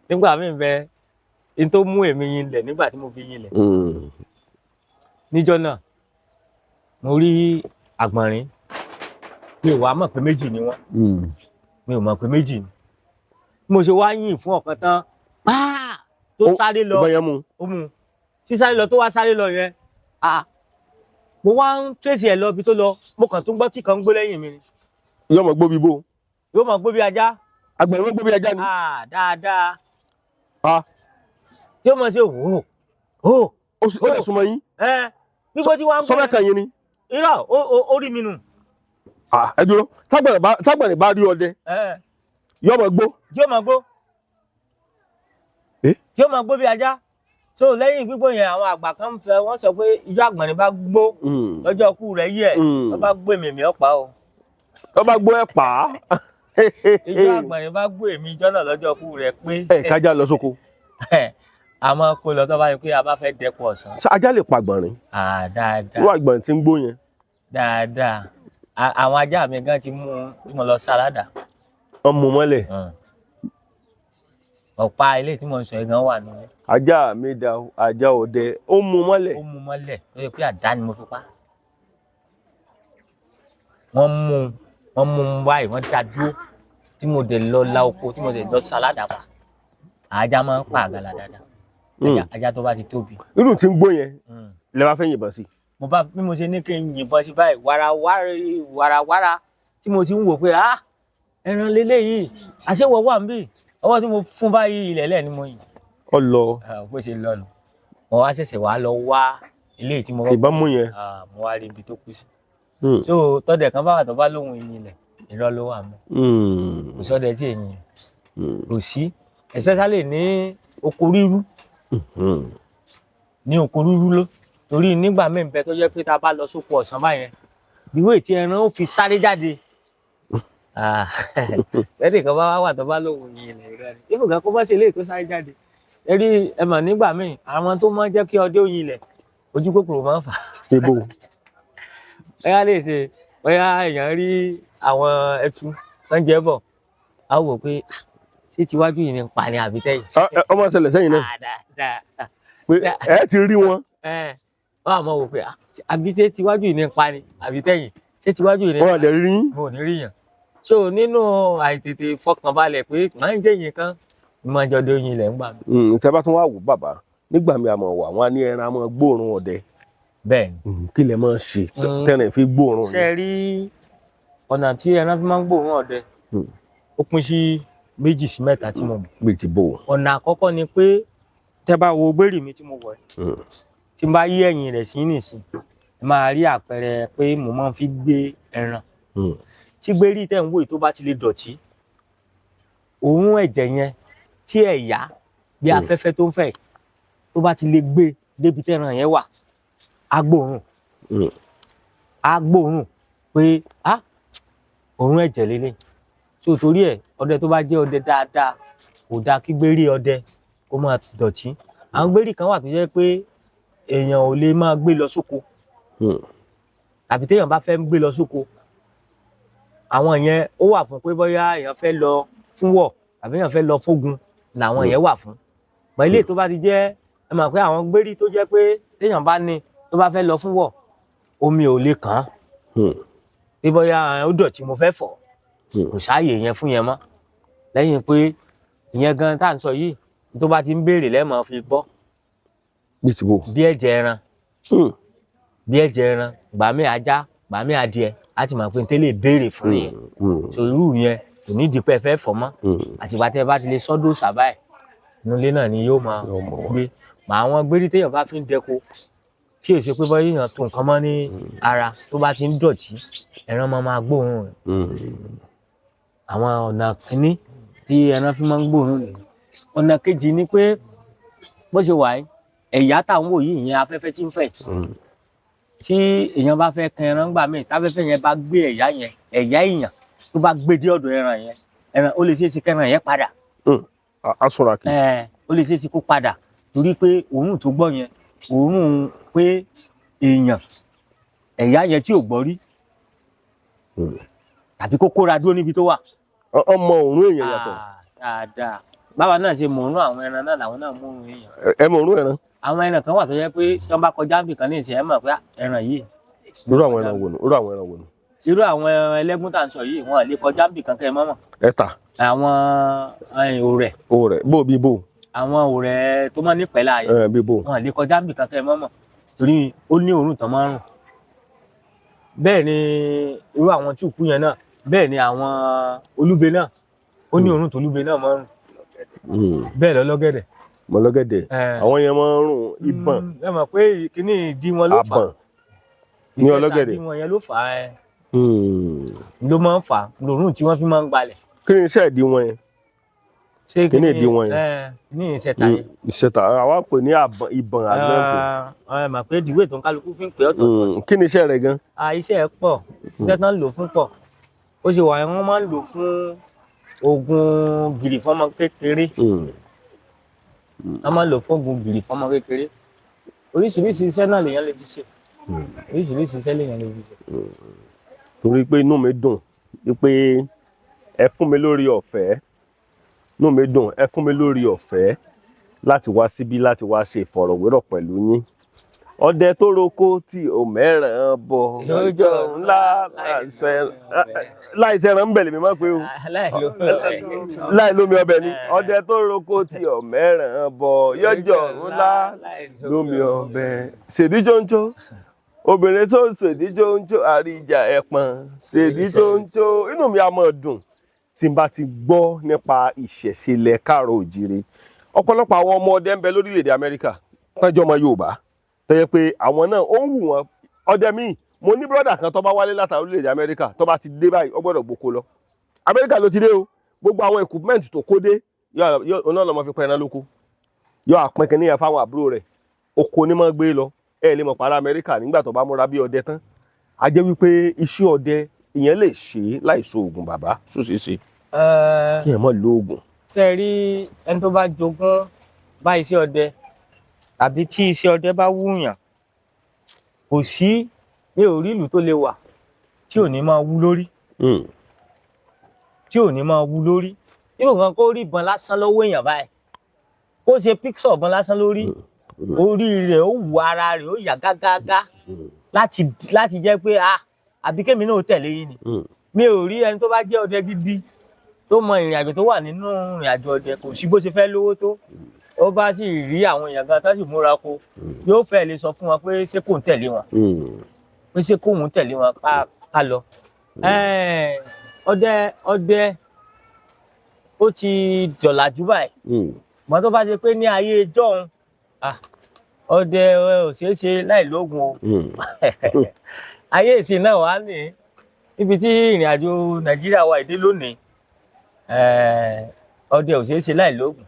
nígbà míì bẹ n tó mú èmi yin lẹ̀ nígbà tí mo fi yin lẹ̀. Níjọ́ náà mo rí àgbọ̀nrín, mi ò wá mọ̀ pé méjì ni wọ́n. Mi ò mọ̀ pé méjì ni. Mo ṣe wá yìn fún ọ̀kan tán pàá tó sáré lọ. Ìbọn yẹn mú. Ó mú sísáré lọ, tó wá sáré lọ yẹn, mo wá ń tírèsì ẹ̀ lọ ibi tó lọ, mo kàn tún gbọ́ tí kan ń gbó lẹ́yìn mi ni. Yóò mọ̀ gbó bí bó. Yóò mọ̀ gbó bí ajá. Àgbọ̀nrín gbó bí ajá ni. Dáadáa. Yóò mọ̀ ṣe hò hò. Ó lè súnmọ́ yín. Gbígbó tí wọ́n ń gbó. Sọ́mọ́ kan yín ni. Irọ́, ó rí mi nù. Ẹ dúró, tágbọ̀nrín bá rí ọdẹ, yóò mọ̀ gbó. Yóò mọ̀ gbó. Yóò mọ̀ gbó bí ajá. So lẹ́yìn gbígbó yẹn, àwọn àgbà kan fẹ́ wọ́n sọ pé ijó àgbọ̀nrín bá gbó lọ́jọ́ ikú rẹ̀ yẹ̀, wọ́n bá gbó èmi ọ̀pá o. Wọ́n bá gbó ẹ̀ pa á. Ijó àgbọ̀nrín bá gbó èmi ijó náà lọ́jọ́ ikú rẹ̀ pé. Ẹ kájà lọ sóko. Àmọ́ kó lọ tó bá yẹ pé a bá fẹ́ dẹ́kun ọ̀sán. Ajá lè pa àgbọ̀nrín? Dáadáa. Wọ́n àgbọ̀nrín tí ń gbó yẹn. Dáadáa. Àwọn ajá mi gan ti mú un mo lọ sáládà. Wọ́n mú mọ́lẹ̀. Ọ̀pá ilé tí mo ń sọ yìí gan wà nílé. Ajá mi da ajá ọdẹ, ó mú mọ́lẹ̀. Ó mú mọ́lẹ̀ tó yẹ pé àdá ni mo fi pa. Wọ́n mú un báyìí, wọ́n dá dúró tí mo dẹ̀ lọ la oko, tí mo dẹ̀ lọ sáládà pa. Ajá máa ń pa àgàlà dáadáa. Ajá tó bá ti tóbi. Irú tí ń gbó yẹn lẹ bá fẹ́ yìnbọn sí. Mo bá bí mo ṣe ní kí n yìnbọn sí báyìí, wàràwàrà tí mo ti ń wò pé ẹran leléyìí àṣewọ̀ wà níbí, ọwọ́ tí mo fún báyìí ilẹ̀ lẹ̀ ni mo yìn. Ọ lọ. Bó ṣe lọ nù. Mo wá ṣẹ̀ṣẹ̀ wá lọ wá ilé tí mo wá. Ìbọn mú yẹn. Mo wá rí ibi tó kú sí. So tọ́dẹ̀ kan bá wà tó bá lóhun ìyìn lẹ̀, irọ́ ló wà mọ́. Kò sọ́dẹ̀ tí èyìn kò sí, especially ní oko rírú. Ní oko rírú ló. Torí nígbà míì bẹ tó jẹ́ pé tá a bá lọ sóko ọ̀sán báyẹn, ìwé tí ẹran ó fi sáré jáde. Lẹ́dí kan bá wà tó bá lóhun ìyìn lẹ̀, irọ́ ni. Ibùgàn kó bá ṣe eléyìí tó sáré jáde. Ẹ rí ẹ mọ̀ nígbà míì, àwọn tó máa ń jẹ́ kí ọdẹ ó yin lẹ̀, ojú kòkòrò máa ń fà á. Ibo. Bóyá lè ṣe, bóyá èèyàn rí àwọn ẹtu tó ń jẹ bọ̀, á wò pé ṣé tiwájú yìí ni ń pa ni àbí tẹ̀yìn. Ọmọ ṣẹlẹ̀ sẹ́yìn náà. Pé ẹ ti rí wọn. Wọ́n á mọ̀ wò pé àbí ṣé tiwájú yìí ni ń pa ni àbí tẹ̀yìn, ṣé tiwájú yìí ni ń pa ni. Wọ́n á lè rí yín. Mo ò ní rí yàn. So nínú àìtètè fọkànbalẹ̀ pé máa ń jẹ́ yín kan, mo máa ń jọ dé oyin ilẹ̀ ń gbà mí. Tẹ bá tún wá wò bàbá, nígbà mi àmọ̀ wà, wọ́n á ní ẹran àmọ́ gbóòórùn ọdẹ. Bẹ́ẹ̀ni. Kí lẹ máa ṣe tẹ́rìn fi gbóòórùn? Ṣé rí ọ̀nà tí ẹran fi máa ń gbóòórùn ọdẹ? Ó pín sí 2 sí 3 tí mo mọ̀. Méjì bò. Ọ̀nà àkọ́kọ́ ni pé tẹ́ bá wo gbèrè mi tí mo wọ̀ yìí, tí n bá yí ẹ̀yìn rẹ̀ sí nìsín, ẹ máa rí àpẹẹrẹ pé mo máa ń fi gbé ẹran. Tí gbérí tẹ̀ ń wò yìí tó bá ti lè dọ̀tí, òórùn ẹ̀jẹ̀ yẹn tí ẹ̀yà bí afẹ́fẹ́ tó ń fẹ́ tó bá ti lè gbé débi tẹ́ran yẹn wà, á gbóòórùn. Á gbóòórùn pé òórùn ẹ̀jẹ̀ lélẹ̀. So torí ẹ̀, ọdẹ tó bá jẹ́ ọdẹ dáadáa kò dáa kí gbérí ọdẹ kó máa dọ̀tí. Àwọn gbérí kan wà tó jẹ́ pé èèyàn ò lè máa gbé lọ sóko. Tàbí téèyàn bá fẹ́ gbé lọ sóko, àwọn yẹn ó wà fún pé bóyá èèyàn fẹ́ lọ fún wọ̀ tàbí èèyàn fẹ́ lọ fógun làwọn yẹn wà fún. Mọ̀ ilé tó bá ti jẹ́, ẹ mọ̀ pé àwọn gbérí tó jẹ́ pé téèyàn bá ní tó bá fẹ́ lọ fún wọ̀, omi ò lè kàn án. Bí bóyá ó dọ̀tí mo fẹ́ fọ̀, kò sáàyè yẹn fún yẹn mọ́. Lẹ́yìn pé ìyẹn gan tá à ń sọ yìí, tó bá ti ń béèrè lẹ́mọ̀ fi bọ́. Bí ti bò. Bí ẹ̀jẹ̀ ẹran. Bí ẹ̀jẹ̀ ẹran, gbàmí ajá, gbàmí adìẹ, á ti mọ̀ pé n tẹ́lẹ̀ béèrè fún yẹn. So irú yẹn kò ní di pé ẹ fẹ́ fọ̀ mọ́. Àtìgbà tẹ́ ẹ bá ti lè sọ́dọ̀ sábà ẹ̀, inú ilé náà ni yóò máa gbé. Mà àwọn gbérí téèyàn bá fi ń dẹko, Tí èsì pé bọ́ yíyan tó nǹkan mọ́ ní ara, tó bá ti ń dọ̀tí, ẹran máa máa gbóòórùn rẹ̀. Àwọn ọ̀nà kínní tí ẹran fi máa ń gbóòórùn nìyẹn. Ọ̀nà kejì ni pé bó ṣe wà yìí, ẹ̀yà tá à ń wò yìí, ìyẹn afẹ́fẹ́ tí ń fẹ̀, tí èèyàn bá fẹ́ kan ẹran gbà míì, táfẹ́fẹ́ yẹn bá gbé ẹ̀yà yẹn, ẹ̀yà èèyàn tó bá gbé dé ọ̀dọ̀ ẹran yẹn, ẹran ó lè ṣeé ṣe kẹran yẹn padà. Asọ̀rọ̀ kì. Ẹ ó lè ṣeé ṣe kó padà, torí pé òórùn tó gbọ́ yẹn, òórùn pé èèyàn, ẹ̀yà yẹn tí ò gbọ́ rí, tàbí kó kóra dúró níbi tó wà. Ọmọ òórùn èèyàn yàtọ̀. Ah, dáadáa. Báwa náà ṣe mọ̀ọ́rùn àwọn ẹran náà làwọn náà mú òórùn èèyàn. Ẹ mọ òórùn ẹran? Àwọn ẹran kan wà tó jẹ́ pé tí wọ́n bá kọjá níbì kan ní ìsìn, ẹ mọ̀ pé ẹran yìí. Irú àwọn ẹran wo nù? Irú àwọn ẹran wo nù? Irú àwọn ẹran ẹlẹ́gùn tá à ń sọ yìí, wọn lè kọjá níbì kan kẹ́ ẹ mọ́mọ́. Ẹ ta. Àwọn òrẹ̀. O rẹ bó bí bó. Àwọn òrẹ̀ tó máa ní pẹ̀lá yẹn. Ẹ bí bó. Wọn lè kọjá níbì kan kẹ́ ẹ mọ́mọ́, torí ó ní òórùn tán máa ń rùn. Bẹ́ẹ̀ ni irú àwọn túùkú yẹn náà, bẹ́ẹ̀ ni àwọn olúbe náà, ó ní òórùn tó olúbe náà máa ń rùn. Bẹ́ẹ̀ lọ́lọ́gẹ̀dẹ̀. Mọ̀lọ́gẹ̀dẹ̀, àwọn yẹn máa ń rùn ìbọn. Ẹ mọ̀ pé kíní ìdí wọn ló fà á. Àbọ̀n ní ọlọ́gẹ̀dẹ̀. Ìdí wọn yẹn ló fà á, ẹ ló máa ń fà á lòórùn tí wọ́n fi máa ń gbalẹ̀. Kí ni iṣẹ́ ìdí wọn yẹn? Ṣé Kíní ìdí wọn yẹn? Kíní ìṣẹ̀ta yẹn. Ìṣẹ̀ta àwa pè ní àbọ̀n, ìbọn àgbẹ̀ǹkò. Ẹ mọ̀ pé ìdíwé tó ń kálukú fi ń pè ọ̀tọ̀. Kí ni iṣẹ́ rẹ̀ gan? Iṣẹ́ ẹ̀ pọ̀, iṣẹ́ tán ń lò fún pọ̀. Ó ṣe wà yẹn, wọ́n máa ń lò fún oògùn gìrì fọ́mọ kékeré. Wọ́n máa ń lò fún oògùn gìrì fọ́mọ kékeré. Oríṣiríṣi iṣẹ́ náà lèèyàn lè fi ṣe. Oríṣiríṣi iṣẹ́ lèèyàn lè fi ṣe. Torí pé inú mi dùn wípé ẹ fún mi lórí ọ̀fẹ́, inú mi dùn ẹ fún mi lórí ọ̀fẹ́ láti wá síbí láti wá ṣe ìfọ̀rọ̀wérọ̀ pẹ̀lú yín. Ọdẹ tó roko tí ò mẹ́ràn bọ̀ lọ́jọ́ ńlá láìsẹ̀ ẹran ń bẹ̀ lèmi máa pé o, láì lómi ọbẹ̀ ni. Ọdẹ tó roko tí ò mẹ́ràn bọ̀ yọjọ́ ńlá lómi ọbẹ̀. Ṣèdí jọ́njọ́, obìnrin tó ń ṣèdí jọ́njọ́, àríjà ẹ̀pọ̀n ṣèdí jọ́njọ́. Inú mi á máa dùn tí n bá ti gbọ́ nípa ìṣẹ̀ṣe ilẹ̀ káàrọ̀ òjìrè. Ọ̀pọ̀lọpọ̀ àwọn ọmọ ọdẹ ń bẹ lórílẹ̀‐èdè Amẹ́ríkà tọ́jú ọmọ Yorùbá tó yẹ pé àwọn náà ó ń wù wọ́n ọdẹ míì. Mo ní brọ́dà kan tó bá wálé láti orílẹ̀‐èdè Amẹ́ríkà, tó bá ti dé báyìí, ó gbọ́dọ̀ gboko lọ. Amẹ́ríkà ló ti dé o, gbogbo àwọn equipment tó kó dé yóò náà lọ́mọ fi pa ẹran lóko, yóò àpín kínní yẹn fáwọn àbúrò rẹ̀, oko ni máa gbé lọ. Ẹ lè mọ̀ para Amẹ́ríkà nígbà tó bá múra bí ọdẹ tán. A jẹ́ wípé iṣẹ́ ọdẹ ìyẹn lè ṣe é láìso oògùn, bàbá ṣóṣeṣe kí ẹ mọ̀ lo oògùn. Ṣé ẹ rí ẹni tó bá jogún bá iṣẹ́ ọdẹ tàbí tí iṣẹ́ ọdẹ bá wúyàn, kò sí ní orí ìlú tó lè wà tí ò ní máa wú lórí, tí ò ní máa wú lórí. Nínú kan kó rí ìbọn lásán lọ́wọ́ èèyàn báyìí, kó ṣe píksọ̀ ìbọn lásán lórí, orí rẹ̀ ó wù, ara rẹ̀ ó yà gágágá láti jẹ́ pé ah, àbí kémi náà ó tẹ̀lé yín ni. Mi ò rí ẹni tó bá jẹ́ ọdẹ gidi tó mọ ìrìn àjò tó wà nínú ìrìn àjò ọdẹ, kò sí bó ṣe fẹ́ lówó tó, ó bá sì rí àwọn èèyàn gan tó sì múra ko, yóò fẹ́ lè sọ fún wọn pé ṣé kò ń tẹ̀lé wọn, pé ṣé kò ń tẹ̀lé wọn ká lọ. Ọdẹ ó ti dọ̀làjú báyìí, mọ́ tó bá ṣe pé ní ayé jọ́hun, ọdẹ ò ṣeé ṣe láì lóògùn o. Ayé ìsìn náà wà ní níbi tí ìrìn àjò Nàìjíríà wà ìdí lónìí, ọdẹ ò ṣeé ṣe láì lóògùn,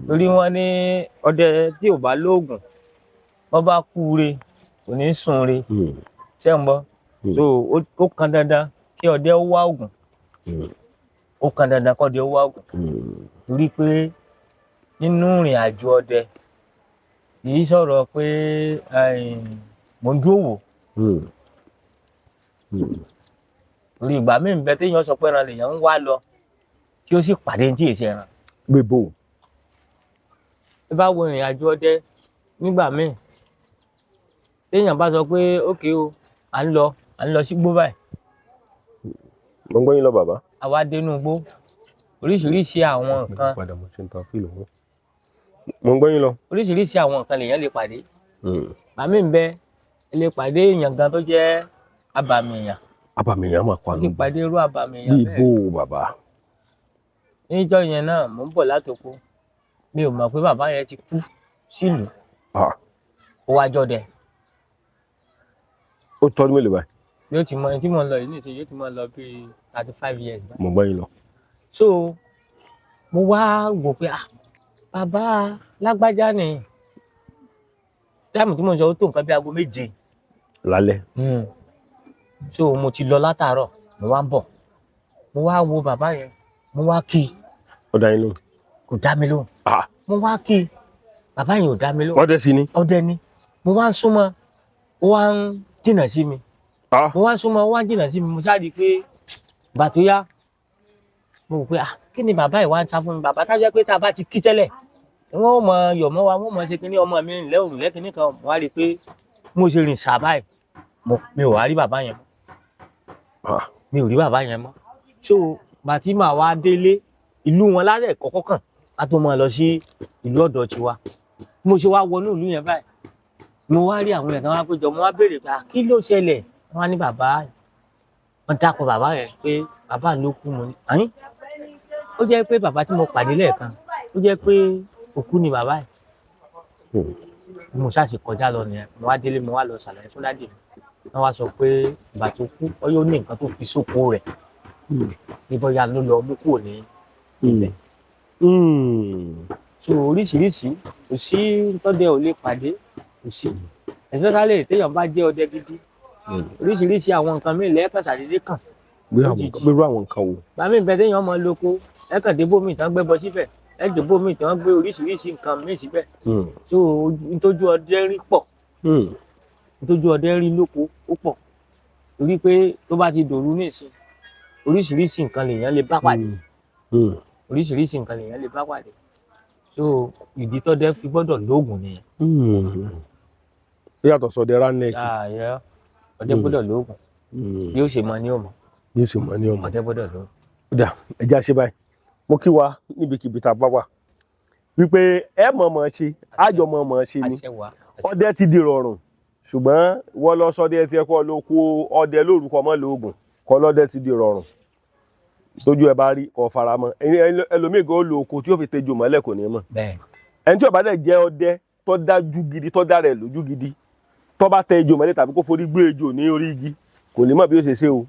torí wọ́n ní ọdẹ tí ò bá lóògùn, wọ́n bá kú re kò ní sùn re. Ṣé ń gbọ́? So ó kan dandan kí ọdẹ ó wá òògùn, ó kan dandan kí ọdẹ ó wá òògùn, torí pé nínú ìrìn àjò ọdẹ kì í sọ̀rọ̀ pé mò ń dúró wò. Torí ìgbà míì ń bẹ téèyàn sọ pé ẹran lèèyàn ń wá lọ, tí ó sì pàdé ní tí èsì ẹran. Gbogbo. Ẹ bá wo ìrìn àjò ọdẹ nígbà míì, téèyàn bá sọ pé ókè o, à ń lọ sígbó báyìí. Mo ń gbọ́ yín lọ, bàbá. Àwa dénú igbó, oríṣiríṣi àwọn nǹkan. Padà mo ti ń ta fíìlì wọn. Mo ń gbọ́ yín lọ. Oríṣiríṣi àwọn nǹkan lèèyàn lè pàdé. Màmí ń bẹ, ẹ lè pàdé èèyàn gan tó jẹ́ abàmì èèyàn. Abàmì èèyàn máa pa Ó ti lóògùn. pàdé irú abàmì èèyàn Bí bẹ́ẹ̀. ibo, bàbá? Níjọ́ yẹn náà, mò ń bọ̀ látoko, mi ò mọ̀ pé bàbá yẹn ti kú sílùú. Ó wá jọdẹ. Ó tọ́dún mélòó báyìí? Yóò ti mọ ẹni tí mò ń lọ yìí nísìnyí, yóò ti mọ lọ bíi 35 years báyìí. Mo gbọ́ yín lọ. So mo wá wò pé, ah, bàbá lágbájá ni. Time tí mo ń sọ, ó tó nǹkan bí aago 7 Lálẹ́. So mo ti lọ látàárọ̀, mo wá ń bọ̀, mo wá wo bàbá yẹn, mo wá kí i. Ó dá yín lóhùn? Kò dá mi lóhùn. Ah. Mo wá kí i, bàbá yẹn ò dá mi lóhùn. Ọdẹ sí ni. Ọdẹ ni. Mo wá ń súnmọ́, ó wá ń jìnnà sí mi. Ah. Mo wá ń súnmọ́, ó wá ń jìnnà sí mi. Mo sáré pé ìgbà tó yá, mo rò pé, ah, kí ni bàbá yìí wá ń sá fún mi? Bàbá tá jẹ́ pé tá a bá ti kí tẹ́lẹ̀, wọ́n ó mọ yọ̀ mọ́ wa, wọ́n ó mọ ṣe kínní, ọmọ mi ńlẹ́ òrùlé kínní kan. Mo wá rí i pé mo ṣe rìn sábà yìí, mi ò wá rí bàbá yẹn mọ́. Ah. Mi ò rí bàbá yẹn mọ́. So bàtí màá wá délé, ìlú wọn lálẹ́ kọ́kọ́ kàn á tó máa lọ sí ìlú ọ̀dọ̀ tiwa. Bí mo ṣe wá wọnú ìlú yẹn báyìí, mo wá rí àwọn èèyàn kan wá péjọ. Mo wá béèrè pé, "Ah, kí ló ṣẹlẹ̀?" Wọ́n á ní bàbá wọn dákọ̀ bàbá yẹn pé bàbá ló kú. Mo ní àyín, ó jẹ́ pé bàbá tí mo pàdé lẹ́ẹ̀kan, ó jẹ́ pé òkú ni bàbá yìí. Bí mo ṣáà ṣe kọjá lọ nìyẹn. Mo wá délé, mo wá lọ ṣàlàyé fún daddy mi. Wọ́n wá sọ pé ìgbà tó kú, ó yóò ní nǹkan tó fi sóko rẹ̀ ní, bóyá ló lọ mú kúrò ní ibẹ̀. So oríṣiríṣi, kò sí tọ́dẹ ò lè pàdé, kò sí, especially téèyàn bá jẹ́ ọdẹ gidi. Oríṣiríṣi àwọn nǹkan míì lẹ́ẹ̀kan ṣàdédé kàn Bí àwọn lójijì. Irú àwọn nǹkan wo? Bàmí bẹ, téèyàn mọ lóko, ẹ̀kàn débò míì tán gbé bọ síbẹ̀, ẹ̀ débò míì tán gbé oríṣiríṣi nǹkan míì síbẹ̀. So ntójú ọdẹ rí pọ̀. Ntójú ọdẹ rí lóko ó pọ̀, torí pé tó bá ti dòru nísìn, oríṣiríṣi nǹkan lèèyàn lè bá pàdé. Oríṣiríṣi nǹkan lèèyàn lè bá pàdé. So ìdí tọ́dẹ fi gbọ́dọ̀ lóògùn nìyẹn. Ó yàtọ̀ sọdẹ ránẹ́ẹ̀kì. Ààyè ọdẹ gbọ́dọ̀ lóògùn. Bí ó ṣe mọ ní òmò. Ní oṣù mọ́ ní ọmọ. Ọdẹ gbọ́dọ̀ lóògùn. Ó dà, ẹ já ṣe báyìí. Mo kí wa níbikíbi tá a bá wà wípé ẹ mọ̀ mọ̀ ṣe, àjọ mọ̀ mọ̀ ṣe ni. Àṣẹ wa. Ọdẹ ti di rọrùn, ṣùgbọ́n wọ́n lọ sọdẹ tí ẹ kọ́ ló kó ọdẹ lórúkọ mọ́ lóògùn kọ́ lọ́dẹ ti di rọrùn. Tójú ẹ bá rí kọ́ fara mọ́. Ẹlòmíì gan ó lo oko tí ó fi tejò mọ́lẹ̀, kò ní mọ̀. Ẹni tí ó bá dẹ̀ jẹ́ ọdẹ tó dájú gidi, tó dára ẹ̀ lójú gidi, tó bá tẹ ejò mọ́lẹ̀ tàbí kó forí gbé ejò ní orí igi, kò ní mọ̀ bí ó ṣe ṣe o.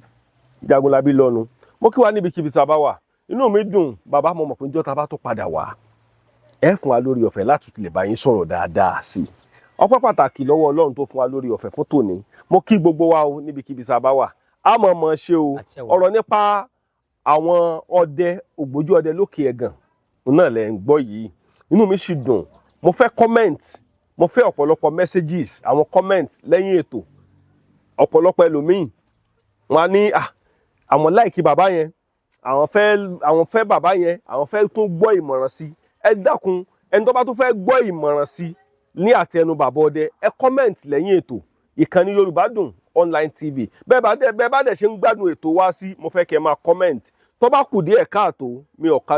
Jagunlabi lọ́nu. Mo kí wa níbikíbi tá a bá wà. Inú mi dùn, bàbá. Mo mọ̀ pé njọ́ tá a bá tó padà wá, ẹ fún wa lórí ọ̀fẹ́ láti lè bá yín sọ̀rọ̀ dáadáa sí i. Ọpẹ́ pàtàkì lọ́wọ́ Ọlọ́run tó fún wa lórí ọ̀fẹ́ fún tòní. Mo kí gbogbo wa o níbikíbi tá a bá wà. A mọ̀ mọ̀ ṣe o. Àṣẹ wa. Ọ̀rọ̀ nípa àwọn ọdẹ ògbójú ọdẹ lókè Ẹ̀gàn òun náà lẹ̀ ń gbọ́ yìí. Inú mi sì dùn. Mo fẹ́ comment, mo fẹ́ ọ̀pọ̀lọpọ̀ messages, àwọn comment lẹ́yìn ètò. Ọ̀pọ̀lọpọ̀ ẹlòmíì wọn á ní, "Ah, àwọn like bàbá yẹn, àwọn fẹ́ bàbá yẹn, àwọn fẹ́ tún gbọ́ ìmọ̀ràn sí." Ẹ dákun, ẹni tó bá tún fẹ́ gbọ́ ìmọ̀ràn sí ní àti ẹnu bàbá ọdẹ, ẹ comment lẹ́yìn ètò ìkànnì Yorùbá Dùn Online TV. Bẹ́ẹ̀ bá dẹ̀ ṣe ń gbádùn ètò wá sí, mo fẹ́ kẹ́ ẹ máa comment. Tó bá kù díẹ̀ káàtó, mi ò ká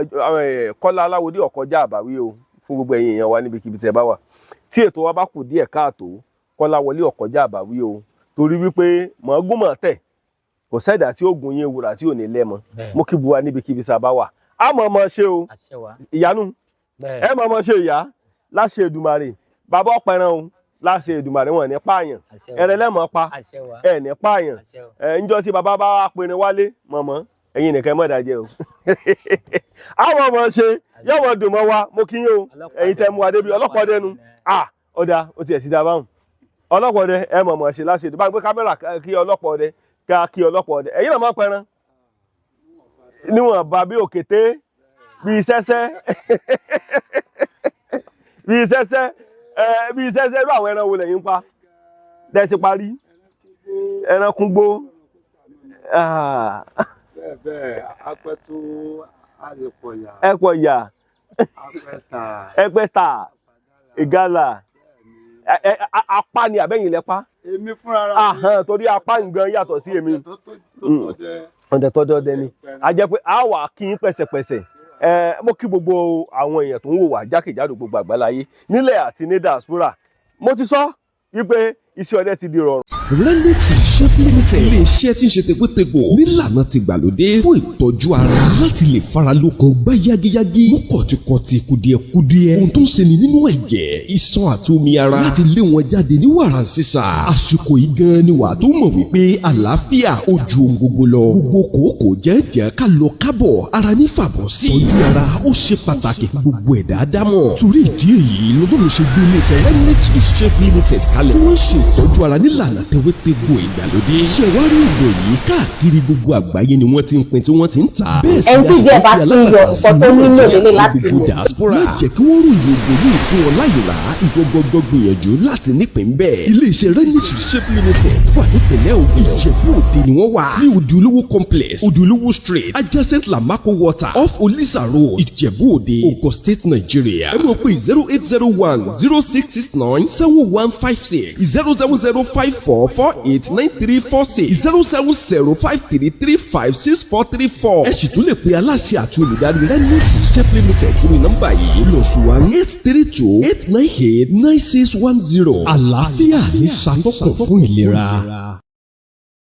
Kọ́lá Aláwọ̀dé ọ̀kọjá àbáwí o. Fún gbogbo ẹ̀yin èèyàn wa níbikíbi tí ẹ bá wà, tí ètò wa bá kù díẹ̀ káàtó, Kọ́lá Wọlé ọ̀kọjá àbáwí o, torí wípé mọ̀ọ́gún mọ̀ tẹ̀, kò sẹ́dá tí ó gun yín ewúrà tí ò ní lẹ́mọ. Mo kí bu wa níbikíbi tá a bá wà. Á mọ̀ ọmọ ṣe o. Àṣẹ wa. Ìyanu. Ẹ mọ̀ ọmọ ṣe ìyá láṣẹ Èdùmàrè. Bàbá ọ̀pẹ̀ràn o, láṣẹ Èdùmàrè, wọn ní pààyàn. Àṣẹ wa. Ẹrẹ lẹ́mọ̀ pa. Àṣẹ wa. Ẹ ní pààyàn. Àṣẹ wa. Ẹ ńjọ́ tí bàbá bá wá pinrin wálé mọ̀mọ́, ẹ̀yin nìkan mọ̀ dájẹ́ o. Àwọn ọmọ ṣe yóò mọ̀ dùn mọ́ wa. Mo kí yín o, ẹ̀yin tẹ́ mú wa débi ọlọ́pàá dẹnu. Ah, ọ̀dà, ó tiẹ̀ ti dá báwọn ọlọ́pàá ọdẹ. Ẹ mọ̀ mọ̀ ṣe láṣẹ Èdùmàrè. Bá gbé kámẹ́rà kí ọlọ́pàá ọdẹ, ká kí ọlọ́pàá ọdẹ. Ẹ̀yin náà mọ̀ pẹran níwọ̀n bá bí òkété, bí sẹ́sẹ́, bí sẹ́sẹ́, ẹ bí sẹ́sẹ́. Irú àwọn ẹran wo lẹ́yìn ń pa lẹ́ ti parí ẹran kúngbó? Ah, Bẹ́ẹ̀ bẹ́ẹ̀, apẹ̀tù àlèpọ̀yà. Ẹ pọ̀ yà. Apẹ̀tà. Ẹpẹta ìgalà. Apá ni àbẹ́yìn lẹ́pá? Èmi fúnra ra. Ahàn, torí apá nǹkan yàtọ̀ sí èmi. Tó tó tó dẹ. Ọ̀dẹ̀ tọ́jọ́ dẹ ni a jẹ́ pé a wà kí n pẹ̀sẹ̀pẹ̀sẹ̀. Ẹ mo kí gbogbo àwọn èèyàn tó ń wò wá jákèjádò gbogbo àgbáláyé, nílẹ̀ àti ní diaspora. Mo ti sọ wípé Iṣẹ́ ọdẹ ti di rọrùn. Renix Shop Limited, ilé-iṣẹ́ tí ń ṣe tegbótegbò nílànà tìgbàlódé fún ìtọ́jú ara láti lè fara lókun gbá yágíyágí, mú kọ̀tìkọ̀tì, kùdìẹ̀kudiẹ, ohun tó ń ṣe ni nínú ẹ̀jẹ̀, iṣan àti omi ara, láti lé wọn jáde ní wàrà sísà. Àsìkò yìí gan ni wàá tó mọ̀ wípé àlàáfíà ó ju ohun gbogbo lọ. Gbogbo kòókòó jẹ́jẹ́ ká lọ kábọ̀ ara ní fàbọ̀ sí. Ìtọ́jú ara ó ṣe pàtàkì fún gbogbo ẹ̀dá dámọ̀. Torí ìdí èyí lọ́dún ṣe gbé iléeṣẹ́ Renix Shop Limited kalẹ̀, tí wọ́n ṣe ìtọ́jú ara nílànà tewétegbò ìgbàlódé. Ṣẹ̀wárí ògùn yìí, káàkiri gbogbo àgbáyé ni wọ́n ti ń pín tí wọ́n ti ń tà. Bẹ́ẹ̀ sì Ẹni tí ni ìdí ẹ̀ bá a sì ti fi ń yọ, alágbàtà sí nǹkan tó nílò Nàìjíríà lélẹ̀ àti láti gbogbo lò. diaspora. Má jẹ́ kí wọ́n ròyìn ògùn yìí fún ọ láyè rà. Ìwọ gbọ́gbọ́ gbìyànjú láti nípìn bẹ́ẹ̀. Iléeṣẹ́ Renix Shop Limited wà nípìnlẹ̀ Ògùn. Ìjẹ̀bú Òde ni wọ́n wà ní Òdìolówó Complex, Òdìolówó Street, adjacent Lamako Water, off Olisa Road, Ìjẹ̀bú Òde, Ogun State, Nigeria. Ẹ mọ̀ pé 080106697 156, 07054489346, 07053356434. Ẹ sì tún lè pe aláṣẹ àti olùdarí Renix Shop Limited sórí nọ́mbà yìí, +18328989610. Àlàáfíà ní ṣàtọ́kùn fún ìlera.